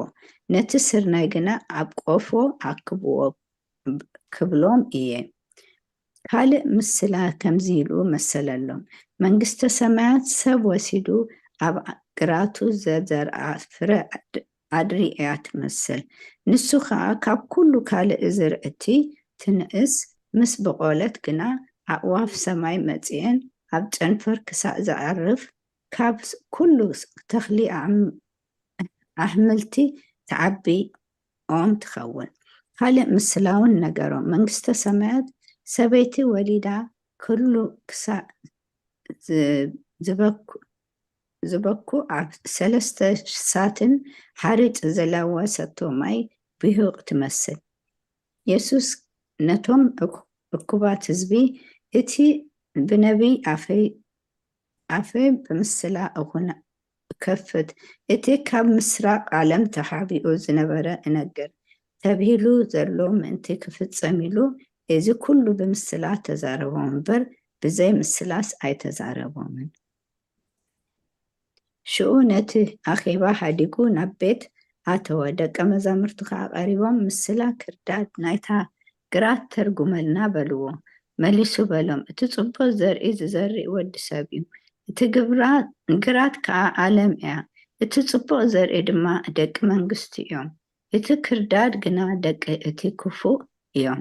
ነቲ ስርናይ ግና ኣብ ቆፎ ኣክብዎ ክብሎም እየ። ካልእ ምስላ ከምዚ ኢሉ መሰለሎም፣ መንግስተ ሰማያት ሰብ ወሲዱ ኣብ ግራቱ ዘዘርኣ ፍረ ኣድሪ እያ ትመስል። ንሱ ኸኣ ካብ ኩሉ ካልእ ዝርእቲ ትንእስ፣ ምስ በቖለት ግና ኣዕዋፍ ሰማይ መጺኤን ኣብ ጨንፈር ክሳእ ዝዓርፍ ካብ ኩሉ ተኽሊ ኣሕምልቲ ትዓቢ ኦም ትኸውን። ካልእ ምስላውን ነገሮም፣ መንግስተ ሰማያት ሰበይቲ ወሊዳ ኩሉ ክሳእ ዝበኩ ዝበኩ ኣብ ሰለስተ ሳትን ሓርጭ ዝለወሰቶ ማይ ብሂቕ ትመስል። የሱስ ነቶም እኩባት ህዝቢ፣ እቲ ብነቢይ ኣፈይ ኣፈይ ብምስላ እኹና እከፍት፣ እቲ ካብ ምስራቕ ዓለም ተሓቢኡ ዝነበረ እነግር ተብሂሉ ዘሎ ምእንቲ ክፍጸም ኢሉ፣ እዚ ኩሉ ብምስላ ተዛረቦም እምበር፣ ብዘይ ምስላስ ኣይተዛረቦምን። ሽኡ ነቲ ኣኼባ ሓዲጉ ናብ ቤት ኣተወ። ደቀ መዛሙርቱ ከኣ ቀሪቦም፣ "ምስላ ክርዳድ ናይታ ግራት ተርጉመልና" በልዎ። መሊሱ በሎም፣ "እቲ ጽቡቕ ዘርኢ ዝዘርእ ወዲ ሰብ እዩ። እቲ ግራት ከኣ ዓለም እያ። እቲ ጽቡቕ ዘርኢ ድማ ደቂ መንግስቲ እዮም። እቲ ክርዳድ ግና ደቂ እቲ ክፉእ እዮም።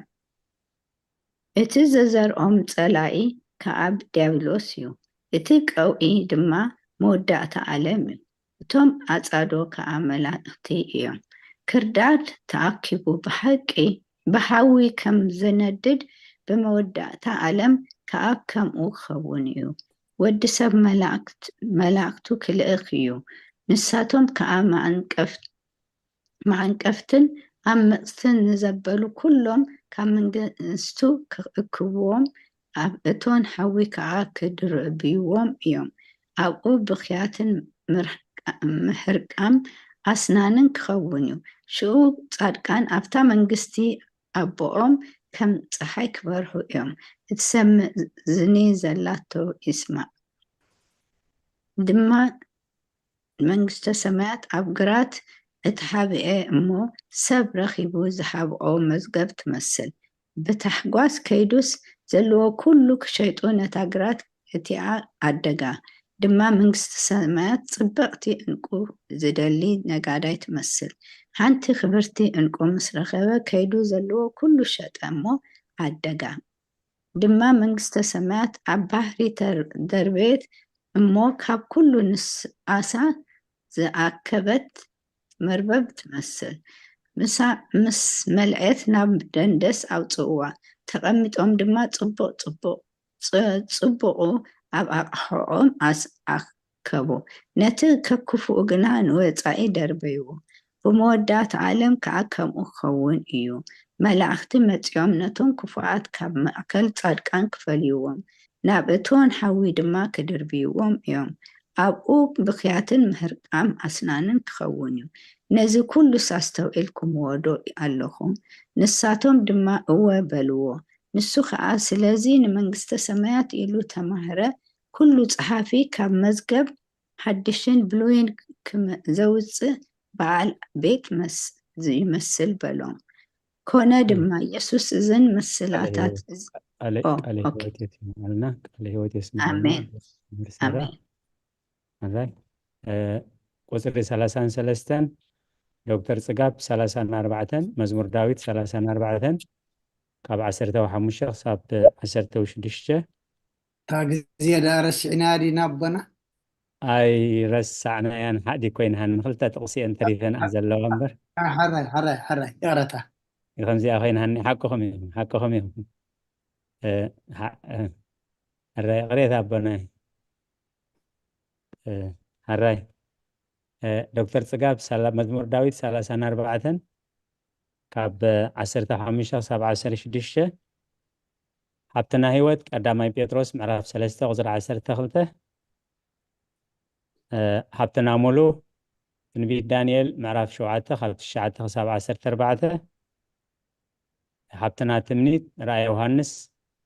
እቲ ዘዘርኦም ጸላኢ ከኣ ዲያብሎስ እዩ። እቲ ቀውዒ ድማ መወዳእታ ዓለም እዩ። እቶም ኣጻዶ ከኣ መላእኽቲ እዮም። ክርዳድ ተኣኪቡ ብሓቂ ብሓዊ ከም ዝነድድ፣ ብመወዳእታ ዓለም ከኣ ከምኡ ክኸውን እዩ። ወዲ ሰብ መላእክት-፣ መላእክቱ ክልእኽ እዩ። ንሳቶም ከኣ ማዕንቀፍ-፣ ማዕንቀፍትን ዓመጽትን ንዘበሉ ኩሎም ካብ መንግስቱ ክእክብዎም፣ ኣብ እቶን ሓዊ ከኣ ክድርብይዎም እዮም። ኣብኡ ብኽያትን ምርሕቃ-፣ ምሕርቃም ኣስናንን ክኸውን እዩ። ሽኡ ጻድቃን ኣብታ መንግስቲ ኣቦኦም ከም ጸሓይ ክበርሁ እዮም። እትሰምዕ ዝኒ ዘላቶ ይስማዕ። ድማ መንግስተ ሰማያት ኣብ ግራት እተሓብኤ እሞ ሰብ ረኺቡ ዝሓብኦ መዝገብ ትመስል። ብታሕጓስ ከይዱስ ዘለዎ ኩሉ ክሸይጡ ነታ ግራት እቲኣ ዓደጋ። ድማ መንግስተ ሰማያት ጽብቕቲ ዕንቁ ዝደሊ ነጋዳይ ትመስል። ሓንቲ ክብርቲ ዕንቁ ምስ ረኸበ ከይዱ ዘለዎ ኩሉ ሸጠ እሞ ዓደጋ። ድማ መንግስተ ሰማያት ኣብ ባሕሪ ተር-፣ ደርበየት እሞ ካብ ኩሉ ንስ-፣ ኣሳ ዝኣከበት መርበብ ትመስል። ምሳ-፣ ምስ መልዐት ናብ ደንደስ ኣውጽእዋ። ተቐሚጦም ድማ ጽቡቕ ጽቡቕ፣ ጽ-፣ ጽቡቑ ኣብ ኣቕሓኦም ኣስ-፣ ኣኸቡ። ነቲ ከክፉኡ ግና ንወጻኢ ደርበይዎ። ብመወዳእታ ዓለም ከኣ ከምኡ ክኸውን እዩ። መላእኽቲ መጺኦም ነቶም ክፉኣት ካብ ማእከል ጻድቃን ክፈልይዎም፣ ናብ እቶን ሓዊ ድማ ክድርብይዎም እዮም። ኣብኡ ብኽያትን ምህርቃም ኣስናንን ክኸውን እዩ። ነዚ ኩሉስ ኣስተውዒልኩምዎ ዶ ኣለኹም? ንሳቶም ድማ እወ በልዎ። ንሱ ኸኣ፣ ስለዚ ንመንግስተ ሰማያት ኢሉ ተማህረ፣ ኩሉ ጸሓፊ ካብ መዝገብ ሓድሽን ብሉይን ክም-፣ ዘውጽእ በዓል ቤት መስ-፣ ይመስል በሎም። ኮነ ድማ፣ የሱስ እዘን ምስላታት እዚ-፣ ቃለ፣ ኦ፣ ቃለ ኦኬ። ህይወት የስምዓልና፣ ቃለ ህይወት የስምዓልና። ኣሜን። መምህር ሳራ። ኣሜን። ኣራይ፣ እ፣ ቁጽሪ ሰላሳን ሰለስተን፣ ዶክተር ጽጋብ ሰላሳን ኣርባዕተን፣ መዝሙር ዳዊት ሰላሳን ኣርባዕተን፣ ካብ ዓሰርተ ሓሙሽተ ክሳብ ዓሰርተ ሽዱሽተ። እታ ግዜ ደኣ ረሲዕናያ ዲና ኣቦና? ኣይረሳዕናያን፣ ሓዲ ኮይንሃን ንክልተ ጥቕሲ እየን ተሪፈን ኣ-፣ ዘለዋ እምበር። ኣ-፣ ሕራይ፣ ሕራይ፣ ሕራይ፣ ይቕረታ። ከምዚኣ ኮይንሃኒ፣ ሓቅኹም ኢኹም፣ ሓቅኹም ኢኹም። እ፣ ሓ-፣ እ፣ ሕራይ፣ ይቕሬታ ኣቦናይ። እ፣ ሕራይ። እ፣ ዶክተር ጽጋብ፣ ሳላ-፣ መዝሙር ዳዊት ሰላሳን ኣርባዕተን፣ ካብ ዓሰርተ ሓሙሽተ ክሳብ ዓሰርተ ሽዱሽተ፣ ሓብትና ህይወት ቀዳማይ ጴጥሮስ ምዕራፍ ሰለስተ ቁፅሪ ዓሰርተ ክልተ። እ፣ ሓብትና ሙሉ ትንቢት ዳንኤል ምዕራፍ ሸውዓተ ካብ ትሽዓተ ክሳብ ዓሰርተ ኣርባዕተ። ሓብትና ትምኒት ራእይ ዮሃንስ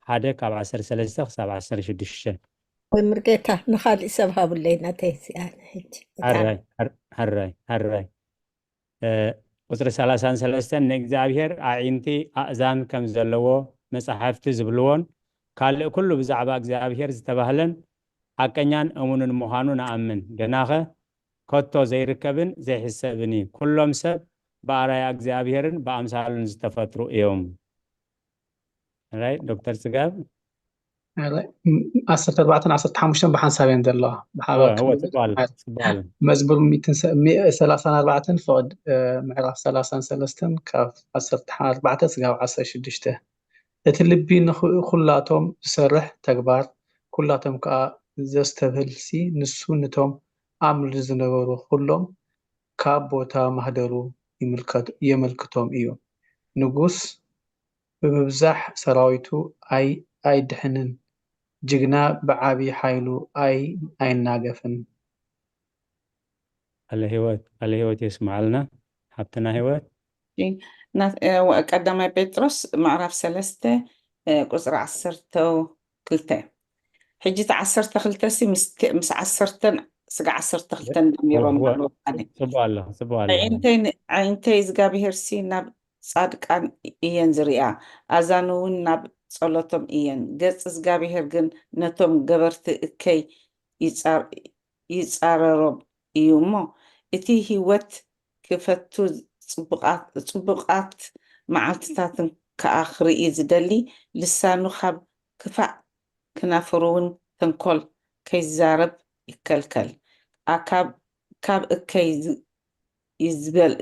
ሓደ ካብ ዓሰርተ ሰለስተ ክሳብ ዓሰርተ ሽዱሽተ። ምርጌታ ንኻሊእ ሰብ ሃብለይ ናተይ እዚኣ ሕጂ። ሕራይ ሕር- ሕራይ ሕራይ። እ፣ ቁፅሪ ሰላሳን ሰለስተን ንእግዚኣብሔር ኣዒንቲ ኣእዛን ከም ዘለዎ መጻሕፍቲ ዝብልዎን ካልእ ኩሉ ብዛዕባ እግዚኣብሔር ዝተባህለን ሓቀኛን እሙንን ምዃኑ ንኣምን። ግናኸ ከቶ ዘይርከብን ዘይሕሰብን እዩ። ኩሎም ሰብ ብኣራያ እግዚኣብሔርን ብኣምሳሉን ዝተፈጥሩ እዮም። ራይ ዶክተር ጽጋብ ዓሰርተ ኣርባዕተን ዓሰርተ ሓሙሽተን ብሓንሳብ እየን ዘለዋ። ብሓባር ጽቡቅ ኣሎ። መዝሙር ሰላሳን ኣርባዕተን ፍቕድ ምዕራፍ ሰላሳን ሰለስተን ካብ ዓሰርተ ኣርባዕተ ስጋብ ዓሰርተ ሽዱሽተ። እቲ ልቢ ንኹላቶም ዝሰርሕ ተግባር ኩላቶም ከኣ ዘስተብህልሲ ንሱ ንቶም ኣብ ምድሪ ዝነበሩ ኩሎም ካብ ቦታ ማህደሩ የመልክቶም እዩ። ንጉስ ብምብዛሕ ሰራዊቱ ኣይ ኣይድሕንን፣ ጅግና ብዓቢ ሓይሉ ኣይ ኣይናገፍን። ኣለ ህይወት ኣለ ህይወት የስምዓልና ሓብትና ህይወት። ቀዳማይ ጴጥሮስ ምዕራፍ ሰለስተ ቁፅሪ ዓሰርተ ክልተ። ሕጂ እቲ ዓሰርተ ክልተ ሲ ምስ ዓሰርተን ስጋ ዓሰርተ ክልተን ደሚሮም ጽቡቅ ኣሎ ጽቡቅ ኣሎ። ኣዒንተይ እግዚኣብሄር ሲ ናብ ጻድቃን እየን ዝሪኣ፣ ኣዛኑ እውን ናብ ጸሎቶም እየን። ገጽ እግዚኣብሄር ግን ነቶም ገበርቲ እከይ ይጻረሮም እዩ እሞ፣ እቲ ህይወት ክፈቱ ጽቡቓት መዓልትታትን ከኣ ክርኢ ዝደሊ፣ ልሳኑ ካብ ክፋእ ክናፍሩ እውን ተንኮል ከይዛረብ ይከልከል። ካብ እከይ ይዝበል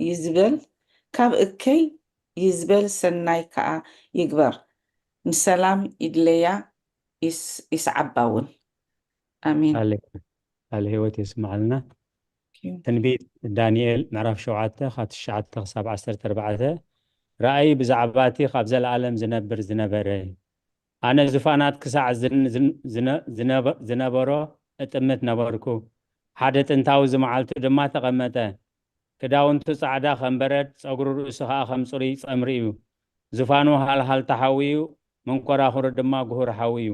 ይዝበል ካብ እከይ ይዝበል ሰናይ ከኣ ይግበር ንሰላም ይድለያ ይስዓባ እውን ኣሜን። ቃለ ህይወት የስምዓልና። ትንቢት ዳንኤል ምዕራፍ ሸውዓተ ካብ ትሽዓተ ክሳብ ዓሰርተ ኣርባዕተ። ራእይ ብዛዕባ እቲ ካብ ዘለኣለም ዝነብር ዝነበረ ኣነ ዙፋናት ክሳዕ ዝነበሮ እጥምት ነበርኩ። ሓደ ጥንታዊ ዝመዓልቱ ድማ ተቐመጠ። ክዳውንቱ ጻዕዳ ከም በረድ፣ ጸጉሪ ርእሱ ኸኣ ከም ጽሩይ ጸምሪ እዩ። ዙፋኑ ሃልሃልታ ሓዊ እዩ፣ መንኮራኹሩ ድማ ጉሁር ሓዊ እዩ።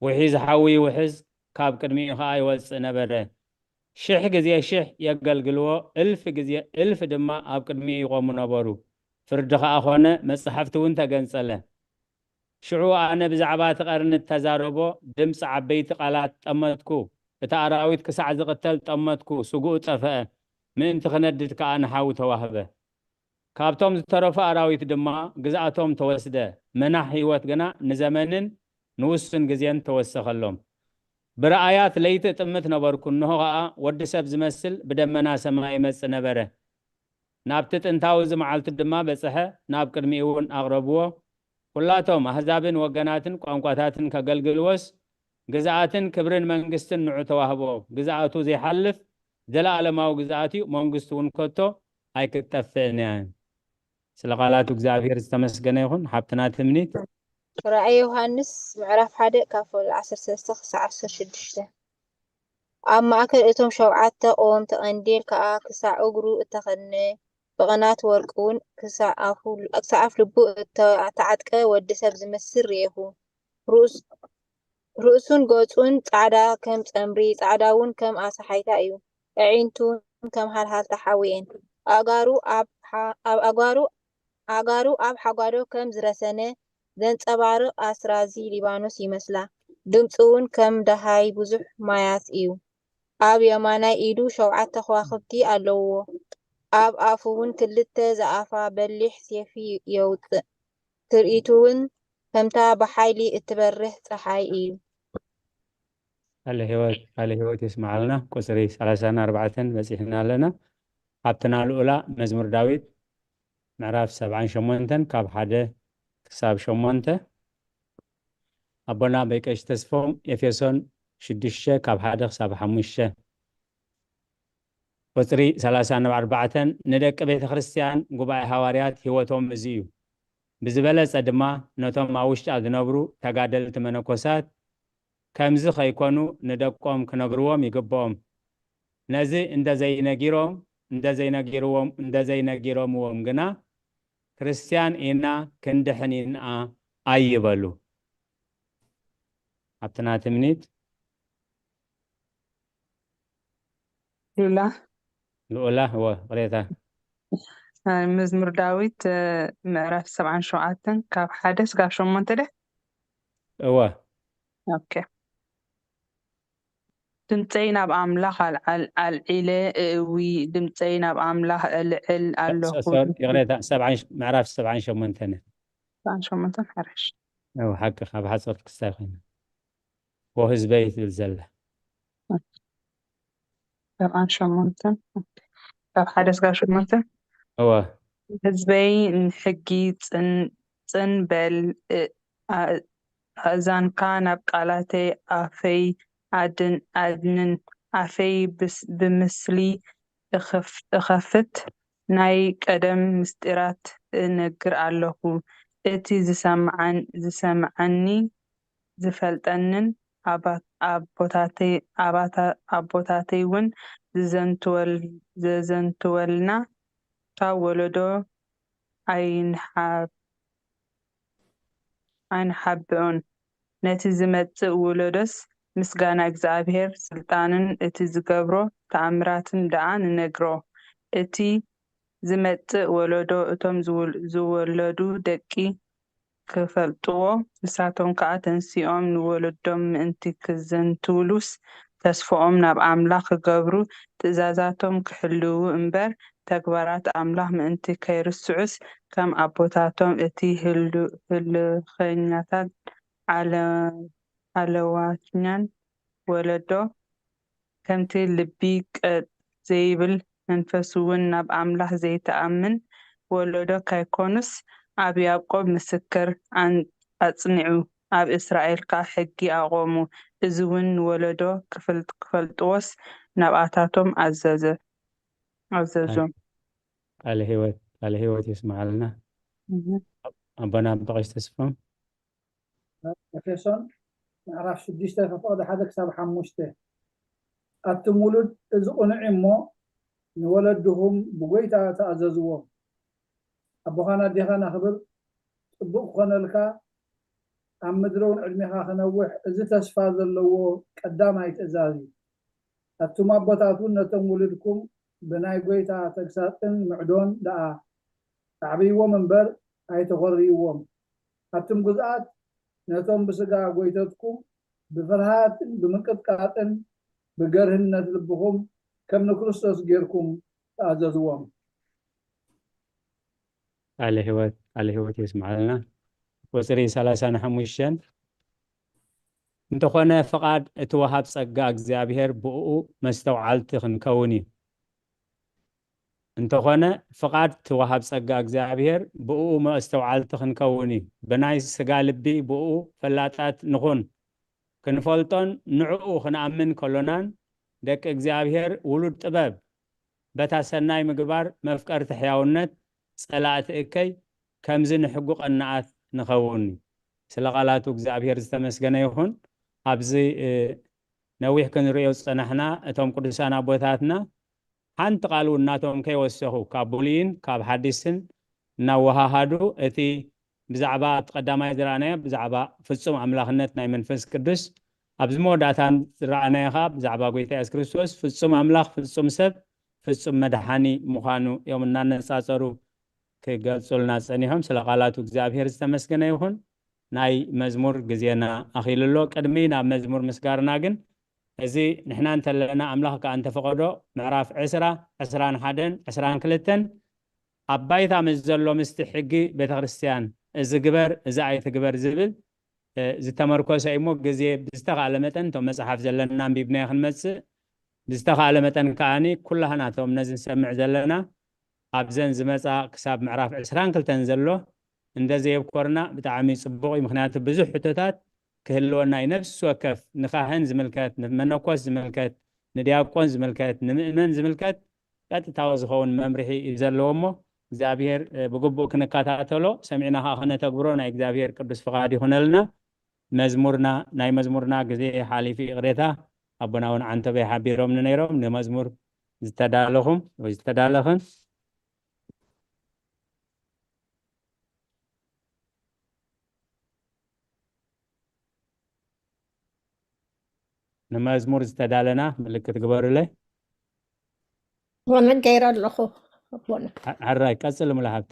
ውሒዝ ሓዊ ይውሕዝ፣ ካብ ቅድሚኡ ኸኣ ይወጽእ ነበረ። ሽሕ ግዜ ሽሕ የገልግልዎ፣ እልፍ ግዜ እልፍ ድማ ኣብ ቅድሚኡ ይቖሙ ነበሩ። ፍርዲ ኸኣ ኾነ፣ መጻሕፍቲ እውን ተገንጸለ። ሽዑ ኣነ ብዛዕባ እቲ ቀርኒ እተዛረቦ ድምጺ ዓበይቲ ቃላት ጠመትኩ። እቲ ኣራዊት ክሳዕ ዝቕተል ጠመትኩ፣ ስግኡ ጠፍአ፣ ምእንቲ ክነድድ ከኣ ንሓዊ ተዋህበ። ካብቶም ዝተረፉ ኣራዊት ድማ ግዝኣቶም ተወስደ፣ መናሕ ህይወት ግና ንዘመንን ንውሱን ግዜን ተወሰኸሎም። ብረኣያት ለይቲ እጥምት ነበርኩ፣ እንሆ ኸኣ ወዲ ሰብ ዝመስል ብደመና ሰማይ ይመጽእ ነበረ። ናብቲ ጥንታዊ እዚ መዓልቲ ድማ በጽሐ፣ ናብ ቅድሚኡ እውን ኣቕረብዎ። ኩላቶም ኣህዛብን ወገናትን ቋንቋታትን ከገልግልዎስ፣ ግዝኣትን ክብርን መንግስትን ንዑ ተዋህቦ። ግዝኣቱ ዘይሓልፍ ዘለኣለማዊ ግዝኣት እዩ፣ መንግስቱ እውን ከቶ ኣይክትጠፍእን እያ። ስለ ቃላቱ እግዚኣብሔር ዝተመስገነ ይኹን። ሓብትና ትምኒት። ራእይ ዮሃንስ ምዕራፍ ሓደ ካብ ዓሰርተ ሰለስተ ክሳዕ ዓሰርተ ሽዱሽተ። ኣብ ማእከል እቶም ሸውዓተ ቀወምቲ ቀንዴል ከኣ ክሳዕ እግሩ እተኸድነ ብቕናት ወርቂ እውን ክሳዕ ኣፍ ልቡ እተዓጥቀ ወዲ ሰብ ዝመስል ርኤኹ። ርእሱን ገጹን ጻዕዳ ከም ጸምሪ፣ ጻዕዳ እውን ከም ኣሳሓይታ እዩ። ኣዒንቱ ከም ሃልሃልታ ሓዊ እየን። ኣእጋሩ ኣብ ኣእጋሩ ኣእጋሩ ኣብ ሓጓዶ ከም ዝረሰነ ዘንጸባርቕ ኣስራዚ ሊባኖስ ይመስላ። ድምጹ እውን ከም ደሃይ ብዙሕ ማያት እዩ። ኣብ የማናይ ኢዱ ሸውዓተ ከዋኽብቲ ኣለውዎ። ኣብ ኣፉ እውን ክልተ ዝኣፋ በሊሕ ሴፊ የውጽእ። ትርኢቱ እውን ከምታ ብሓይሊ እትበርህ ጸሓይ እዩ። ቃለ ህይወት ቃለ ህይወት የስምዓልና። ቁጽሪ ሰላሳን ኣርባዕተን በጺሕና ኣለና። ሓብትና ልኡላ መዝሙር ዳዊት ምዕራፍ ሰብዓን ሸሞንተን ካብ ሓደ ክሳብ ሸሞንተ። ኣቦና በይቀሽ ተስፎም ኤፌሶን ሽዱሽተ ካብ ሓደ ክሳብ ሓሙሽተ። ቁጽሪ ሰላሳን ኣርባዕተን ንደቂ ቤተ ክርስቲያን ጉባኤ ሃዋርያት ህይወቶም እዚ እዩ። ብዝበለጸ ድማ ነቶም ኣብ ውሽጣ ዝነብሩ ተጋደልቲ መነኮሳት ከምዚ ከይኮኑ ንደቆም ክነግርዎም ይግብኦም። ነዚ እንደዘይነጊሮም እንደዘይነጊርዎም እንደዘይነጊሮምዎም ግና ክርስትያን ኢና ክንድሕን ኢና ኣይበሉ። ኣብቲ ናቲ ምኒት ሉላ ልኡላ እወ ቅሬታ ናይ መዝሙር ዳዊት ምዕራፍ ሰብዓን ሸውዓተን ካብ ሓደ ስጋብ ሸሞንተ ደ እወ ኦኬ ድምፀይ ናብ ኣምላኽ ኣልዓል ኣልዒለ እእዊ ድምፀይ ናብ ኣምላኽ እልዕል ኣለኹ ይቅሬታ ሰብዓን ምዕራፍ ሰብዓን ሸሞንተን ሰብዓን ሸሞንተን ሓረሽ እወ ሓቂ ካብ ሓፀርቲ ክስታይ ኮይና ወህዝበይ ትብል ዘላ ሰብዓን ሸሞንተን ካብ ሓደ ስጋብ ሸሞንተ እወ ህዝበይ ንሕጊ ጽን- ጽን በል እ- ኣ- ኣእዛንካ ናብ ቃላተይ ኣፈይ ኣድን ኣድንን ኣፈይ ብስ- ብምስሊ እኸፍ- እኸፍት ናይ ቀደም ምስጢራት እነግር ኣለኹ እቲ ዝሰምዓን ዝሰምዓኒ ዝፈልጠንን ኣቦታተይውን ዘዘንትወልና ካብ ወለዶ ኣይንሓብኦን። ነቲ ዝመጽእ ውለዶስ ምስጋና እግዚኣብሔር ስልጣንን እቲ ዝገብሮ ተኣምራትን ደኣ ንነግሮ። እቲ ዝመጽእ ወለዶ እቶም ዝወለዱ ደቂ ክፈልጥዎ፣ ንሳቶም ከኣ ተንሲኦም ንወለዶም ምእንቲ ክዘንትዉሉስ፣ ተስፍኦም ናብ ኣምላኽ ክገብሩ፣ ትእዛዛቶም ክሕልዉ እምበር፣ ተግባራት ኣምላኽ ምእንቲ ከይርስዑስ፣ ከም ኣቦታቶም እቲ ህልኸኛታን ዓለዋኛን ወለዶ፣ ከምቲ ልቢ ቀጥ ዘይብል መንፈሱውን ናብ ኣምላኽ ዘይተኣምን ወለዶ ካይኮኑስ፣ ኣብ ያዕቆብ ምስክር ኣጽኒዑ፣ ኣብ እስራኤል ከኣ ሕጊ ኣቖሙ። እዚውን ንወለዶ ክፈልጥዎስ ናብኣታቶም ኣዘዞም። ቃለ ህይወት ቃለ ህይወት የስምዓልና። ኣቦና ኣባ ቀሺ ተስፎም ኤፌሶን ምዕራፍ ሽዱሽተ ካብ ፍቕዲ ሓደ ክሳብ ሓሙሽተ ኣቱም ውሉድ እዚ ቅኑዕ እሞ ንወለድኹም ብጎይታ ተኣዘዝዎም ኣቦኻን ኣዴኻን ኣኽብር ጽቡቕ ክኾነልካ ኣብ ምድሪ እውን ዕድሜኻ ክነውሕ እዚ ተስፋ ዘለዎ ቀዳማይ ትእዛዝ እዩ ኣቱም ኣቦታት እውን ነቶም ውሉድኩም ብናይ ጎይታ ተግሳጽን ምዕዶን ደኣ ኣዕብይዎም እምበር ኣይተኾርይዎም። ኣቱም ግዙኣት ነቶም ብስጋ ጎይተትኩም ብፍርሃትን ብምንቅጥቃጥን ብገርህነት ልብኹም ከም ንክርስቶስ ጌርኩም ተኣዘዝዎም። ቃለ ህይወት ቃለ ህይወት የስምዓልና። ቁፅሪ ሰላሳን ሓሙሽተን እንተኾነ ፍቓድ እቲ ወሃብ ጸጋ እግዚኣብሔር ብእኡ መስተውዓልቲ ክንከውን እዩ። እንተኾነ ፍቓድ እቲ ወሃብ ጸጋ እግዚኣብሔር ብእኡ መስተውዓልቲ ክንከውን እዩ። ብናይ ስጋ ልቢ ብእኡ ፈላጣት ንኹን። ክንፈልጦን ንዕኡ ክንኣምን ከሎናን ደቂ እግዚኣብሔር ውሉድ ጥበብ በታ ሰናይ ምግባር መፍቀርቲ ሕያውነት ጸላእቲ እከይ ከምዚ ንሕጉ ቀናኣት ንኸውን እዩ። ስለ ቃላቱ እግዚኣብሔር ዝተመስገነ ይኹን። ኣብዚ ነዊሕ ክንርእዮ ዝጸናሕና እቶም ቅዱሳን ኣቦታትና ሓንቲ ቃል እውን ናቶም ከይወሰኹ ካብ ብሉይን ካብ ሓዲስን እናወሃሃዱ እቲ ብዛዕባ እቲ ቀዳማይ ዝረኣናዮ ብዛዕባ ፍጹም ኣምላኽነት ናይ መንፈስ ቅዱስ ኣብዚ መወዳእታን ዝረኣናዮ ከዓ ብዛዕባ ጎይታ የሱስ ክርስቶስ ፍጹም ኣምላኽ ፍጹም ሰብ ፍጹም መድሓኒ ምዃኑ እዮም እናነጻጸሩ ክገልጹልና ጸኒሖም። ስለ ቃላቱ እግዚኣብሔር ዝተመስገነ ይኹን። ናይ መዝሙር ግዜና ኣኺሉ ኣሎ። ቅድሚ ናብ መዝሙር ምስጋርና ግን እዚ ንሕና እንተለና ኣምላኽ ከኣ እንተፈቐዶ ምዕራፍ ዕስራ፣ ዕስራን ሓደን፣ ዕስራን ክልተን ኣብ ባይታ ምስ ዘሎ ምስቲ ሕጊ ቤተ ክርስትያን እዚ ግበር እዚ ኣይትግበር ዝብል ዝተመርኮሰ እዩ እሞ ግዜ ብዝተኻእለ መጠን እቶም መፅሓፍ ዘለና ኣንቢብናዮ ክንመፅእ ብዝተኻእለ መጠን ከዓኒ ኩላህናቶም ነዚ ንሰምዕ ዘለና ኣብዘን ዝመፃ ክሳብ ምዕራፍ ዕስራን ክልተን ዘሎ እንተዘየብኮርና ብጣዕሚ ፅቡቕ እዩ። ምክንያቱ ብዙሕ ሕቶታት ክህልወና እዩ። ነፍሲ ወከፍ ንካህን ዝምልከት፣ ንመነኮስ ዝምልከት፣ ንዲያቆን ዝምልከት፣ ንምእመን ዝምልከት ቀጥታዊ ዝኸውን መምርሒ እዩ ዘለዎ እሞ እግዚኣብሔር ብግቡእ ክንከታተሎ፣ ሰሚዕና ከዓ ክነተግብሮ ናይ እግዚኣብሔር ቅዱስ ፍቓድ ይኹነልና። መዝሙርና ናይ መዝሙርና ግዜ ሓሊፉ፣ ይቕሬታ። ኣቦና እውን ዓንተበይ ሓቢሮምኒ ነይሮም። ንመዝሙር ዝተዳለኹም ወይ ዝተዳለኽን ንመዝሙር ዝተዳለና ምልክት ግበሩለይ። ኣነ ገይረ ኣለኹ ኣቦና። ሕራይ ቀጽል፣ ሙሉ ሃብተ።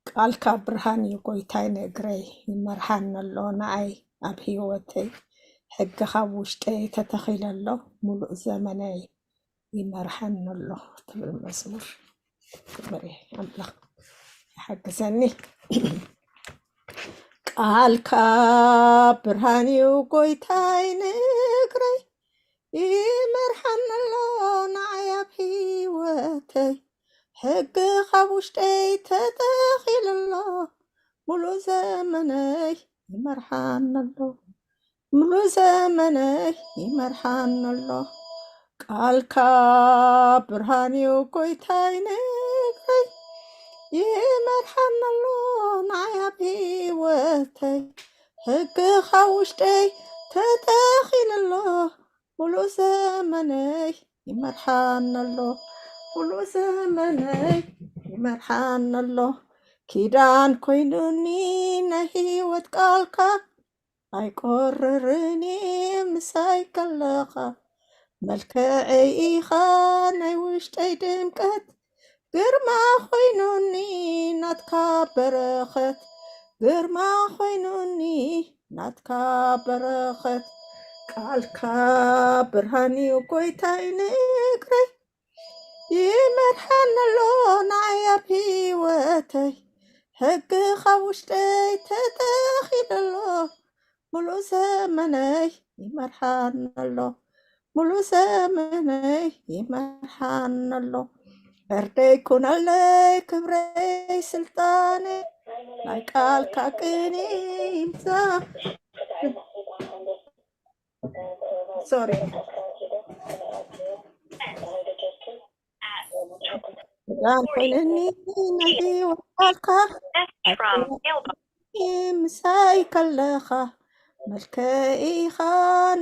ቃልካ ብርሃን እዩ ጎይታይ፣ ንእግረይ ይመርሃኒ ኣሎ፣ ንኣይ ኣብ ህይወተይ ሕግኻ ኣብ ውሽጠይ ተተኺለ ኣሎ፣ ሙሉእ ዘመነይ ይመርሃኒ ኣሎ ትብል መዝሙር። ክብሪ ኣምላኽ ይሓግዘኒ። ቃልካ ብርሃን እዩ ጎይታይ፣ ንእግረይ ይመርሓኒ ኣሎ፣ ንዓይ ኣብ ህይወተይ ሕግኻ ኣብ ውሽጠይ ተተኺሉ ኣሎ፣ ሙሉእ ዘመነይ ይመርሓኒ ኣሎ፣ ሙሉእ ዘመነይ ይመርሓኒ ኣሎ። ቃልካ ብርሃን እዩ ጎይታይ፣ ንእግረይ ይመርሓኒ ኣሎ፣ ንዓይ ኣብ ህይወተይ ሕግኻ ውሽጠይ ተተኺሉ ኣሎ፣ ሙሉእ ዘመነይ ይመርሓኒ ኣሎ፣ ሙሉእ ዘመነይ ይመርሓኒ ኣሎ። ኪዳን ኮይኑኒ ናይ ህይወት ቃልካ፣ ኣይቆርርን ምሳይ ከለኻ። መልክዐይ ኢኻ ናይ ውሽጠይ ድምቀት፣ ግርማ ኮይኑኒ ናትካ በረኸት፣ ግርማ ኮይኑኒ ናትካ በረኸት። ቃልካ ብርሃን እዩ ጎይታይ፣ ንእግረይ ይመርሓኒ ኣሎ፣ ንዓይ ኣብ ህይወተይ ሕግኻ ውሽጠይ ተተኺሉ ኣሎ፣ ሙሉእ ዘመነይ ይመርሓኒ ኣሎ፣ ሙሉእ ዘመነይ ይመርሓኒ ኣሎ። ዕርደይ ኩነለይ ክብረይ ስልጣነይ፣ ናይ ቃልካ ቅኔ ይምጻ። ሶሪ፣ ኪዳን ኮይነኒ ናይ ህይወት ቃልካ፣ ምሳይ ከለኻ። መልክዕ ኢኻ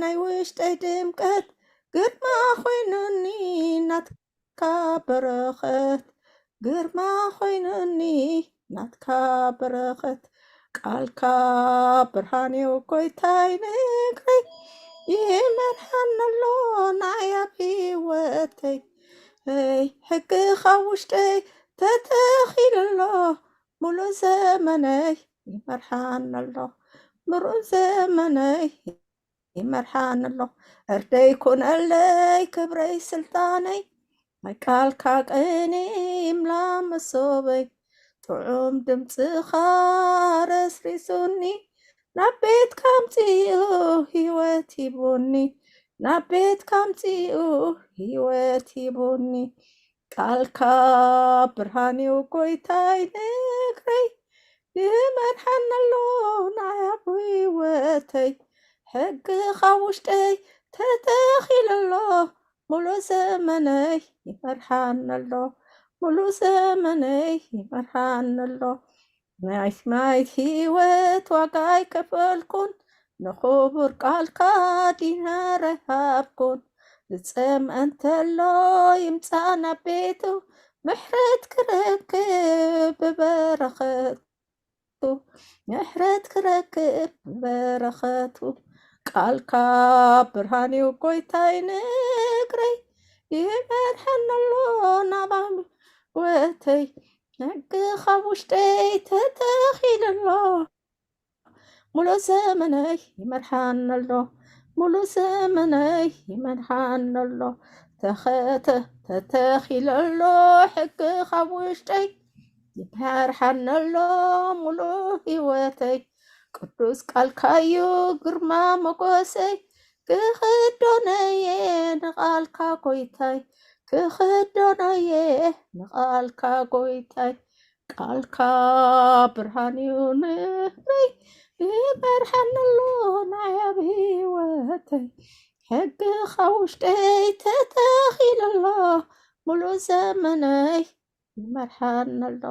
ናይ ውሽጠይ ድምቀት፣ ግርማ ኮይኑኒ ናትካ በረኸት፣ ግርማ ኮይኑኒ ናትካ በረኸት። ቃልካ ብርሃን እዩ ጎይታይ፣ ንእግረይ ይመርሓኒ ኣሎ፣ ንዓይ ኣብ ህይወተይ። ሕግኻ ውሽጠይ ተተኺሉ ኣሎ፣ ሙሉእ ዘመነይ ይመርሓኒ ኣሎ፣ ሙሉእ ዘመነይ ይመርሓኒ ኣሎ። ዕርደይ ኩነለይ ክብረይ ስልጣነይ፣ ናይ ቃልካ ቅኔ ይምላ መሶበይ። ጥዑም ድምፅኻ ረስሪሱኒ፣ ናብ ቤትካ ኣምፂኡ ህይወት ሂቡኒ፣ ናብ ቤትካ ኣምፂኡ ህይወት ሂቡኒ። ቃልካ ብርሃን እዩ ጎይታይ፣ ንእግረይ ይመርሓኒ ኣሎ፣ ንዓይ ኣብ ህይወተይ። ሕግኻ ውሽጠይ ተተኺሉ ኣሎ፣ ሙሉእ ዘመነይ ይመርሓኒ ኣሎ፣ ሙሉእ ዘመነይ ይመርሓኒ ኣሎ። ናይ ስማይት ህይወት ዋጋ ኣይከፈልኩን፣ ንኽቡር ቃልካ ዲናር ኣይሃብኩን። ዝጸምአ እንተሎ ይምጻእ ናብ ቤቱ፣ ምሕረት ክረክብ ብበረኸቱ፣ ምሕረት ክረክብ ብበረኸቱ። ቃልካ ብርሃን እዩ ጎይታይ፣ ንእግረይ ይመርሐኒ ኣሎ ናብ ህይወተይ። ሕግኻ ውሽጠይ ተተኺሉ ኣሎ፣ ሙሉእ ዘመነይ ይመርሓኒ ኣሎ፣ ሙሉእ ዘመነይ ይመርሓኒ ኣሎ። ተኸተ-፣ ተተኺሉ ኣሎ ሕግኻ ውሽጠይ፣ ይመርሓኒ ኣሎ ሙሉእ ህይወተይ። ቅዱስ ቃልካ'ዩ ግርማ ሞገሰይ፣ ክኽደኖ'የ ንቓልካ ጎይታይ። ክኽደኖ እየ ንቓልካ ጎይታይ፣ ቃልካ ብርሃን እዩ ንእግረይ፣ ይመርሓኒ ኣሎ ንዓይ ኣብ ህይወተይ። ሕግኻ ውሽጠይ ተተኺሉ ኣሎ፣ ሙሉእ ዘመነይ ይመርሓኒ ኣሎ፣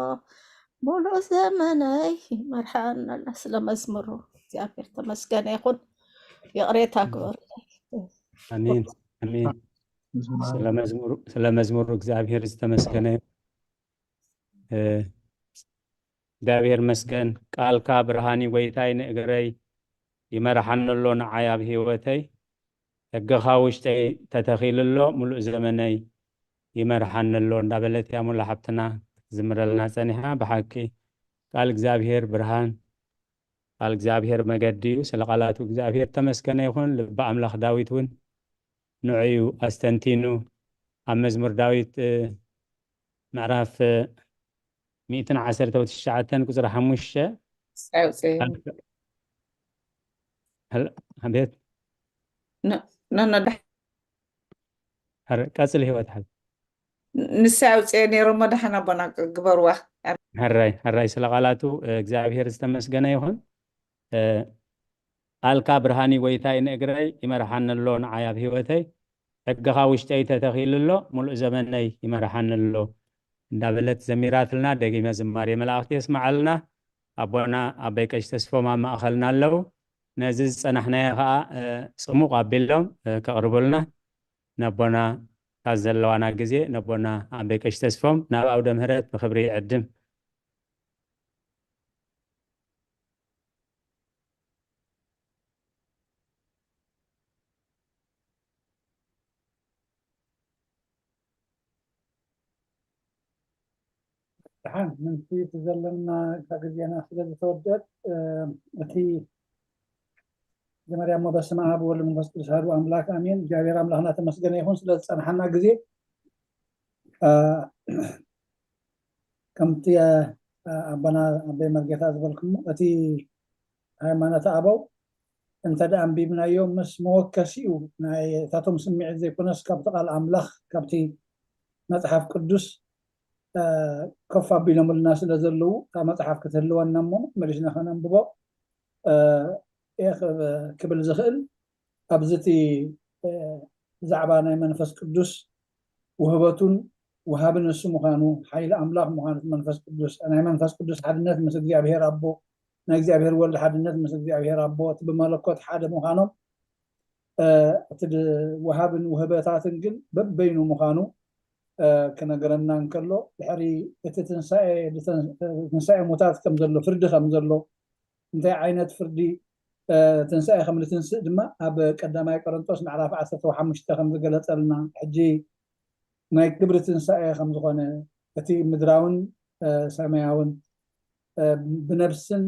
ሙሉእ ዘመነይ ይመርሓኒ ኣሎ። ስለ መዝሙሩ እግዚኣብሔር ተመስገነ ይኹን። ይቕሬታ ግበሩለይ። ኣሜን፣ ኣሜን። ስለ መዝሙሩ፣ ስለ መዝሙሩ እግዚኣብሔር ዝተመስገነ ይኹን። እ፣ እግዚኣብሔር መስገን። ቃልካ ብርሃኒ ጎይታይ ንእግረይ፣ ይመርሓኒ ኣሎ ንዓይ ኣብ ህይወተይ። ሕግኻ ውሽጠይ ተተኺሉ ኣሎ፣ ሙሉእ ዘመነይ ይመርሓኒ ኣሎ እንዳበለት እያ ሙሉ ሓብትና ክትዝምረልና ጸኒሓ። ብሓቂ ቃል እግዚኣብሔር ብርሃን፣ ቃል እግዚኣብሔር መገዲ እዩ። ስለ ቃላቱ እግዚኣብሔር ተመስገነ ይኹን። ልቢ ኣምላኽ ዳዊት እውን ንዑ እዩ ኣስተንቲኑ። ኣብ መዝሙር ዳዊት፣ እ፣ ምዕራፍ፣ እ፣ ሚእትን ዓሰርተ ትሽዓተን ቁጽሪ ሓሙሽተ። ኣውፅእ። ሀል-፣ ኣቤት። ኖ፣ ኖ፣ ኖ፣ ዳሕ-፣ ሀረ-፣ ቀጽል ህይወት ሓል። ንሳ ኣውፅኤ ነይሮሞ፣ ደሓን ኣቦና ግበርዋ። ሀራይ፣ ሀራይ ስለ ቃላቱ፣ እ፣ እግዚኣብሔር ዝተመስገነ ይኹን። እ፣ ቃልካ ብርሃኒ ጎይታይ ንእግረይ፣ ይመርሓኒ ኣሎ ንዓይ ኣብ ህይወተይ። ሕግኻ ውሽጠይ ተተኺሉ ኣሎ፣ ሙሉእ ዘመነይ ይመርሓኒ ኣሎ እንዳበለት ዘሚራትልና፣ ደጊመ ዝማሬ መላእኽቲ የስምዓልና። ኣቦና ኣቦይ ቀሺ ተስፎም ኣብ ማእኸልና ኣለዉ። ነዚ ዝጸናሕናዮ ኸኣ፣ እ፣ ጽሙቕ ኣቢሎም፣ እ፣ ከቕርቡልና ነቦና ካብ ዘለዋና ግዜ ነቦና ኣቦይ ቀሺ ተስፎም ናብ ኣውደ ምህረት ብኽብሪ ይዕድም። ደሓን፣ ምንቲ እቲ ዘለና እታ ግዜና ስለ ዝተወደአት፣ እ፣ እቲ መጀመርያ እሞ በስመ ኣብ ወወልድ ወመንፈስ ቅዱስ ኣሐዱ ኣምላክ ኣሜን። እግዚኣብሔር ኣምላኽና ተመስገነ ይኹን ስለ ዝጸንሓና ግዜ። እ፣ ከምቲ፣ እ፣ ኣቦና ኣቦይ መርጌታ ዝበልኩሞ፣ እቲ ሃይማኖተ ኣበው እንተ ደኣ ኣንቢብናዮ፣ ምስ መወከሲኡ ናይ እታቶም ስምዒት ዘይኮነስ፣ ካብቲ ቃል ኣምላኽ፣ ካብቲ መጽሓፍ ቅዱስ፣ እ፣ ከፍ ኣቢሎምልና ስለ ዘለዉ፣ እታ መጽሓፍ ክትህልወና እሞ መሊስና ከነንብቦ፣ እ፣ እየ ክ-፣ ክብል ዝኽእል። ኣብዚ እቲ፣ እ፣ ብዛዕባ ናይ መንፈስ ቅዱስ ውህበቱን ወሃቢ ንሱ ምዃኑ፣ ሓይሊ ኣምላኽ ምዃኑ፣ እቲ መንፈስ ቅዱስ፣ ናይ መንፈስ ቅዱስ ሓድነት ምስ እግዚኣብሔር ኣቦ፣ ናይ እግዚኣብሔር ወልድ ሓድነት ምስ እግዚኣብሔር ኣቦ፣ እቲ ብመለኮት ሓደ ምዃኖም፣ እ፣ እቲ ድ-፣ ወሃብን ውህበታትን ግን በበይኑ ምዃኑ፣ እ፣ ክነገረና እንከሎ፣ ድሕሪ እቲ ትንሳኤ፣ ትንሳኤ ሙታት ከም ዘሎ፣ ፍርዲ ከም ዘሎ፣ እንታይ ዓይነት ፍርዲ፣ እ፣ ትንሳኤ ከም ልትንስእ ድማ ኣብ ቀዳማይ ቆሮንቶስ ምዕራፍ ዓሰርተ ሓሙሽተ ከም ዝገለጸልና፣ ሕጂ ናይ ክብሪ ትንሳኤ ከም ዝኾነ፣ እቲ ምድራውን፣ እ፣ ሰማያውን፣ እ፣ ብነብስን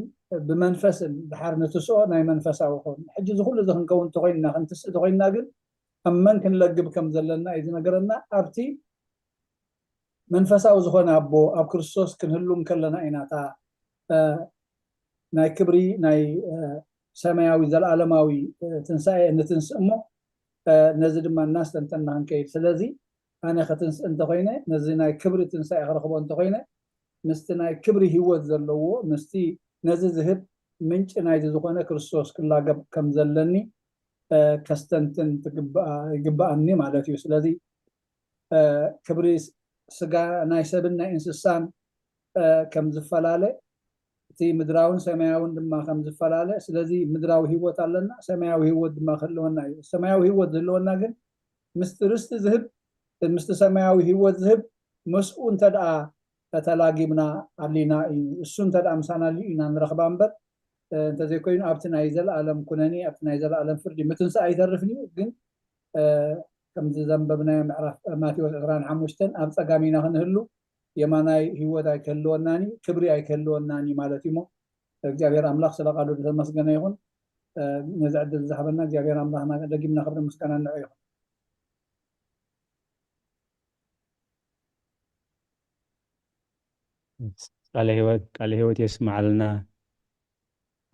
ብመንፈስን ድሓር ንትስኦ ናይ መንፈሳዊ ኾን። ሕጂ እዚ ኩሉ እዚ ክንከውን እንተኾይንና፣ ክንትስእ እንተኾይንና ግን ኣብ መን ክንለግብ ከም ዘለና እዩ ዝነገረና። ኣብቲ መንፈሳዊ ዝኾነ ኣቦ ኣብ ክርስቶስ ክንህሉ እንከለና ኢና እታ፣ እ፣ ናይ ክብሪ ናይ፣ እ፣ ሰማያዊ ዘለኣለማዊ፣ እ፣ ትንሳኤ እንትንስእ እሞ፣ እ፣ ነዚ ድማ እናስተንተና ክንከይድ። ስለዚ ኣነ ክትንስእ እንተኾይነ፣ ነዚ ናይ ክብሪ ትንሳኤ ክረኽቦ እንተኾይነ፣ ምስቲ ናይ ክብሪ ህይወት ዘለዎ፣ ምስቲ ነዚ ዝህብ ምንጪ ናይዚ ዝኾነ ክርስቶስ ክላገብ ከም ዘለኒ፣ እ፣ ከስተንትን ትግባኣ-፣ ይግባኣኒ ማለት እዩ። ስለዚ፣ እ፣ ክብሪ ስ-፣ ስጋ ናይ ሰብን ናይ እንስሳን፣ እ፣ ከም ዝፈላለ፣ እቲ ምድራውን ሰማያውን ድማ ከም ዝፈላለ፣ ስለዚ ምድራዊ ህይወት ኣለና፣ ሰማያዊ ህይወት ድማ ክህልወና እዩ። ሰማያዊ ህይወት ዝህልወና ግን ምስቲ ርስቲ ዝህብ፣ ምስቲ ሰማያዊ ህይወት ዝህብ ምስኡ እንተ ደኣ ተላጊብና ኣሊና እዩ። እሱ እንተ ደኣ ምሳና ኣልዩ ኢና ንረኽባ እምበር፣ እ፣ እንተዘይኮይኑ ኣብቲ ናይ ዘለኣለም ኩነኔ፣ ኣብቲ ናይ ዘለኣለም ፍርዲ ምትንሳእ ኣይተርፍን እዩ። ግን፣ እ፣ ከምዚ ዘንበብናዮ ምዕራፍ ማቴዎስ ዕስራን ሓሙሽተን ኣብ ጸጋም ኢና ክንህሉ፣ የማናይ ህይወት ኣይክህልወናን እዩ፣ ክብሪ ኣይክህልወናን እዩ ማለት እዩ። እሞ እግዚኣብሔር ኣምላኽ ስለ ቃሉ ዝተመስገነ ይኹን። እ፣ ነዚ ዕድል ዝሃበና እግዚኣብሔር ኣምላኽና ደጊምና ክብሪ ምስጋና ንዑ ይኹን። ቃለ ህይወት፣ ቃለ ህይወት የስምዓልና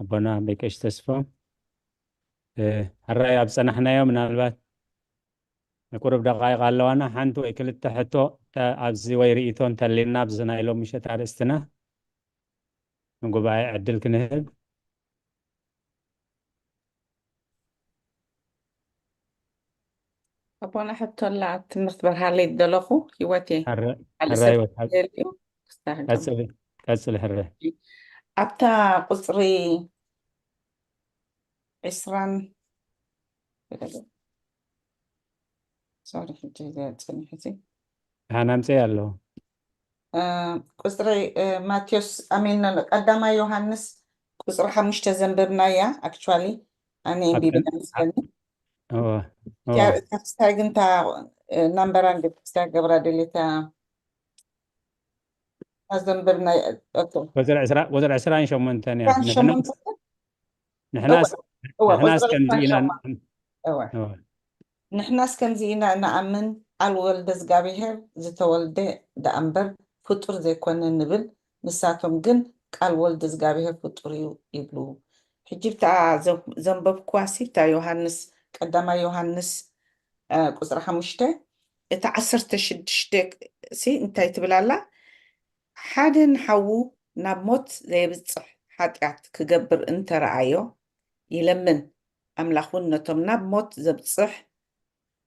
ኣቦና ኣቦይ ቀሺ ተስፎም። እ፣ ሕራይ ኣብ ጸናሕናዮ ምናልባት ንቁሩብ ደቓይቕ ኣለዋና። ሓንቲ ወይ ክልተ ሕቶ፣ ተ-፣ ኣብዚ ወይ ርእይቶ እንተሊና ኣብዚ ናይ ሎም ምሸት ኣርእስትና ንጉባኤ ዕድል ክንህብ። ኣቦና ሕቶ ኣላ ትምህርቲ በርሃለይ ደለኹ። ህይወቴ ሕረ-፣ ካልእ ሕረ ሰብ ህይወት፣ ሓ-፣ የልዩ ክስታርገም። ቀጽሊ፣ ቀጽሊ ሕረ። ኣብታ ቁጽሪ ዕስራን ሶሪ፣ ሕጂ ዘጽንሕ እዚ ሃናምፀይ ኣለዎ። እ፣ ቁጽሪ እ፣ ማቴዎስ ኣሜን፣ ቀዳማይ ዮሃንስ ቁጽሪ ሓሙሽተ ዘንበብናያ። ኣክቹዋሊ ኣነ ኣብ ኣንቢበ ቀን-፣ መስለኒ። እወ፣ እወ። እቲያ እታ ክስታይ ግን እታ እ፣ ናምበራ እንደ ክስታይ ገብራ ደሌታ ዘንበብናያ። ኦኬ። ቁፅሪ ዕስራ፣ ቁፅሪ ዕስራን ሸሞንተን እያ። ዕስራን ንሕና፣ ሸሞንተን? ንሕናስ፣ እወ፣ እወ፣ ንሕናስ ቁፅሪ ከምዚ ዕስራን ኢና፣ ሸሞንተን። እወ። እወ። ንሕናስ ከምዚ ኢና እንኣምን፣ ቃል ወልደ እግዚኣብሔር ዝተወልደ ደኣ እምበር ፍጡር ዘይኮነ ንብል፣ ንሳቶም ግን ቃል ወልደ እግዚኣብሔር ፍጡር እዩ ይብሉ። ሕጂ ብታ ዘ-፣ ዘንበብኩዋ ሲ ብታ ዮሃንስ፣ ቀዳማይ ዮሃንስ፣ እ፣ ቁጽሪ ሓሙሽተ፣ እታ ዓሰርተ ሽዱሽተ ሲ እንታይ ትብል ኣላ? ሓደ ንሓዉ ናብ ሞት ዘየብጽሕ ሓጢኣት ክገብር እንተ ረኣዮ ይለምን፣ ኣምላኽ እውን ነቶም ናብ ሞት ዘብጽሕ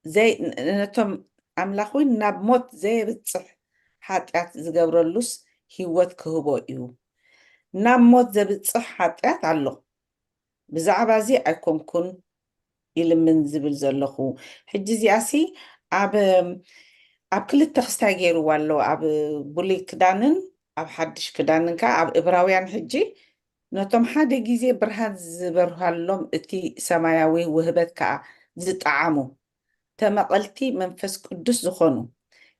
ዘይ-፣ ነቶም ኣምላኽ እውን ናብ ሞት ዘየብጽሕ ሓጢኣት ዝገብረሉስ ህይወት ክህቦ እዩ። ናብ ሞት ዘብጽሕ ሓጢኣት ኣሎ፣ ብዛዕባ እዚ ኣይኮንኩን ይልምን ዝብል ዘለኹ። ሕጂ እዚኣሲ ኣብ፣ ኣብ ክልተ ክስታይ ገይርዋ ኣሎ፣ ኣብ ብሉይ ክዳንን ኣብ ሓድሽ ክዳንን ከኣ ኣብ እብራውያን። ሕጂ ነቶም ሓደ ግዜ ብርሃን ዝበርሃሎም እቲ ሰማያዊ ውህበት ከኣ ዝጠዓሙ ተመቐልቲ መንፈስ ቅዱስ ዝኾኑ፣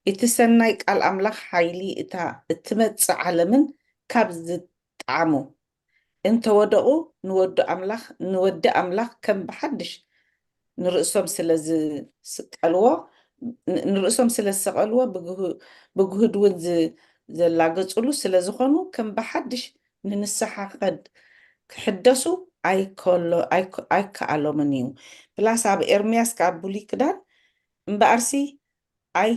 እቲ ሰናይ ቃል ኣምላኽ ሓይሊ እታ እትመጽእ ዓለምን ካብ ዝጠዓሙ እንተወደቑ፣ ንወዲ ኣምላኽ፣ ንወዲ ኣምላኽ ከም ብሓድሽ ንርእሶም ስለ ዝስቀልዎ፣ ን-፣ ንርእሶም ስለ ዝሰቐልዎ፣ ብግሁ-፣ ብግሁድ እውን ዝ-፣ ዘላገጹሉ ስለ ዝኾኑ፣ ከም ብሓድሽ ንንስሓ ከድ-፣ ክሕደሱ ኣይከሎ-፣ ኣይከ-፣ ኣይከኣሎምን እዩ። ፕላስ ኣብ ኤርምያስ ከኣ ብሉይ ክዳን፣ እምበኣርሲ ኣይ-፣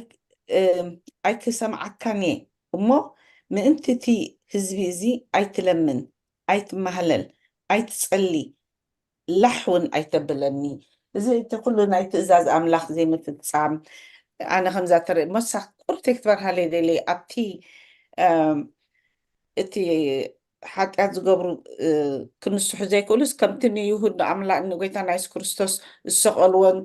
እም፣ ኣይክሰምዓካን እየ እሞ፣ ምእንቲ እቲ ህዝቢ እዚ ኣይትለምን፣ ኣይትማህለል፣ ኣይትጸሊ፣ ላሕ እውን ኣይተብለኒ። እዚ እቲ ኩሉ ናይ ትእዛዝ ኣምላኽ ዘይምፍጻም፣ ኣነ ከምዛ ተረ-፣ መሳኽ ቁርተይ ክትበርሃለይ ደልየ ኣብቲ፣ እም፣ እቲ ሓጢኣት ዝገብሩ፣ እ፣ ክንስሑ ዘይክእሉስ፣ ከምቲ ንይሁድ ንኣምላ-፣ ንጎይታና የሱስ ክርስቶስ ዝሰቐልዎን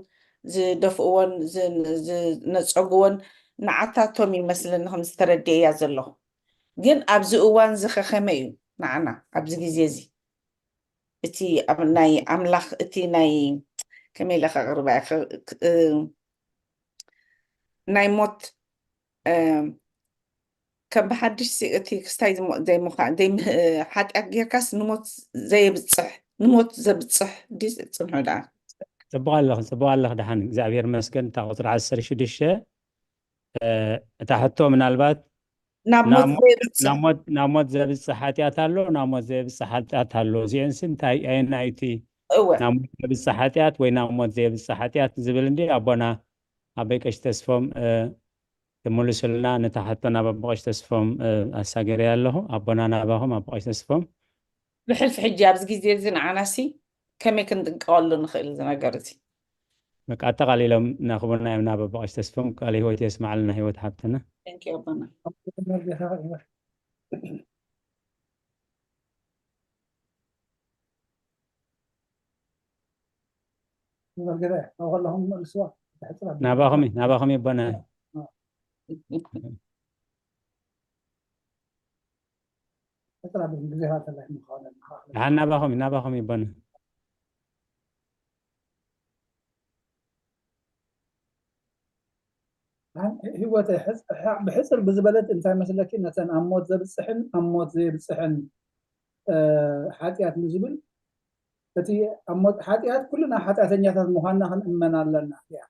ዝደፍእዎን ዝ-፣ ዝነጸግዎን ንዓታቶም ይመስለኒ ከም ዝተረድኤያ ዘለኹ። ግን ኣብዚ እዋን እዚ ከ ከመይ እዩ ንዓና ኣብዚ ግዜ እዚ? እቲ ኣብ ናይ ኣምላኽ፣ እቲ ናይ ከመይ ኢለ ከቕርባ እየ? ከ-፣ ክ-፣ እ፣ ናይ ሞት፣ እ፣ ከም ብሓድሽ ሲ-፣ እቲ ክስታይ ዝሞ-፣ ዘይምዃ-፣ ዘይም-፣ ሓጢኣት ጌርካስ ንሞት ዘየብጽሕ፣ ንሞት ዘብጽሕ ድዩ? ጽንሑ ደኣ። ጽቡቕ ኣለኺ፣ ጽቡቕ ኣለኺ። ደሓን፣ እግዚኣብሔር ይመስገን። እታ ቁጽሪ ዓሰርተ ሽዱሽተ፣ እ፣ እታ ሕቶ ምናልባት ናብ ናብ ሞት ሞ-፣ ዘየብጽሕ። ናብ ሞት፣ ናብ ሞት ዘብጽሕ ሓጢኣት ኣሎ፣ ናብ ሞት ዘየብጽሕ ሓጢኣት ኣሎ። እዚአን ሲ እንታይ፣ ኣየናይ እቲ እወ። ናብ ሞት ዘብጽሕ ሓጢኣት ወይ ናብ ሞት ዘየብጽሕ ሓጢኣት ዝብል እንዲ ኣቦና ኣቦይ ቀሺ ተስፎም፣ እ፣ ትምልሱልና፣ ነታ ሕቶ ናብ ኣቦ ቀሺ ተስፎም፣ እ፣ ኣሳገረያ ኣለኹ። ኣቦና ናባኹም ኣቦ ቀሺ ተስፎም። ብሕልፊ ሕጂ ኣብዚ ግዜ እዚ ንዓናሲ ከመይ ክንጥንቀቐሉ ንኽእል እዚ ነገር እዚ? በቃ ኣጠቓሊሎም እናኽቡና እዮም ናብ ኣቦ ቀሺ ተስፎም። ቃለ ህይወት የስማዕልና ህይወት ሓብትና። Thank you ኣቦና። መርገዳ ኣብ ከለኹም መልስዋ። ተሕፅራ ናባኹም እዩ፣ ናባኹም እዩ ኣቦና። ሕፅራ ብግዜኻ ተላይ ምዃነ ምኻነ። ደሓን ናባኹም እዩ፣ ናባኹም እዩ ኣቦና። ኣን-፣ ህይወተይ ሕፅ-፣ ሕ-፣ ብሕፅር ብዝበለት እንታይ መስለኪ፣ ነተን ኣብ ሞት ዘብፅሕን ኣብ ሞት ዘየብፅሕን፣ እ፣ ሓጢኣት ንዝብል፣ እቲ ኣብ ሞት፣ ሓጢኣት ኩልና ሓጢኣተኛታት ምዃንና ክንእመን ኣለና። እያ፣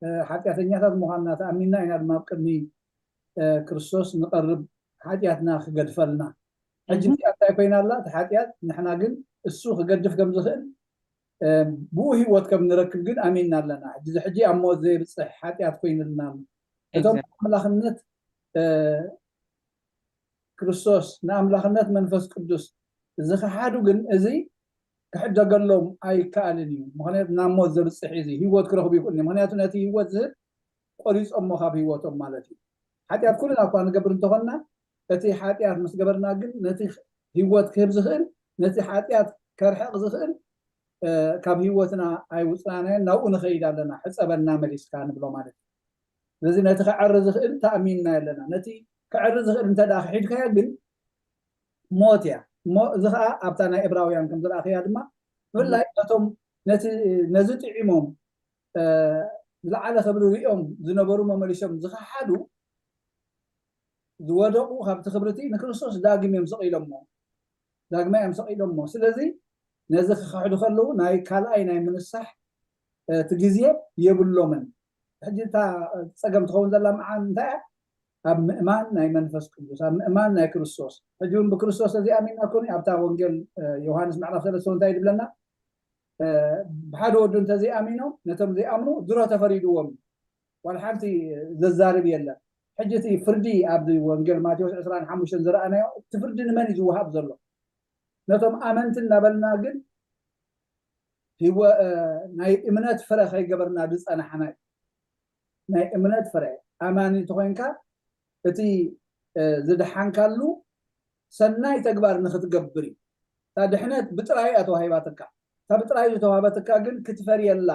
እ፣ ሓጢኣተኛታት ምዃንና ተኣሚንና ኢና ድማ ኣብ ቅድሚ፣ እ፣ ክርስቶስ ንቐርብ፣ ሓጢኣትና ክገድፈልና። ሕጂ እዚኣ እንታይ ኮይና ኣላ? እቲ ሓጢኣት ንሕና ግን እሱ ክገድፍ ከም ዝኽእል ብኡ ህይወት ከም ንረክብ ግን ኣሚንና ኣለና። ሕጂ ሕጂ ኣብ ሞት ዘይብፅሕ ሓጢኣት ኮይንልና፣ እቶም ኣምላኽነት ክርስቶስ፣ ንኣምላኽነት መንፈስ ቅዱስ ዝኸሓዱ ግን እዚ ክሕደገሎም ኣይከኣልን እዩ። ምክንያቱ ናብ ሞት ዘብፅሕ እዩ። ህይወት ክረኽቡ ይኽእሉ፣ ምክንያቱ ነቲ ህይወት ዝህብ ቆሪፆሞ ካብ ህይወቶም ማለት እዩ። ሓጢኣት ኩልና እኳ ንገብር እንተኾንና፣ እቲ ሓጢኣት ምስ ገበርና ግን ነቲ ህይወት ክህብ ዝኽእል፣ ነቲ ሓጢኣት ከርሕቕ ዝኽእል ካብ ህይወትና ኣይውፅናናዮን፣ ናብኡ ንኸይድ ኣለና። ሕፀበና መሊስካ ንብሎ ማለት እዩ። ስለዚ ነቲ ከዕሪ ዝኽእል ተኣሚንና ኣለና። ነቲ ከዕሪ ዝኽእል እንተ ደኣ ክሒድካዮ ግን ሞት እያ። እሞ እዚ ከዓ ኣብታ ናይ ዕብራውያን ከም ዝረኣኽያ ድማ ብፍላይ ነቶም ነዚ ጥዒሞም ዝለዓለ ክብሪ ሪኦም ዝነበሩ መመሊሶም ዝኸሓዱ ዝወደቑ ካብቲ ክብርቲ ንክርስቶስ ዳግም እዮም ሰቒሎሞ፣ ዳግማይ እዮም ሰቒሎሞ። ስለዚ ነዚ ክኸሕዱ ከለዉ ናይ ካልኣይ ናይ ምንሳሕ እቲ ግዜ የብሎምን። ሕጂ እታ ፀገም ትኸውን ዘላ መዓን እንታይ እያ? ኣብ ምእማን ናይ መንፈስ ቅዱስ፣ ኣብ ምእማን ናይ ክርስቶስ። ሕጂ እውን ብክርስቶስ ተዘይኣሚንና ኮኒ ኣብታ ወንጌል ዮሃንስ ምዕራፍ ሰለስተ እንታይ ድብለና? ብሓደ ወዱ እንተዘይኣሚኖም ነቶም ዘይኣምኑ ድሮ ተፈሪድዎም እዩ። ዋላ ሓንቲ ዘዛርብ የለን። ሕጂ እቲ ፍርዲ ኣብዚ ወንጌል ማቴዎስ ዕስራን ሓሙሽተን ዝረኣናዮ እቲ ፍርዲ ንመን እዩ ዝወሃብ ዘሎ? ነቶም ኣመንቲ እናበልና ግን ናይ እምነት ፍረ ከይገበርና ዝፀናሕና እዩ። ናይ እምነት ፍረ ኣማኒ እንተኮይንካ እቲ ዝደሓንካሉ ሰናይ ተግባር ንክትገብር እዩ። እታ ድሕነት ብጥራይ እያ ተዋሂባትካ። እታ ብጥራይ ዝተዋህበትካ ግን ክትፈርየላ፣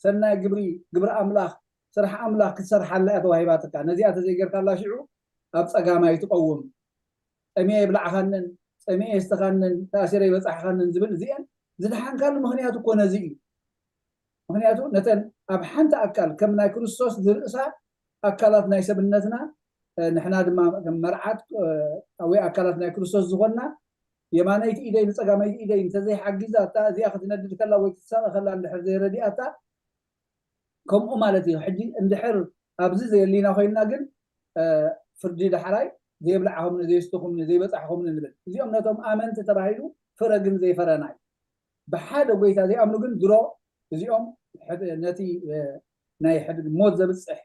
ሰናይ ግብሪ፣ ግብሪ ኣምላኽ፣ ስራሕ ኣምላኽ ክትሰርሓላ እያ ተዋሂባትካ። ነዚኣ ተዘይገርካላ ሽዑ ኣብ ፀጋማይ ትቐውም። ጠሚየ የብላዕኻንን፣ ፀሚየ የስተኻንን፣ ተኣሲረ ይበፃሕኻንን ዝብል እዚአን ዝደሓንካሉ ምክንያት እኮ ነዚ እዩ። ምክንያቱ ነተን ኣብ ሓንቲ ኣካል ከም ናይ ክርስቶስ ዝርእሳ ኣካላት ናይ ሰብነትና ንሕና ድማ ከም መርዓት ወይ ኣካላት ናይ ክርስቶስ ዝኾንና የማነይቲ ኢደይ ንፀጋመይቲ ኢደይ እንተዘይሓጊዛታ እዚኣ ክትነድድ ከላ ወይ ክትሳቐ ከላ እንድሕር ዘይረዲኣታ ከምኡ ማለት እዩ። ሕጂ እንድሕር ኣብዚ ዘየሊና ኮይንና ግን ፍርዲ ዳሕራይ ዘይብላዕኹምኒ ዘይስትኹምኒ ዘይበፃሕኹምኒ ንብል። እዚኦም ነቶም ኣመንቲ ተባሂሉ ፍረ ግን ዘይፈረና እዩ። ብሓደ ጎይታ ዘይኣምኑ ግን ድሮ እዚኦም ነቲ ናይ ሕድ ሞት ዘብፅሕ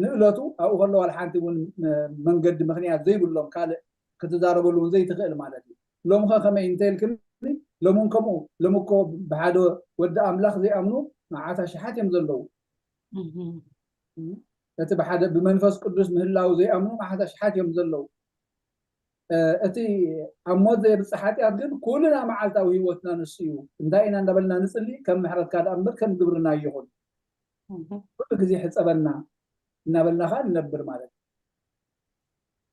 ንእለቱ ኣብኡ ከሎ ዋላ ሓንቲ እውን መንገዲ ምክንያት ዘይብሎም ካልእ ክትዛረበሉ እውን ዘይትኽእል ማለት እዩ። ሎምኸ ከመይ እንተይልክኒ ሎምን ከምኡ ሎሚ እኮ ብሓደ ወዲ ኣምላኽ ዘይኣምኑ መዓት ኣሽሓት እዮም ዘለዉ። እቲ ብሓደ ብመንፈስ ቅዱስ ምህላው ዘይኣምኑ መዓት ኣሽሓት እዮም ዘለዉ። እቲ ኣብ ሞት ዘየብፅሕ ሓጢኣት ግን ኩልና መዓልታዊ ህይወትና ንሱ እዩ። እንታይ ኢና እንዳበልና ንፅሊ ከም ምሕረትካ ደኣ እምበር ከም ግብርና ይኹን ኩሉ ግዜ ሕፀበና እናበልና ከዓ ንነብር ማለት እዩ።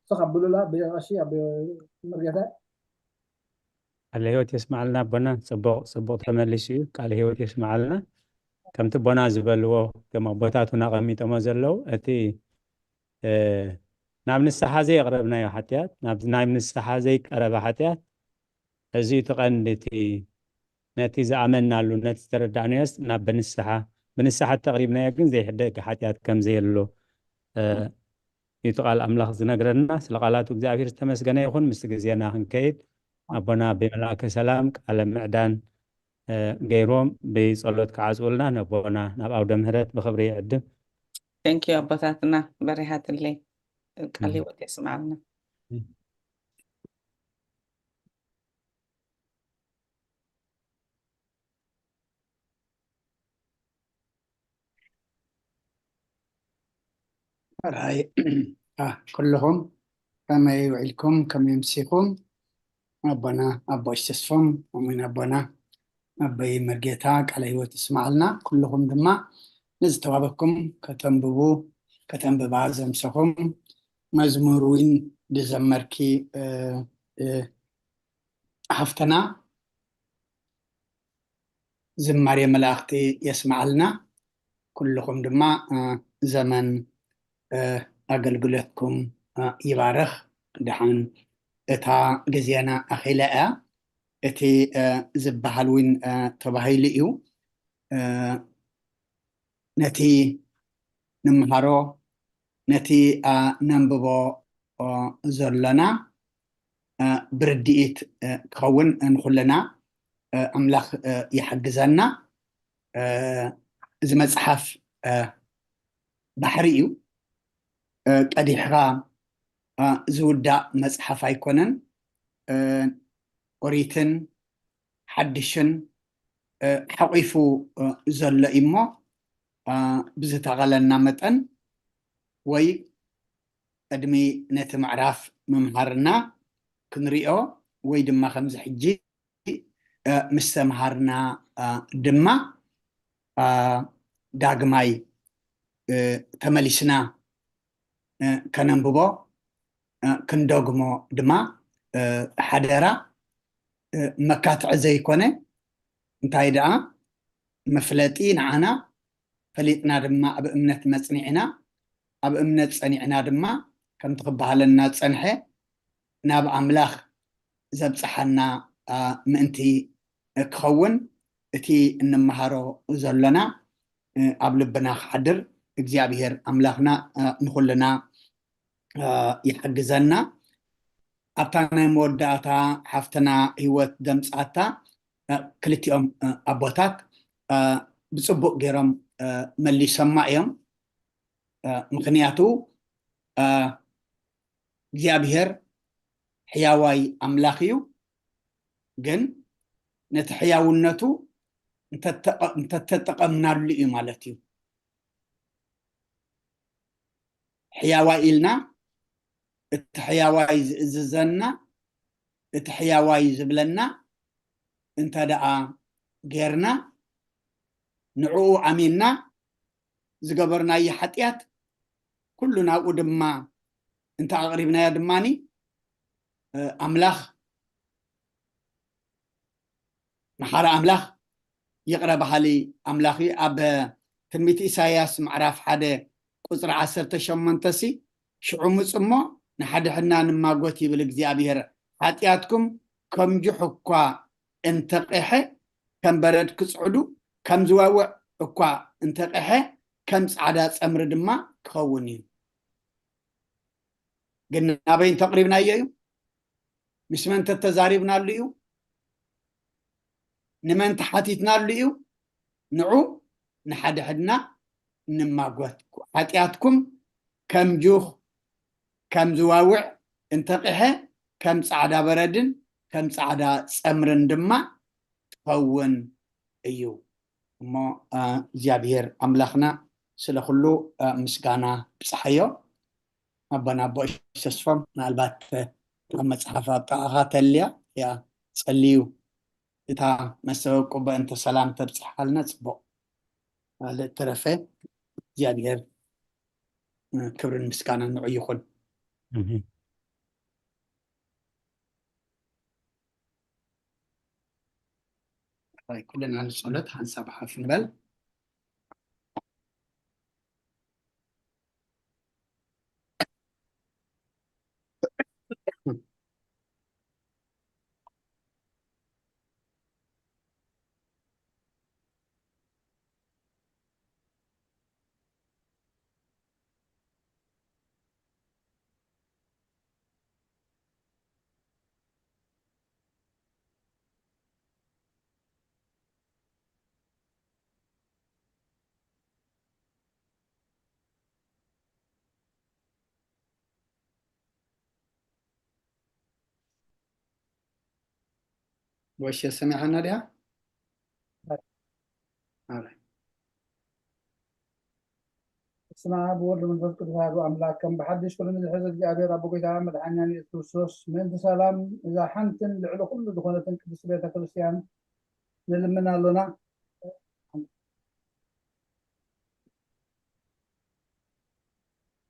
ንስኻ ብሉላ ብቐሺ ኣብ መርገታ ቃለ ህይወት የስማዓልና ኣቦና። ፅቡቕ ፅቡቕ ተመሊሱ እዩ። ቃለ ህይወት የስማዓልና። ከምቲ ኣቦና ዝበልዎ ከም ኣቦታት እውን ኣቐሚጦሞ ዘለዉ እቲ ናብ ንስሓ ዘየቕረብናዮ ሓጢኣት ናብ ናይ ንስሓ ዘይቀረበ ሓጢኣት እዚ እቲ ቀንዲ እቲ ነቲ ዝኣመንናሉ ነቲ ዝተረዳእናዮስ ናብ ብንስሓ ብንስሓ ተቕሪብናዮ ግን ዘይሕደግ ሓጢኣት ከም ዘየሎ እዩ እቲ ቃል ኣምላኽ ዝነግረና። ስለ ቃላቱ እግዚኣብሔር ዝተመስገነ ይኹን። ምስቲ ግዜና ክንከይድ ኣቦና ብመልኣከ ሰላም ቃለ ምዕዳን ገይሮም ብጸሎት ክዓጽውልና ነቦና ናብ ኣውደ ምህረት ብኽብሪ ይዕድም። Thank you ኣቦታትና በሪሃትለይ ቃል ህይወት የስማዕልና። ራይ ኩልኹም ከመይ ውዒልኩም ከመይ ምሲኹም? ኣቦና ኣቦ እሽተስፎም ኣሙን ኣቦና ኣቦይ መርጌታ ቃለ ህይወት ይስማዓልና። ኩልኹም ድማ ንዝተዋበኩም ከተንብቡ ከተንብባ ዘምሰኹም መዝሙር እውን ዝዘመርኪ ሓፍተና ዝማሬ መላእኽቲ የስማዓልና። ኩልኹም ድማ ዘመን ኣገልግሎትኩም ይባርኽ። ደሓን እታ ግዜና ኣኺላ እያ። እቲ ዝበሃል እውን ተባሂሉ እዩ። ነቲ ንምሃሮ ነቲ ነንብቦ ዘሎና ብርድኢት ክኸውን ንኹልና ኣምላኽ ይሓግዘና። እዚ መፅሓፍ ባሕሪ እዩ። ቀዲሕኻ ዝውዳእ መፅሓፍ ኣይኮነን። ኦሪትን ሓድሽን ሓቂፉ ዘሎ እዩ እሞ፣ ብዝተቐለና መጠን ወይ ቅድሚ ነቲ ምዕራፍ ምምሃርና ክንሪኦ ወይ ድማ ከምዚ ሕጂ ምስ ተምሃርና ድማ ዳግማይ ተመሊስና ከነንብቦ ክንደግሞ ድማ ሓደራ። መካትዒ ዘይኮነ፣ እንታይ ደኣ፣ መፍለጢ ንዓና፣ ፈሊጥና ድማ ኣብ እምነት መፅኒዕና፣ ኣብ እምነት ፀኒዕና ድማ ከምቲ ክበሃለና ዝፀንሐ ናብ ኣምላኽ ዘብፅሓና ምእንቲ ክኸውን፣ እቲ እንመሃሮ ዘሎና ኣብ ልብና ክሓድር እግዚኣብሔር ኣምላኽና ንኹልና ይሓግዘና። ኣብታ ናይ መወዳእታ ሓፍትና ህይወት ደምፃታ ክልቲኦም ኣቦታት ብፅቡቅ ገይሮም መሊሶማ እዮም። ምክንያቱ እግዚኣብሔር ሕያዋይ ኣምላኽ እዩ፣ ግን ነቲ ሕያውነቱ እንተተጠቐምናሉ እዩ ማለት እዩ። ሕያዋይ ኢልና እቲ ሕያዋይ ዝእዝዘና፣ እቲ ሕያዋይ ዝብለና እንተ ደኣ ጌርና፣ ንዕኡ ኣሚንና፣ ዝገበርናዮ ሓጢኣት ኩሉ ናብኡ ድማ እንተ ኣቕሪብናዮ ድማኒ ኣምላኽ መሓሪ ኣምላኽ ይቕረ በሃሊ ኣምላኽ እዩ። ኣብ ትንቢት ኢሳያስ ምዕራፍ ሓደ ቁፅሪ ዓሰርተ ሸሞንተ ሲ ሽዑ ምፅ እሞ ንሓድሕድና ንማጎት ይብል እግዚኣብሔር። ሓጢኣትኩም ከም ጁሕ እኳ እንተቐሐ ከም በረድ ክፅዕዱ ከም ዝዋውዕ እኳ እንተቐሐ ከም ፃዕዳ ፀምሪ ድማ ክኸውን እዩ። ግን ናበይ እንተቕሪብናዮ እዩ? ምስ መን ተተዛሪብናሉ እዩ? ንመን ተሓቲትናሉ እዩ? ንዑ ንሓድሕድና ንማጎት። ሓጢኣትኩም ከም ጁኽ ከም ዝዋውዕ እንተቂሐ ከም ፃዕዳ በረድን ከም ፃዕዳ ፀምርን ድማ ትኸውን እዩ። እሞ እግዚኣብሔር ኣምላኽና ስለ ኩሉ ምስጋና ብፅሓዮ። ኣቦና ኣቦ ተስፎም ምናልባት ኣብ መፅሓፍ ኣብ ጥቓኻ ተልያ እያ፣ ጸልዩ። እታ መሰበብ ቁበ እንተ ሰላም ተብጽሓልና ጽቡቕ። ካልእ ተረፈ እግዚኣብሔር ክብርን ምስጋናን ንዑ ይኹን። ኩልና ንጸሎት ሓንሳብ ሓፍ ንበል። ወሸ ሰሚዓና ድያ? ኣረ። በስመ ኣብ ወወልድ ወመንፈስ ቅዱስ ኣሐዱ ኣምላክ። ከም ብሓድሽ ኩሉ ንዝሕዝ እግዚኣብሔር ኣቦ ጎይታ መድሓኒና ኢየሱስ ክርስቶስ፣ ምእንቲ ሰላም እዛ ሓንትን ልዕሊ ኩሉ ዝኾነትን ቅድስቲ ቤተ ክርስቲያን ንልምን ኣሎና።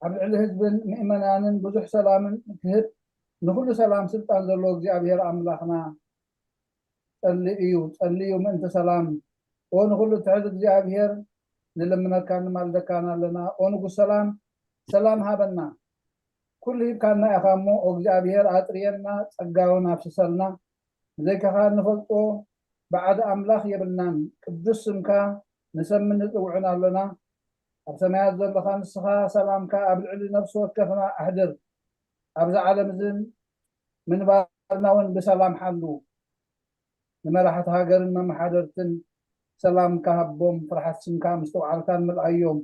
ኣብ ልዕሊ ህዝብን ምእመናንን ብዙሕ ሰላምን ክህብ ንኹሉ ሰላም ስልጣን ዘለዎ እግዚኣብሔር ኣምላኽና ጸልእ እዩ፣ ጸልዩ ምእንቲ ሰላም። ኦ ንኹሉ ትሕዝ እግዚኣብሔር ንልምነካን ንማልደካን ኣለና። ኦ ንጉስ ሰላም፣ ሰላም ሃበና። ኩሉ ሂብካና ኢኻ እሞ፣ ኦ እግዚኣብሔር ኣጥርየና፣ ጸጋ እውን ኣፍስሰልና። ብዘይካኻ እንፈልጦ ባዕዲ ኣምላኽ የብልናን። ቅዱስ ስምካ ንሰምን ንጽውዕን ኣሎና። ኣብ ሰማያት ዘለኻ ንስኻ ሰላምካ ኣብ ልዕሊ ነፍሲ ወከፍና ኣሕድር። ኣብዚ ዓለም እዚ ምንባርና እውን ብሰላም ሓሉ። ንመራሕቲ ሃገርን መመሓደርትን ሰላምካ ሃቦም፣ ፍርሓት ስምካ ምስትውዓልካን ምልኣዮም።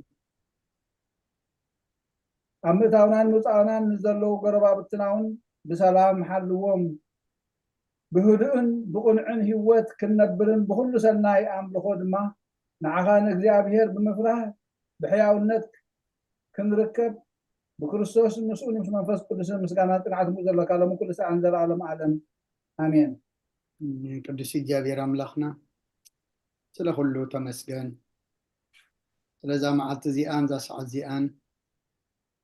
ኣብ ምእታውናን ምውፃእናን ንዘለዉ ጎረባብትና እውን ብሰላም ሓልዎም። ብህዱእን ብቕኑዕን ህይወት ክንነብርን ብኹሉ ሰናይ ኣምልኾ ድማ ንዓኻ ንእግዚኣብሔር ብምፍራህ ብሕያውነት ክንርከብ ብክርስቶስ ምስኡን ምስ መንፈስ ቅዱስን ምስጋና ጽንዓት ምኡ ዘለካ ሎሚ ኩሉ ሰዓን ዘለዓለም ዓለም። ኣሜን። ቅዱስ እግዚኣብሔር ኣምላኽና ስለ ኩሉ ተመስገን። ስለዛ መዓልቲ እዚኣን እዛ ሰዓት እዚኣን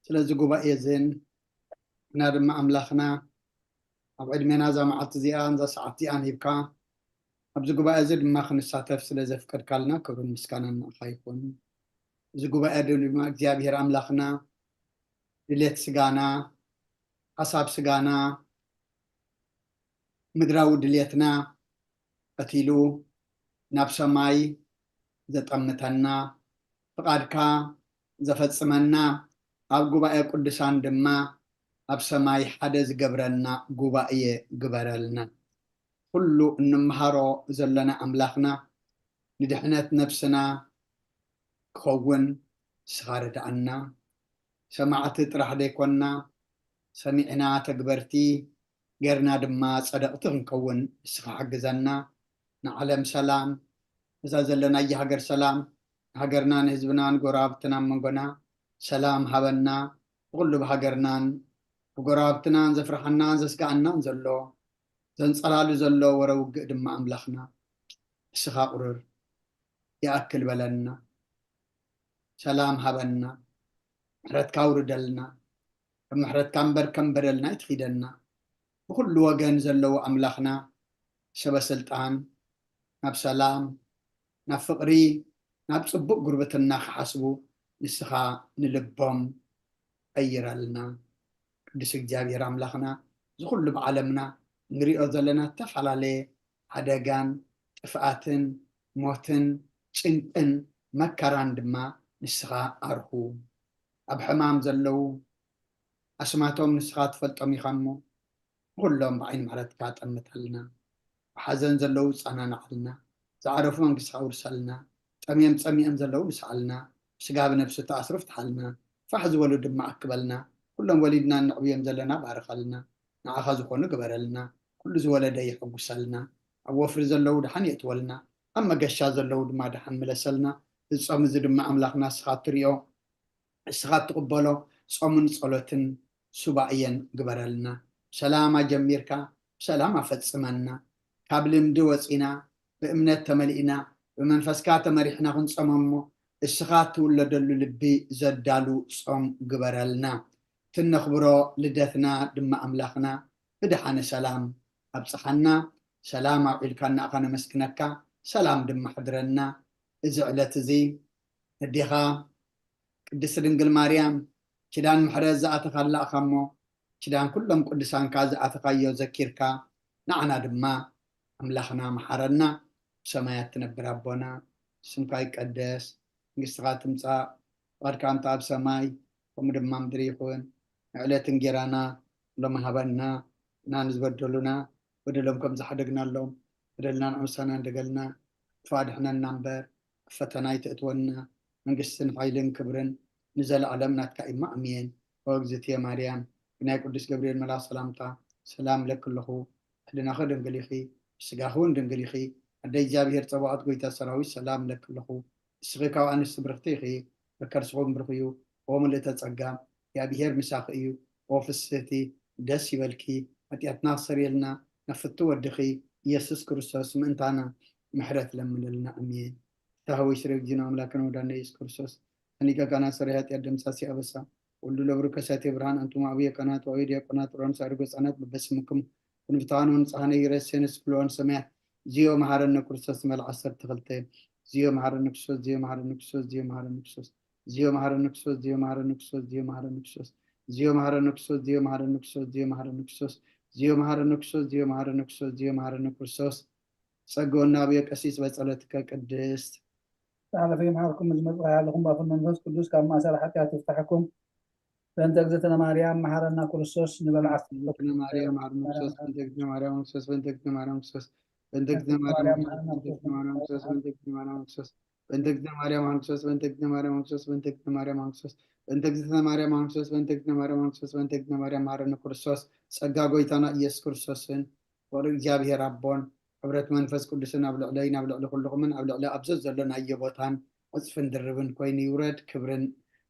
ስለዚ ጉባኤ እዝን እና ድማ ኣምላኽና ኣብ ዕድሜና እዛ መዓልቲ እዚኣን እዛ ሰዓት እዚኣን ሂብካ ኣብዚ ጉባኤ እዚ ድማ ክንሳተፍ ስለ ዘፍቀድካልና ክብርን ምስጋናን ንዓኻ ይኹን። እዚ ጉባኤ ድማ እግዚኣብሔር ኣምላኽና ድሌት ስጋና ሓሳብ ስጋና ምድራዊ ድሌትና ቀቲሉ ናብ ሰማይ ዘጠምተና ፍቓድካ ዘፈጽመና ኣብ ጉባኤ ቅዱሳን ድማ ኣብ ሰማይ ሓደ ዝገብረና ጉባኤ ግበረልና። ኩሉ እንምሃሮ ዘለና ኣምላኽና ንድሕነት ነብስና ክኸውን ንስኻ ርድኣና። ሰማዕቲ ጥራሕ ዘይኮንና ሰሚዕና ተግበርቲ ጌርና ድማ ጸደቕቲ ክንከውን ንስኻ ሓግዘና። ንዓለም ሰላም እዛ ዘለናያ ሃገር ሰላም ንሃገርና ንህዝብና ንጎረባብትና መንጎና ሰላም ሃበና። ብኩሉ ብሃገርናን ብጎረባብትናን ዘፍርሓናን ዘስጋኣናን ዘሎ ዘንጸላሉ ዘሎ ወረ ውግእ ድማ ኣምላኽና ንስኻ ቁርር ይኣክል በለና። ሰላም ሃበና። ምሕረትካ ኣውርደልና። ከም ምሕረትካ እምበር ከም በደልና ኣይትኺደና። ብኩሉ ወገን ዘለዉ ኣምላኽና ሰበ ስልጣን ናብ ሰላም ናብ ፍቕሪ ናብ ጽቡቕ ጉርብትና ክሓስቡ ንስኻ ንልቦም ቀይረልና። ቅዱስ እግዚኣብሔር ኣምላኽና እዚ ኩሉ ብዓለምና ንሪኦ ዘለና ዝተፈላለየ ሓደጋን ጥፍኣትን ሞትን ጭንቅን መከራን ድማ ንስኻ ኣርኹ። ኣብ ሕማም ዘለዉ ኣስማቶም ንስኻ ትፈልጦም ኢኻ እሞ ኩሎም ብዓይኒ ምሕረትካ ጠምተልና። ብሓዘን ዘለዉ ጸናናዓልና። ዝዓረፉ መንግስትኻ ኣውርሰልና። ጠምዮም ጸሚኦም ዘለዉ ንስዓልና። ብስጋ ብነብሲ ተኣስሩ ፍትሓልና። ፋሕ ዝበሉ ድማ ኣክበልና። ኩሎም ወሊድና እነዕብዮም ዘለና ባርኸልና። ንዓኻ ዝኾኑ ግበረልና። ኩሉ ዝወለደ የሐጉሰልና። ኣብ ወፍሪ ዘለዉ ደሓን የእትወልና። ኣብ መገሻ ዘለዉ ድማ ደሓን ምለሰልና። እዚ ጾም እዚ ድማ ኣምላኽና ንስኻ እትሪኦ ንስኻ እትቕበሎ ጾምን ጸሎትን ሱባኤን ግበረልና። ብሰላም ኣጀሚርካ ብሰላም ኣፈጽመና። ካብ ልምዲ ወጺና ብእምነት ተመሊእና ብመንፈስካ ተመሪሕና ክንጸሞ እሞ እስኻ እትውለደሉ ልቢ ዘዳሉ ጾም ግበረልና። እትነኽብሮ ልደትና ድማ ኣምላኽና ብደሓነ ሰላም ኣብጽሓና። ሰላም ኣውዒልካ እናእኻ ነመስግነካ። ሰላም ድማ ሕድረና። እዚ ዕለት እዚ ነዴኻ ቅድስቲ ድንግል ማርያም ኪዳን ምሕረት ዝኣተኻላ እኻ እሞ ኪዳን ኩሎም ቅዱሳንካ ዝኣተኻዮ ዘኪርካ ንዓና ድማ ኣምላኽና መሓረና። ብሰማያት ትነብር ኣቦና ስምካ ይቀደስ መንግስትኻ ትምጻእ ፍቓድካ እንተ ኣብ ሰማይ ከምኡ ድማ ምድሪ ይኹን። ንዕለት እንጌራና ሎም ሃበና እና ንዝበደሉና በደሎም ከም ዝሓደግናሎም በደልና ንዕምሳና እንደገልና ክፋ ድሕነና እምበር ኣብ ፈተና ይትእትወና መንግስትን ሓይልን ክብርን ንዘለኣለም ናትካ ኢማ ኣሜን። ኦ እግዝእትየ ማርያም ብናይ ቅዱስ ገብርኤል መልኣኽ ሰላምታ ሰላም ለኪ ኣለኹ። ሕልናኺ ድንግል ኢኺ፣ ስጋኺ እውን ድንግል ኢኺ። ኣደ እግዚኣብሔር ጸባኦት ጎይታ ሰራዊት ሰላም ለኪ ኣለኹ። እስኺ ካብ ኣንስቲ ብርኽቲ ኢኺ፣ ፍረ ከርስኹም ብሩኽ እዩ። ኦ ምልእተ ጸጋ እግዚኣብሔር ምሳኺ እዩ። ኦ ፍስህቲ ደስ ይበልኪ፣ ሓጢኣትና ክሰርየልና ናብ ፍቱ ወድኺ ኢየሱስ ክርስቶስ ምእንታና ምሕረት ለምንልና። ኣሜን። ፍትሐ ወይ ስረ እግዚእነ ኣምላክነ ወዳነ ኢየሱስ ክርስቶስ ከኒቀ ካና ሰሪ ኃጢአት ደምሳሲ አበሳ ወልዱ ለብሩ ከሳቴ ብርሃን አንቱም አብየ ካህናት ወአዊ ዲያቆናት ሮን ሳድጎ ህጻናት በበስምኩም ክንፍታኑ ንጽሐነ ይረሴንስ ክልኦን ሰማያት ዝዮ መሐረነ ክርስቶስ መል ዓሰርተ ክልተ ዝዮ መሐረነ ክርስቶስ ዝዮ መሐረነ ክርስቶስ ዝዮ መሐረነ ክርስቶስ ዝዮ መሐረነ ክርስቶስ ዝዮ መሐረነ ክርስቶስ ዝዮ መሐረነ ክርስቶስ ዝዮ መሐረነ ክርስቶስ ዝዮ መሐረነ ክርስቶስ ዝዮ መሐረነ ክርስቶስ ዝዮ መሐረነ ክርስቶስ ዝዮ መሐረነ ክርስቶስ ዝዮ መሐረነ ክርስቶስ ጸግኦና ብዮ ቀሲስ በጸሎትከ ቅድስት ተሓለፈ ይምሓርኩም ዝመጽእ ያለኹም ባኹም መንፈስ ቅዱስ ካብ ማእሰር ሓጢኣት ይፍታሕኩም። በእንተ እግዝእትነ ማርያም መሓረና ክርስቶስ ንበል ዓሰርተ እግዝእትነ ማርያም መሓረና ክርስቶስ በእንተ እግዝእትነ ማርያም ክርስቶስ በእንተ እግዝእትነ ማርያም ክርስቶስ በእንተ እግዝእትነ ማርያም ማረነ ክርስቶስ። በእንተ እግዝእትነ ማርያም ማረነ ክርስቶስ። በእንተ እግዝእትነ ማርያም ማረነ ክርስቶስ። በእንተ እግዝእትነ ማርያም ማረነ ክርስቶስ። በእንተ እግዝእትነ ማርያም ማረነ ክርስቶስ። በእንተ እግዝእትነ ማርያም ማረነ ክርስቶስ። በእንተ እግዝእትነ ማርያም ማረነ ክርስቶስ። ጸጋ ጎይታና ኢየሱስ ክርስቶስን ፍቕሪ እግዚኣብሔር ኣቦን ሕብረት መንፈስ ቅዱስን ኣብ ልዕለይን ኣብ ልዕሊ ኩልኹምን ኣብ ልዕሊ ኣብ ዘዘሎናዮ ቦታን ዕጽፍን ድርብን ኮይኑ ይውረድ። ክብርን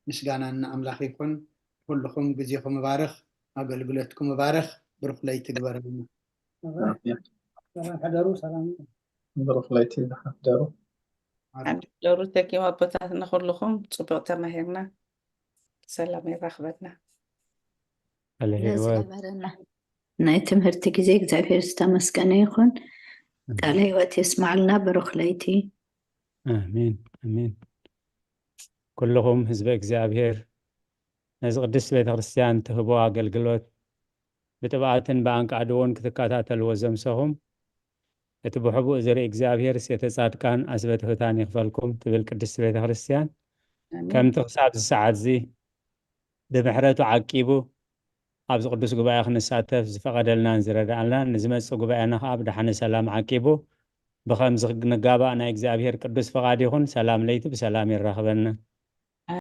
ምስጋናን ንኣምላኽ ይኹን። ኩልኹም ግዜኹም ይባርኽ፣ ኣገልግሎትኩም ይባርኽ። ብሩኽ ለይቲ ግበረልና። ሰላም ሕደሩ። ሰላም ብሩኽ ለይቲ፣ ደሓን ሕደሩ። ኣንደሩ ተኪም ኣቦታትና ኩልኹም ጽቡቕ ተማሂርና። ሰላም የራኽበና። ቃለ ህይወት ስለነበረና ናይ ትምህርቲ ግዜ እግዚኣብሔር ዝተመስገነ ይኹን። ቃለ ህይወት የስማዕልና። ብሩኽ ለይቲ። ኣሜን ኣሜን። ኩልኹም ህዝበ እግዚኣብሔር ነዚ ቅድስት ቤተ ክርስቲያን ትህቦ ኣገልግሎት ብጥብኣትን ብኣንቃዕድውን ክትከታተልዎ ዘምሰኹም እቲ ብሕቡእ ዝርኢ እግዚኣብሔር ሴተ ጻድቃን ኣስበ ትሑታን ይኽፈልኩም ትብል ቅድስት ቤተ ክርስቲያን። ከምቲ ክሳብ እዚ ሰዓት እዚ ብምሕረቱ ዓቂቡ ኣብዚ ቅዱስ ጉባኤ ክንሳተፍ ዝፈቐደልናን ዝረዳኣልናን ንዝመጽእ ጉባኤና ከዓ ብደሓነ ሰላም ዓቂቡ ብኸምዚ ክንጋባእ ናይ እግዚኣብሔር ቅዱስ ፍቓድ ይኹን። ሰላም ለይቲ ብሰላም የራኽበና።